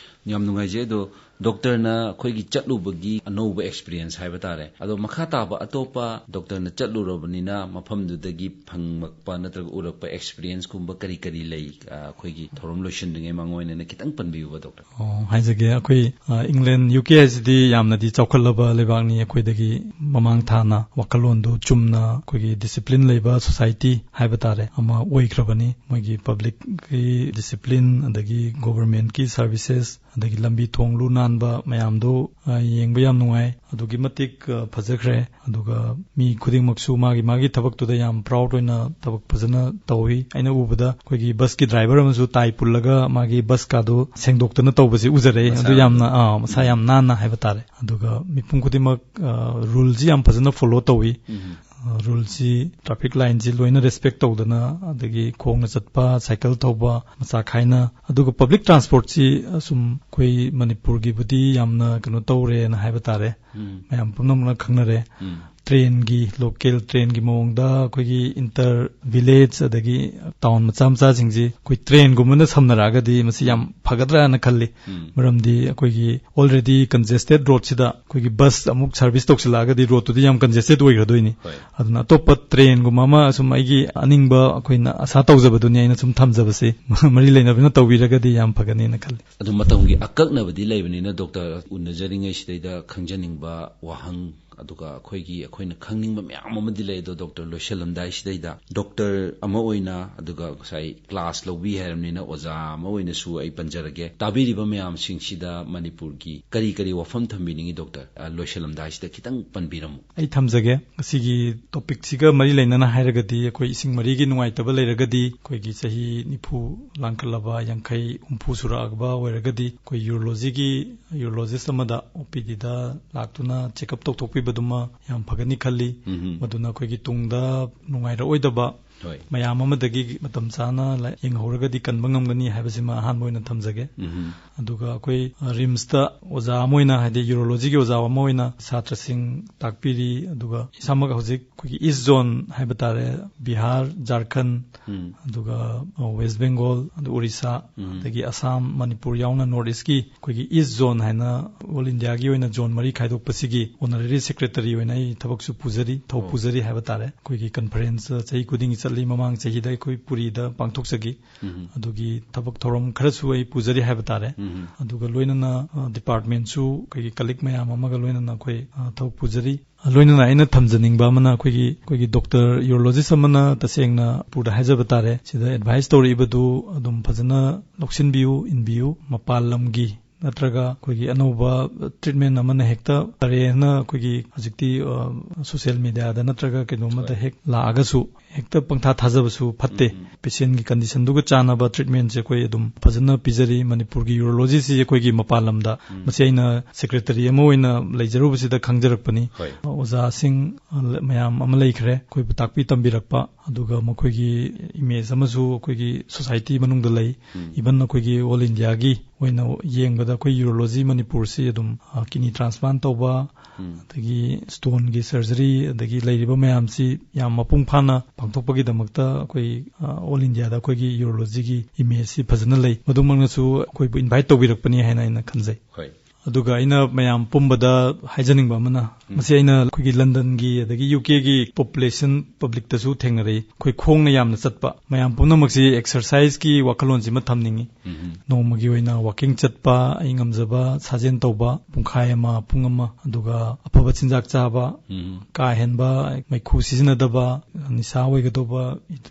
ꯌꯥꯝ ꯅꯨꯡꯉꯥꯏꯖꯩ꯫ ꯑꯗꯣ ꯗꯣꯛꯇꯔꯅ ꯑꯩꯈꯣꯏꯒꯤ ꯆꯠꯂꯨꯕꯒꯤ ꯑꯅꯧꯕ experience ꯍꯥꯏꯕ ꯇꯥꯔꯦ, ꯑꯗꯣ ꯃꯈꯥ ꯇꯥꯕ ꯑꯇꯣꯞꯄ ꯗꯣꯛꯇꯔꯅ ꯆꯠꯂꯨꯔꯕꯅꯤꯅ ꯃꯐꯝꯗꯨꯗꯒꯤ ꯐꯪꯂꯛꯄ ꯅꯠꯇ꯭ꯔꯒ ꯎꯔꯛꯄ experienceꯀꯨꯝꯕ ꯀꯔꯤ ꯀꯔꯤ ꯂꯩ? ꯑ, ꯑꯩꯈꯣꯏꯒꯤ ꯊꯧꯔꯝ ꯂꯣꯏꯁꯤꯟꯗ꯭ꯔꯤꯉꯩ ꯃꯃꯥꯡ ꯑꯣꯏꯅ ꯈꯤꯇꯪ ꯄꯟꯕꯤꯌꯨꯕ, ꯗꯣꯛꯇꯔ꯫ ꯑꯣ, ꯍꯥꯏꯖꯒꯦ꯫ ꯑꯩꯈꯣꯏ, ꯑ, England, UK ꯍꯥꯏꯁꯤꯗꯤ ꯌꯥꯝꯅꯗꯤ ꯆꯥꯎꯈꯠꯂꯕ ꯂꯩꯕꯥꯛꯅꯤ꯫ ꯑꯩꯈꯣꯏꯗꯒꯤ ꯃꯃꯥꯡ ꯊꯥꯅ ꯋꯥꯈꯜꯂꯣꯟꯗꯨ ꯆꯨꯝꯅ ꯑꯩꯈꯣꯏꯒꯤ discipline ꯂꯩꯕ society ꯍꯥꯏꯕ ꯇꯥꯔꯦ, ꯑꯃ ꯑꯣꯏꯈ꯭ꯔꯕꯅꯤ꯫ ꯃꯣꯏꯒꯤ publicꯀꯤ discipline, ꯑꯗꯒꯤ governmentꯀꯤ services, ꯑꯗꯒꯤ ꯂꯝꯕꯤ ꯊꯣꯡ ꯂꯨ ꯅꯥꯟꯕ ꯃꯌꯥꯝꯗꯨ, ꯑ, ꯌꯦꯡꯕ ꯌꯥꯝ ꯅꯨꯡꯉꯥꯏ꯫ ꯑꯗꯨꯛꯀꯤ ꯃꯇꯤꯛ, ꯑ, ꯐꯖꯈ꯭ꯔꯦ꯫ ꯑꯗꯨꯒ ꯃꯤ ꯈꯨꯗꯤꯡꯃꯛꯁꯨ ꯃꯥꯒꯤ ꯃꯥꯒꯤ ꯊꯕꯛꯇꯨꯗ ꯌꯥꯝ proud ꯑꯣꯏꯅ ꯊꯕꯛ ꯐꯖꯅ ꯇꯧꯏ꯫ ꯑꯩꯅ ꯎꯕꯗ ꯑꯩꯈꯣꯏꯒꯤ busꯀꯤ driver ꯑꯃꯁꯨ tie ꯄꯨꯜꯂꯒ ꯃꯥꯒꯤ busꯀꯥꯗꯨ ꯁꯦꯡꯗꯣꯛꯇꯅ ꯇꯧꯕꯁꯤ ꯎꯖꯔꯛꯏ꯫ ꯃꯁꯥ ꯑꯗꯨ ꯌꯥꯝꯅ, ꯌꯥꯝꯅ ꯑꯥ, ꯃꯁꯥ ꯌꯥꯝ ꯅꯥꯟꯅ ꯍꯥꯏꯕ ꯇꯥꯔꯦ꯫ ꯑꯗꯨꯒ ꯃꯤꯄꯨꯝ ꯈꯨꯗꯤꯡꯃꯛ, ꯑ, ruleꯁꯤ ꯌꯥꯝ ꯐꯖꯅ follow ꯇꯧꯏ꯫ ꯎꯝ꯫ ꯑ, ruleꯁꯤ traffic lineꯁꯤ ꯂꯣꯏꯅ respect ꯇꯧꯗꯅ, ꯑꯗꯒꯤ ꯈꯣꯡꯅ ꯆꯠꯄ, cycle ꯊꯧꯕ, ꯃꯆꯥ ꯈꯥꯏꯅ, ꯑꯗꯨꯒ public transportꯁꯤ ꯑꯁꯨꯝ ꯑꯩꯈꯣꯏ ꯃꯅꯤꯄꯨꯔꯒꯤꯕꯨꯗꯤ ꯌꯥꯝꯅ ꯀꯩꯅꯣ ꯇꯧꯔꯦꯅ ꯍꯥꯏꯕ ꯇꯥꯔꯦ꯫ ꯎꯝ꯫ ꯃꯌꯥꯝ ꯄꯨꯝꯅꯃꯛꯅ ꯈꯪꯅꯔꯦ꯫ ꯎꯝ꯫ ꯇ꯭ꯔꯦꯟꯒꯤ, ꯂꯣꯀꯦꯜ ꯇ꯭ꯔꯦꯟꯒꯤ ꯃꯑꯣꯡꯗ ꯑꯩꯈꯣꯏꯒꯤ ꯏꯟꯇꯔ ꯚꯤꯂꯦꯖ ꯑꯗꯒꯤ ꯇꯥꯎꯟ ꯃꯆꯥ ꯃꯆꯥꯁꯤꯡꯁꯤ ꯑꯩꯈꯣꯏ ꯇ꯭ꯔꯦꯟꯒꯨꯝꯕꯅ ꯁꯝꯅꯔꯛꯑꯒꯗꯤ ꯃꯁꯤ ꯌꯥꯝ ꯐꯒꯗ꯭ꯔꯥꯅ ꯈꯜꯂꯤ꯫ ꯎꯝ꯫ ꯃꯔꯝꯗꯤ ꯑꯩꯈꯣꯏꯒꯤ already congested ꯔꯣꯗꯁꯤꯗ ꯑꯩꯈꯣꯏꯒꯤ ꯕꯁ ꯑꯃꯨꯛ ꯁꯥꯔꯚꯤꯁ ꯇꯧꯁꯤꯜꯂꯛꯑꯒꯗꯤ ꯔꯣꯗꯇꯨꯗꯤ ꯌꯥꯝ congested ꯑꯣꯏꯈ꯭ꯔꯗꯣꯏꯅꯤ꯫ ꯍꯣꯏ꯫ ꯑꯗꯨꯅ ꯑꯇꯣꯞꯄ ꯇ꯭ꯔꯦꯟꯒꯨꯝꯕ ꯑꯃ ꯁꯨꯝ ꯑꯩꯒꯤ ꯑꯅꯤꯡꯕ ꯑꯩꯈꯣꯏꯅ ꯑꯁꯥ ꯇꯧꯖꯕꯗꯨꯅꯤ ꯑꯩꯅ ꯁꯨꯝ ꯊꯝꯖꯕꯁꯦ꯫ ꯃꯔꯤ ꯂꯩꯅꯕꯅ ꯇꯧꯕꯤꯔꯒꯗꯤ ꯌꯥꯝ ꯐꯒꯅꯤꯅ ꯈꯜꯂꯤ꯫ ꯑꯗꯨ ꯃꯇꯝꯒꯤ ꯑꯀꯛꯅꯕꯗꯤ ꯂꯩꯕꯅꯤꯅ ꯗꯣꯛꯇꯔ ꯎꯅꯖꯔꯤꯉꯩꯁꯤꯗꯩꯗ ꯈꯪꯖꯅꯤꯡꯕ ꯋꯥꯍꯪ, ꯑꯗꯨꯒ ꯑꯩꯈꯣꯏꯒꯤ, ꯑꯩꯈꯣꯏꯅ ꯈꯪꯅꯤꯡꯕ ꯃꯌꯥꯝ ꯑꯃꯗꯤ ꯂꯩ꯫ ꯑꯗꯣ ꯗꯣꯛꯇꯔ ꯂꯣꯏꯁꯤꯜꯂꯝꯗꯥꯏꯁꯤꯗꯩꯗ ꯗꯣꯛꯇꯔ ꯑꯃ ꯑꯣꯏꯅ, ꯑꯗꯨꯒ ꯉꯁꯥꯏ ꯀ꯭ꯂꯥꯁ ꯂꯧꯕꯤ ꯍꯥꯏꯔꯕꯅꯤꯅ ꯑꯣꯖꯥ ꯑꯃ ꯑꯣꯏꯅꯁꯨ ꯑꯩ ꯄꯟꯖꯔꯒꯦ꯫ ꯇꯥꯕꯤꯔꯤꯕ ꯃꯌꯥꯝꯁꯤꯡꯁꯤꯗ ꯃꯅꯤꯄꯨꯔꯒꯤ ꯀꯔꯤ ꯀꯔꯤ ꯋꯥꯐꯝ ꯊꯝꯕꯤꯅꯤꯡꯉꯤ ꯗꯣꯛꯇꯔ? ꯑ, ꯂꯣꯏꯁꯤꯜꯂꯝꯗꯥꯏꯁꯤꯗ ꯈꯤꯇꯪ ꯄꯟꯕꯤꯔꯝꯃꯨ꯫ ꯑꯩ ꯊꯝꯖꯒꯦ꯫ ꯉꯁꯤꯒꯤ ꯇꯣꯄꯤꯛꯁꯤꯒ ꯃꯔꯤ ꯂꯩꯅꯅ ꯍꯥꯏꯔꯒꯗꯤ, ꯑꯩꯈꯣꯏ ꯏꯁꯤꯡ ꯃꯔꯤꯒꯤ ꯅꯨꯡꯉꯥꯏꯇꯕ ꯂꯩꯔꯒꯗꯤ, ꯑꯩꯈꯣꯏꯒꯤ ꯆꯍꯤ ꯅꯤꯐꯨ ꯂꯥꯟꯈꯠꯂꯕ, ꯌꯥꯡꯈꯩ, ꯍꯨꯝꯐꯨ ꯁꯨꯔꯛꯑꯕ ꯑꯣꯏꯔꯒꯗꯤ, ꯑꯩꯈꯣꯏ ꯌꯨꯔꯣꯂꯣꯖꯤꯒꯤ, ꯌꯨꯔꯣꯂꯣꯖꯤꯁ ꯑꯃꯗ ꯑꯣ ꯄꯤ ꯗꯤꯗ ꯂꯥꯛꯇꯨꯅ ꯆꯦꯛꯑꯞ ꯇꯧꯊꯣꯛꯄꯤꯕꯗꯨꯃ ꯌꯥꯝ ꯐꯒꯅꯤ ꯈꯜꯂꯤ꯫ ꯎꯝꯍꯨꯝ꯫ ꯃꯗꯨꯅ ꯑꯩꯈꯣꯏꯒꯤ ꯇꯨꯡꯗ ꯅꯨꯡꯉꯥꯏꯔꯛꯑꯣꯏꯗꯕ ꯍꯣꯏ꯫ ꯃꯌꯥꯝ ꯑꯃꯗꯒꯤ ꯃꯇꯝ ꯆꯥꯅ ꯂꯥ-, ꯌꯦꯡꯍꯧꯔꯒꯗꯤ ꯀꯟꯕ ꯉꯝꯒꯅꯤ ꯍꯥꯏꯕꯁꯤꯃ ꯑꯍꯥꯟꯕ ꯑꯣꯏꯅ ꯊꯝꯖꯒꯦ꯫ ꯎꯝꯍꯨꯝ꯫ ꯑꯗꯨꯒ ꯑꯩꯈꯣꯏ, ꯑ, ꯔꯤꯝꯁꯇ ꯑꯣꯖꯥ ꯑꯃ ꯑꯣꯏꯅ, ꯍꯥꯏꯗꯤ ꯌꯨꯔꯣꯂꯣꯖꯤꯒꯤ ꯑꯣꯖꯥ ꯑꯃ ꯑꯣꯏꯅ ꯁꯥꯇ꯭ꯔꯁꯤꯡ ꯇꯥꯛꯄꯤꯔꯤ꯫ ꯑꯗꯨꯒ ꯏꯁꯥꯃꯛ ꯍꯧꯖꯤꯛ ꯑꯩꯈꯣꯏꯒꯤ ꯏꯁ ꯖꯣꯟ ꯍꯥꯏꯕ ꯇꯥꯔꯦ, ꯕꯤꯍꯥꯔ, ꯖꯥꯔꯈꯟ, ꯎꯝ꯫ ꯑꯗꯨꯒ, ꯑ, ꯋꯦꯁ ꯕꯦꯡꯒꯣꯜ, ꯑꯗꯨ ꯑꯣꯔꯤꯁꯥ, ꯎꯝ꯫ ꯑꯗꯒꯤ ꯑꯁꯥꯝ, ꯃꯅꯤꯄꯨꯔ ꯌꯥꯎꯅ ꯅꯣꯔꯠ ꯏꯁꯀꯤ ꯑꯩꯈꯣꯏꯒꯤ ꯏꯁ ꯖꯣꯟ ꯍꯥꯏꯅ ꯑꯣꯜ ꯏꯟꯗꯤꯌꯥꯒꯤ ꯑꯣꯏꯅ ꯖꯣꯟ ꯃꯔꯤ ꯈꯥꯏꯗꯣꯛꯄꯁꯤꯒꯤ ꯑꯣꯅꯔꯦꯔꯤ ꯁꯦꯀ꯭ꯔꯦꯇꯔꯤ ꯑꯣꯏꯅ ꯑꯩ ꯊꯕꯛꯁꯨ ꯄꯨꯖꯔꯤ, ꯊꯧ ꯑꯣ꯫ ꯄꯨꯖꯔꯤ ꯍꯥꯏꯕ ꯇꯥꯔꯦ꯫ ꯑꯩꯈꯣꯏꯒꯤ ꯀꯟꯐꯔꯦꯟꯁ ꯆꯍꯤ ꯈꯨꯗꯤꯡꯒꯤ ꯆꯠꯂꯤ꯫ ꯃꯃꯥꯡ ꯆꯍꯤꯗ ꯑꯩꯈꯣꯏ ꯄꯨꯔꯤꯗ ꯄꯥꯡꯊꯣꯛꯆꯈꯤ꯫ ꯎꯝ꯫ ꯑꯗꯨꯒꯤ ꯊꯕꯛ ꯊꯧꯔꯝ ꯈꯔꯁꯨ ꯑꯩ ꯄꯨꯖꯔꯤ ꯍꯥꯏꯕ ꯇꯥꯔꯦ꯫ ꯎꯝ꯫ ꯑꯗꯨꯒ ꯂꯣꯏꯅꯅ, ꯑ, ꯗꯤꯄꯥꯔꯠꯃꯦꯟꯁꯨ ꯑꯩꯈꯣꯏꯒꯤ ꯀꯂꯤꯛ ꯃꯌꯥꯝ ꯑꯃꯒ ꯂꯣꯏꯅꯅ ꯑꯩꯈꯣꯏ, ꯑ, ꯊꯕꯛ ꯄꯨꯖꯔꯤ꯫ ꯂꯣꯏꯅꯅ ꯑꯩꯅ ꯊꯝꯖꯅꯤꯡꯕ ꯑꯃꯅ ꯑꯩꯈꯣꯏꯒꯤ, ꯑꯩꯈꯣꯏꯒꯤ ꯗꯣꯛꯇꯔ ꯌꯨꯔꯣꯂꯣꯖꯤꯁ ꯑꯃꯅ ꯇꯁꯦꯡꯅ ꯄꯨꯔꯗ ꯍꯥꯏꯖꯕ ꯇꯥꯔꯦ, ꯁꯤꯗ ꯑꯦꯗꯚꯥꯏꯁ ꯇꯧꯔꯛꯏꯕꯗꯨ ꯑꯗꯨꯝ ꯐꯖꯅ ꯂꯧꯁꯤꯟꯕꯤꯌꯨ, ꯏꯟꯕꯤꯌꯨ꯫ ꯃꯄꯥꯟ ꯂꯝꯒꯤ ꯅꯠꯇ꯭ꯔꯒ ꯑꯩꯈꯣꯏꯒꯤ ꯑꯅꯧꯕ ꯇ꯭ꯔꯤꯠꯃꯦꯟ ꯑꯃꯅ ꯍꯦꯛꯇ ꯐꯔꯦꯅ ꯑꯩꯈꯣꯏꯒꯤ ꯍꯧꯖꯤꯛꯇꯤ, ꯑ, ꯁꯣꯁꯤꯌꯦꯜ ꯃꯦꯗꯤꯌꯥꯗ ꯅꯠꯇ꯭ꯔꯒ ꯀꯩꯅꯣꯝꯃꯗ ꯍꯣꯏ꯫ ꯍꯦꯛ ꯂꯥꯛꯑꯒꯁꯨ ꯍꯦꯛꯇ ꯄꯪꯊꯥ ꯊꯥꯖꯕꯁꯨ ꯐꯠꯇꯦ꯫ ꯎꯝ, ꯎꯝ꯫ ꯄꯦꯁꯦꯟꯒꯤ ꯀꯟꯗꯤꯁꯟꯗꯨꯒ ꯆꯥꯟꯅꯕ ꯇ꯭ꯔꯤꯠꯃꯦꯟꯁꯦ ꯑꯩꯈꯣꯏ ꯑꯗꯨꯝ ꯐꯖꯅ ꯄꯤꯖꯔꯤ꯫ ꯃꯅꯤꯄꯨꯔꯒꯤ ꯌꯨꯔꯣꯂꯣꯖꯤꯁꯤ ꯑꯩꯈꯣꯏꯒꯤ ꯃꯄꯥꯟ ꯂꯝꯗ, ꯎꯝ꯫ ꯃꯁꯤ ꯑꯩꯅ ꯁꯦꯀ꯭ꯔꯦꯇꯔꯤ ꯑꯃ ꯑꯣꯏꯅ ꯂꯩꯖꯔꯨꯕꯁꯤꯗ ꯈꯪꯖꯔꯛꯄꯅꯤ꯫ ꯍꯣꯏ꯫ ꯑꯣꯖꯥꯁꯤꯡ, ꯑ, ꯃꯌꯥꯝ ꯑꯃ ꯂꯩꯈ꯭ꯔꯦ ꯑꯩꯈꯣꯏꯕꯨ ꯇꯥꯛꯄꯤ ꯇꯝꯕꯤꯔꯛꯄ, ꯑꯗꯨꯒ ꯃꯈꯣꯏꯒꯤ ꯏꯃꯦꯖ ꯑꯃꯁꯨ ꯑꯩꯈꯣꯏꯒꯤ ꯁꯣꯁꯥꯏꯇꯤ ꯃꯅꯨꯡꯗ ꯂꯩ꯫ ꯎꯝ꯫ ꯏꯚꯟ ꯑꯩꯈꯣꯏꯒꯤ ꯑꯣꯜ ꯏꯟꯗꯤꯌꯥꯒꯤ ꯑꯣꯏꯅ ꯌꯦꯡꯕꯗ ꯑꯩꯈꯣꯏ ꯌꯨꯔꯣꯂꯣꯖꯤ ꯃꯅꯤꯄꯨꯔꯁꯤ ꯑꯗꯨꯝ, ꯑ, ꯀꯤꯗꯅꯤ ꯇ꯭ꯔꯥꯟꯁꯄ꯭ꯂꯥꯟ ꯇꯧꯕ, ꯎꯝ꯫ ꯑꯗꯒꯤ ꯁ꯭ꯇꯣꯟꯒꯤ ꯁꯔꯖꯔꯤ, ꯑꯗꯒꯤ ꯂꯩꯔꯤꯕ ꯃꯌꯥꯝꯁꯤ ꯌꯥꯝ ꯃꯄꯨꯡ ꯐꯥꯅ ꯄꯥꯡꯊꯣꯛꯄꯒꯤꯗꯃꯛꯇ ꯑꯩꯈꯣꯏ, ꯑ, ꯑꯣꯜ ꯏꯟꯗꯤꯌꯥꯗ ꯑꯩꯈꯣꯏꯒꯤ ꯌꯨꯔꯣꯂꯣꯖꯤꯒꯤ ꯏꯃꯦꯖꯁꯤ ꯐꯖꯅ ꯂꯩ꯫ ꯃꯗꯨꯃꯛꯅꯁꯨ ꯑꯩꯈꯣꯏꯕꯨ ꯏꯟꯚꯥꯏꯠ ꯇꯧꯕꯤꯔꯛꯄꯅꯤ ꯍꯥꯏꯅ ꯑꯩꯅ ꯈꯟꯖꯩ꯫ ꯍꯣꯏ꯫ ꯑꯗꯨꯒ ꯑꯩꯅ ꯃꯌꯥꯝ ꯄꯨꯝꯕꯗ ꯍꯥꯏꯖꯅꯤꯡꯕ ꯑꯃꯅ, ꯎꯝ꯫ ꯃꯁꯤ ꯑꯩꯅ ꯑꯩꯈꯣꯏꯒꯤ ꯂꯟꯗꯟꯒꯤ ꯑꯗꯒꯤ ꯌꯨ ꯀꯦꯒꯤ ꯄꯣꯄꯨꯂꯦꯁꯟ ꯄꯕ꯭ꯂꯤꯛꯇꯁꯨ ꯊꯦꯡꯅꯔꯛꯏ꯫ ꯑꯩꯈꯣꯏ ꯈꯣꯡꯅ ꯌꯥꯝꯅ ꯆꯠꯄ ꯃꯌꯥꯝ ꯄꯨꯝꯅꯃꯛꯁꯤ ꯑꯦꯛꯁꯔꯁꯥꯏꯁꯀꯤ ꯋꯥꯈꯜꯂꯣꯟꯁꯤꯃ ꯊꯝꯅꯤꯡꯉꯤ꯫ ꯎꯝ꯫ ꯅꯣꯡꯃꯒꯤ ꯑꯣꯏꯅ ꯋꯥꯀꯤꯡ ꯆꯠꯄ, ꯑꯩ ꯉꯝꯖꯕ ꯁꯥꯖꯦꯜ ꯇꯧꯕ, ꯄꯨꯡꯈꯥꯏ ꯑꯃ, ꯄꯨꯡ ꯑꯃ, ꯑꯗꯨꯒ ꯑꯐꯕ ꯆꯤꯟꯖꯥꯛ ꯆꯥꯕ, ꯎꯝ꯫ ꯀꯥ ꯍꯦꯟꯕ ꯃꯩꯈꯨ ꯁꯤꯖꯤꯟꯅꯗꯕ, ꯅꯤꯁꯥ ꯑꯣꯏꯒꯗꯧꯕ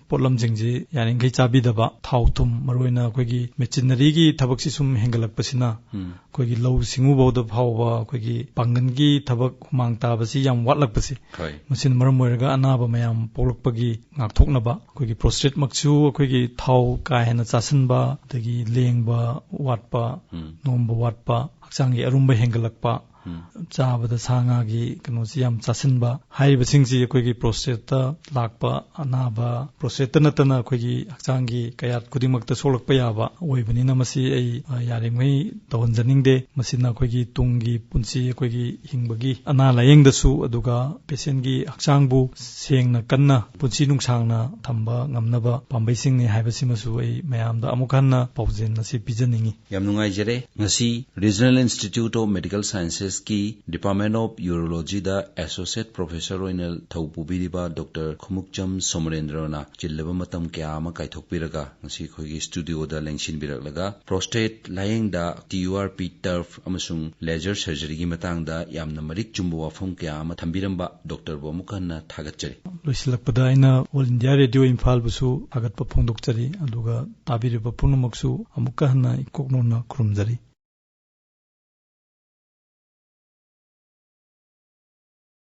ꯄꯣꯠꯂꯝꯁꯤꯡꯁꯤ ꯌꯥꯔꯤꯈꯩ ꯆꯥꯕꯤꯗꯕ, ꯊꯥꯎ ꯊꯨꯝ, ꯃꯔꯨꯑꯣꯏꯅ ꯑꯩꯈꯣꯏꯒꯤ ꯃꯦꯆꯤꯅꯔꯤꯒꯤ ꯊꯕꯛꯁꯤ ꯁꯨꯝ ꯍꯦꯟꯒꯠꯂꯛꯄꯁꯤꯅ ꯎꯝ꯫ ꯑꯩꯈꯣꯏꯒꯤ ꯂꯧꯎ ꯁꯤꯡꯎꯕꯗ ꯐꯥꯎꯕ ꯑꯩꯈꯣꯏꯒꯤ ꯄꯥꯡꯒꯜꯒꯤ ꯊꯕꯛ ꯍꯨꯃꯥꯡ ꯇꯥꯕꯁꯤ ꯌꯥꯝ ꯋꯥꯠꯂꯛꯄꯁꯤ, ꯍꯣꯏ꯫ ꯃꯁꯤꯅ ꯃꯔꯝ ꯑꯣꯏꯔꯒ ꯑꯅꯥꯕ ꯃꯌꯥꯝ ꯄꯣꯛꯂꯛꯄꯒꯤ ꯉꯥꯛꯊꯣꯛꯅꯕ ꯑꯩꯈꯣꯏꯒꯤ ꯄ꯭ꯔꯣꯁꯇꯦꯠꯃꯛꯁꯨ ꯑꯩꯈꯣꯏꯒꯤ ꯊꯥꯎ ꯀꯥ ꯍꯦꯟꯅ ꯆꯥꯁꯤꯟꯕ, ꯑꯗꯒꯤ ꯂꯦꯡꯕ ꯋꯥꯠꯄ, ꯎꯝ꯫ ꯅꯣꯝꯕ ꯋꯥꯠꯄ, ꯍꯛꯆꯥꯡꯒꯤ ꯑꯔꯨꯝꯕ ꯍꯦꯟꯒꯠꯂꯛꯄ, ꯎꯝ꯫ ꯆꯥꯕꯗ ꯁꯥ ꯉꯥꯒꯤ ꯀꯩꯅꯣꯁꯤ ꯌꯥꯝ ꯆꯥꯁꯤꯟꯕ ꯍꯥꯏꯔꯤꯕꯁꯤꯡꯁꯤ ꯑꯩꯈꯣꯏꯒꯤ ꯄ꯭ꯔꯣꯁꯇꯦꯠꯇ ꯂꯥꯛꯄ ꯑꯅꯥꯕ, ꯄ꯭ꯔꯣꯁꯇꯦꯠꯇ ꯅꯠꯇꯅ ꯑꯩꯈꯣꯏꯒꯤ ꯍꯛꯆꯥꯡꯒꯤ ꯀꯌꯥꯠ ꯈꯨꯗꯤꯡꯃꯛꯇ ꯁꯣꯛꯂꯛꯄ ꯌꯥꯕ ꯑꯣꯏꯕꯅꯤꯅ ꯃꯁꯤ ꯑꯩ, ꯑ, ꯌꯥꯔꯤꯉꯩ ꯇꯧꯍꯟꯖꯅꯤꯡꯗꯦ꯫ ꯃꯁꯤꯅ ꯑꯩꯈꯣꯏꯒꯤ ꯇꯨꯡꯒꯤ ꯄꯨꯟꯁꯤ, ꯑꯩꯈꯣꯏꯒꯤ ꯍꯤꯡꯕꯒꯤ ꯑꯅꯥ ꯂꯥꯌꯦꯡꯗꯁꯨ, ꯑꯗꯨꯒ ꯄꯦꯁꯦꯟꯒꯤ ꯍꯛꯆꯥꯡꯕꯨ ꯁꯦꯡꯅ ꯀꯟꯅ ꯄꯨꯟꯁꯤ ꯅꯨꯡꯁꯥꯡꯅ ꯊꯝꯕ ꯉꯝꯅꯕ ꯄꯥꯝꯕꯩꯁꯤꯡꯅꯤ ꯍꯥꯏꯕꯁꯤꯃꯁꯨ ꯑꯩ ꯃꯌꯥꯝꯗ ꯑꯃꯨꯛ ꯍꯟꯅ ꯄꯥꯎꯖꯦꯜ ꯑꯁꯤ ꯄꯤꯖꯅꯤꯡꯏ꯫ ꯌꯥꯝ ꯅꯨꯡꯉꯥꯏꯖꯔꯦ꯫ ꯉꯁꯤ Regional Institute of Medical Sciences ꯀꯤ Department of Urology the Associate Professor ꯑꯣꯏꯅ ꯊꯧ ꯄꯨꯕꯤꯔꯤꯕ ꯗꯣꯛꯇꯔ ꯈꯨꯃꯨꯛꯆꯝ ꯁꯣꯃꯔꯦꯟꯗ꯭ꯔꯅ ꯆꯤꯜꯂꯕ ꯃꯇꯝ ꯀꯌꯥ ꯑꯃ ꯀꯥꯏꯊꯣꯛꯄꯤꯔꯒ ꯉꯁꯤ ꯑꯩꯈꯣꯏꯒꯤ ꯁ꯭ꯇꯨꯗꯤꯑꯣꯗ ꯂꯦꯡꯁꯤꯟꯕꯤꯔꯛꯂꯒ ꯄ꯭ꯔꯣꯁꯇꯦꯠ ꯂꯥꯌꯦꯡꯗ ꯇꯤ ꯌꯨ ꯑꯥꯔ ꯄꯤ, ꯇꯔꯐ ꯑꯃꯁꯨꯡ ꯂꯦꯖꯔ ꯁꯔꯖꯔꯤꯒꯤ ꯃꯇꯥꯡꯗ ꯌꯥꯝꯅ ꯃꯔꯤꯛ ꯆꯨꯝꯕ ꯋꯥꯐꯝ ꯀꯌꯥ ꯑꯃ ꯊꯝꯕꯤꯔꯝꯕ ꯗꯣꯛꯇꯔꯕꯨ ꯑꯃꯨꯛ ꯍꯟꯅ ꯊꯥꯒꯠꯆꯔꯤ꯫ ꯂꯣꯏꯁꯤꯜꯂꯛꯄꯗ ꯑꯩꯅ ꯑꯣꯜ ꯏꯟꯗꯤꯌꯥ ꯔꯦꯗꯤꯑꯣ ꯏꯝꯐꯥꯜꯕꯨꯁꯨ ꯊꯥꯒꯠꯄ ꯐꯣꯡꯗꯣꯛꯆꯔꯤ, ꯑꯗꯨꯒ ꯇꯥꯕꯤꯔꯤꯕ ꯄꯨꯝꯅꯃꯛꯁꯨ ꯑꯃꯨꯛꯀ ꯍꯟꯅ ꯏꯀꯣꯛ ꯅꯧꯅ ꯈꯨꯔꯨꯝꯖꯔꯤ꯫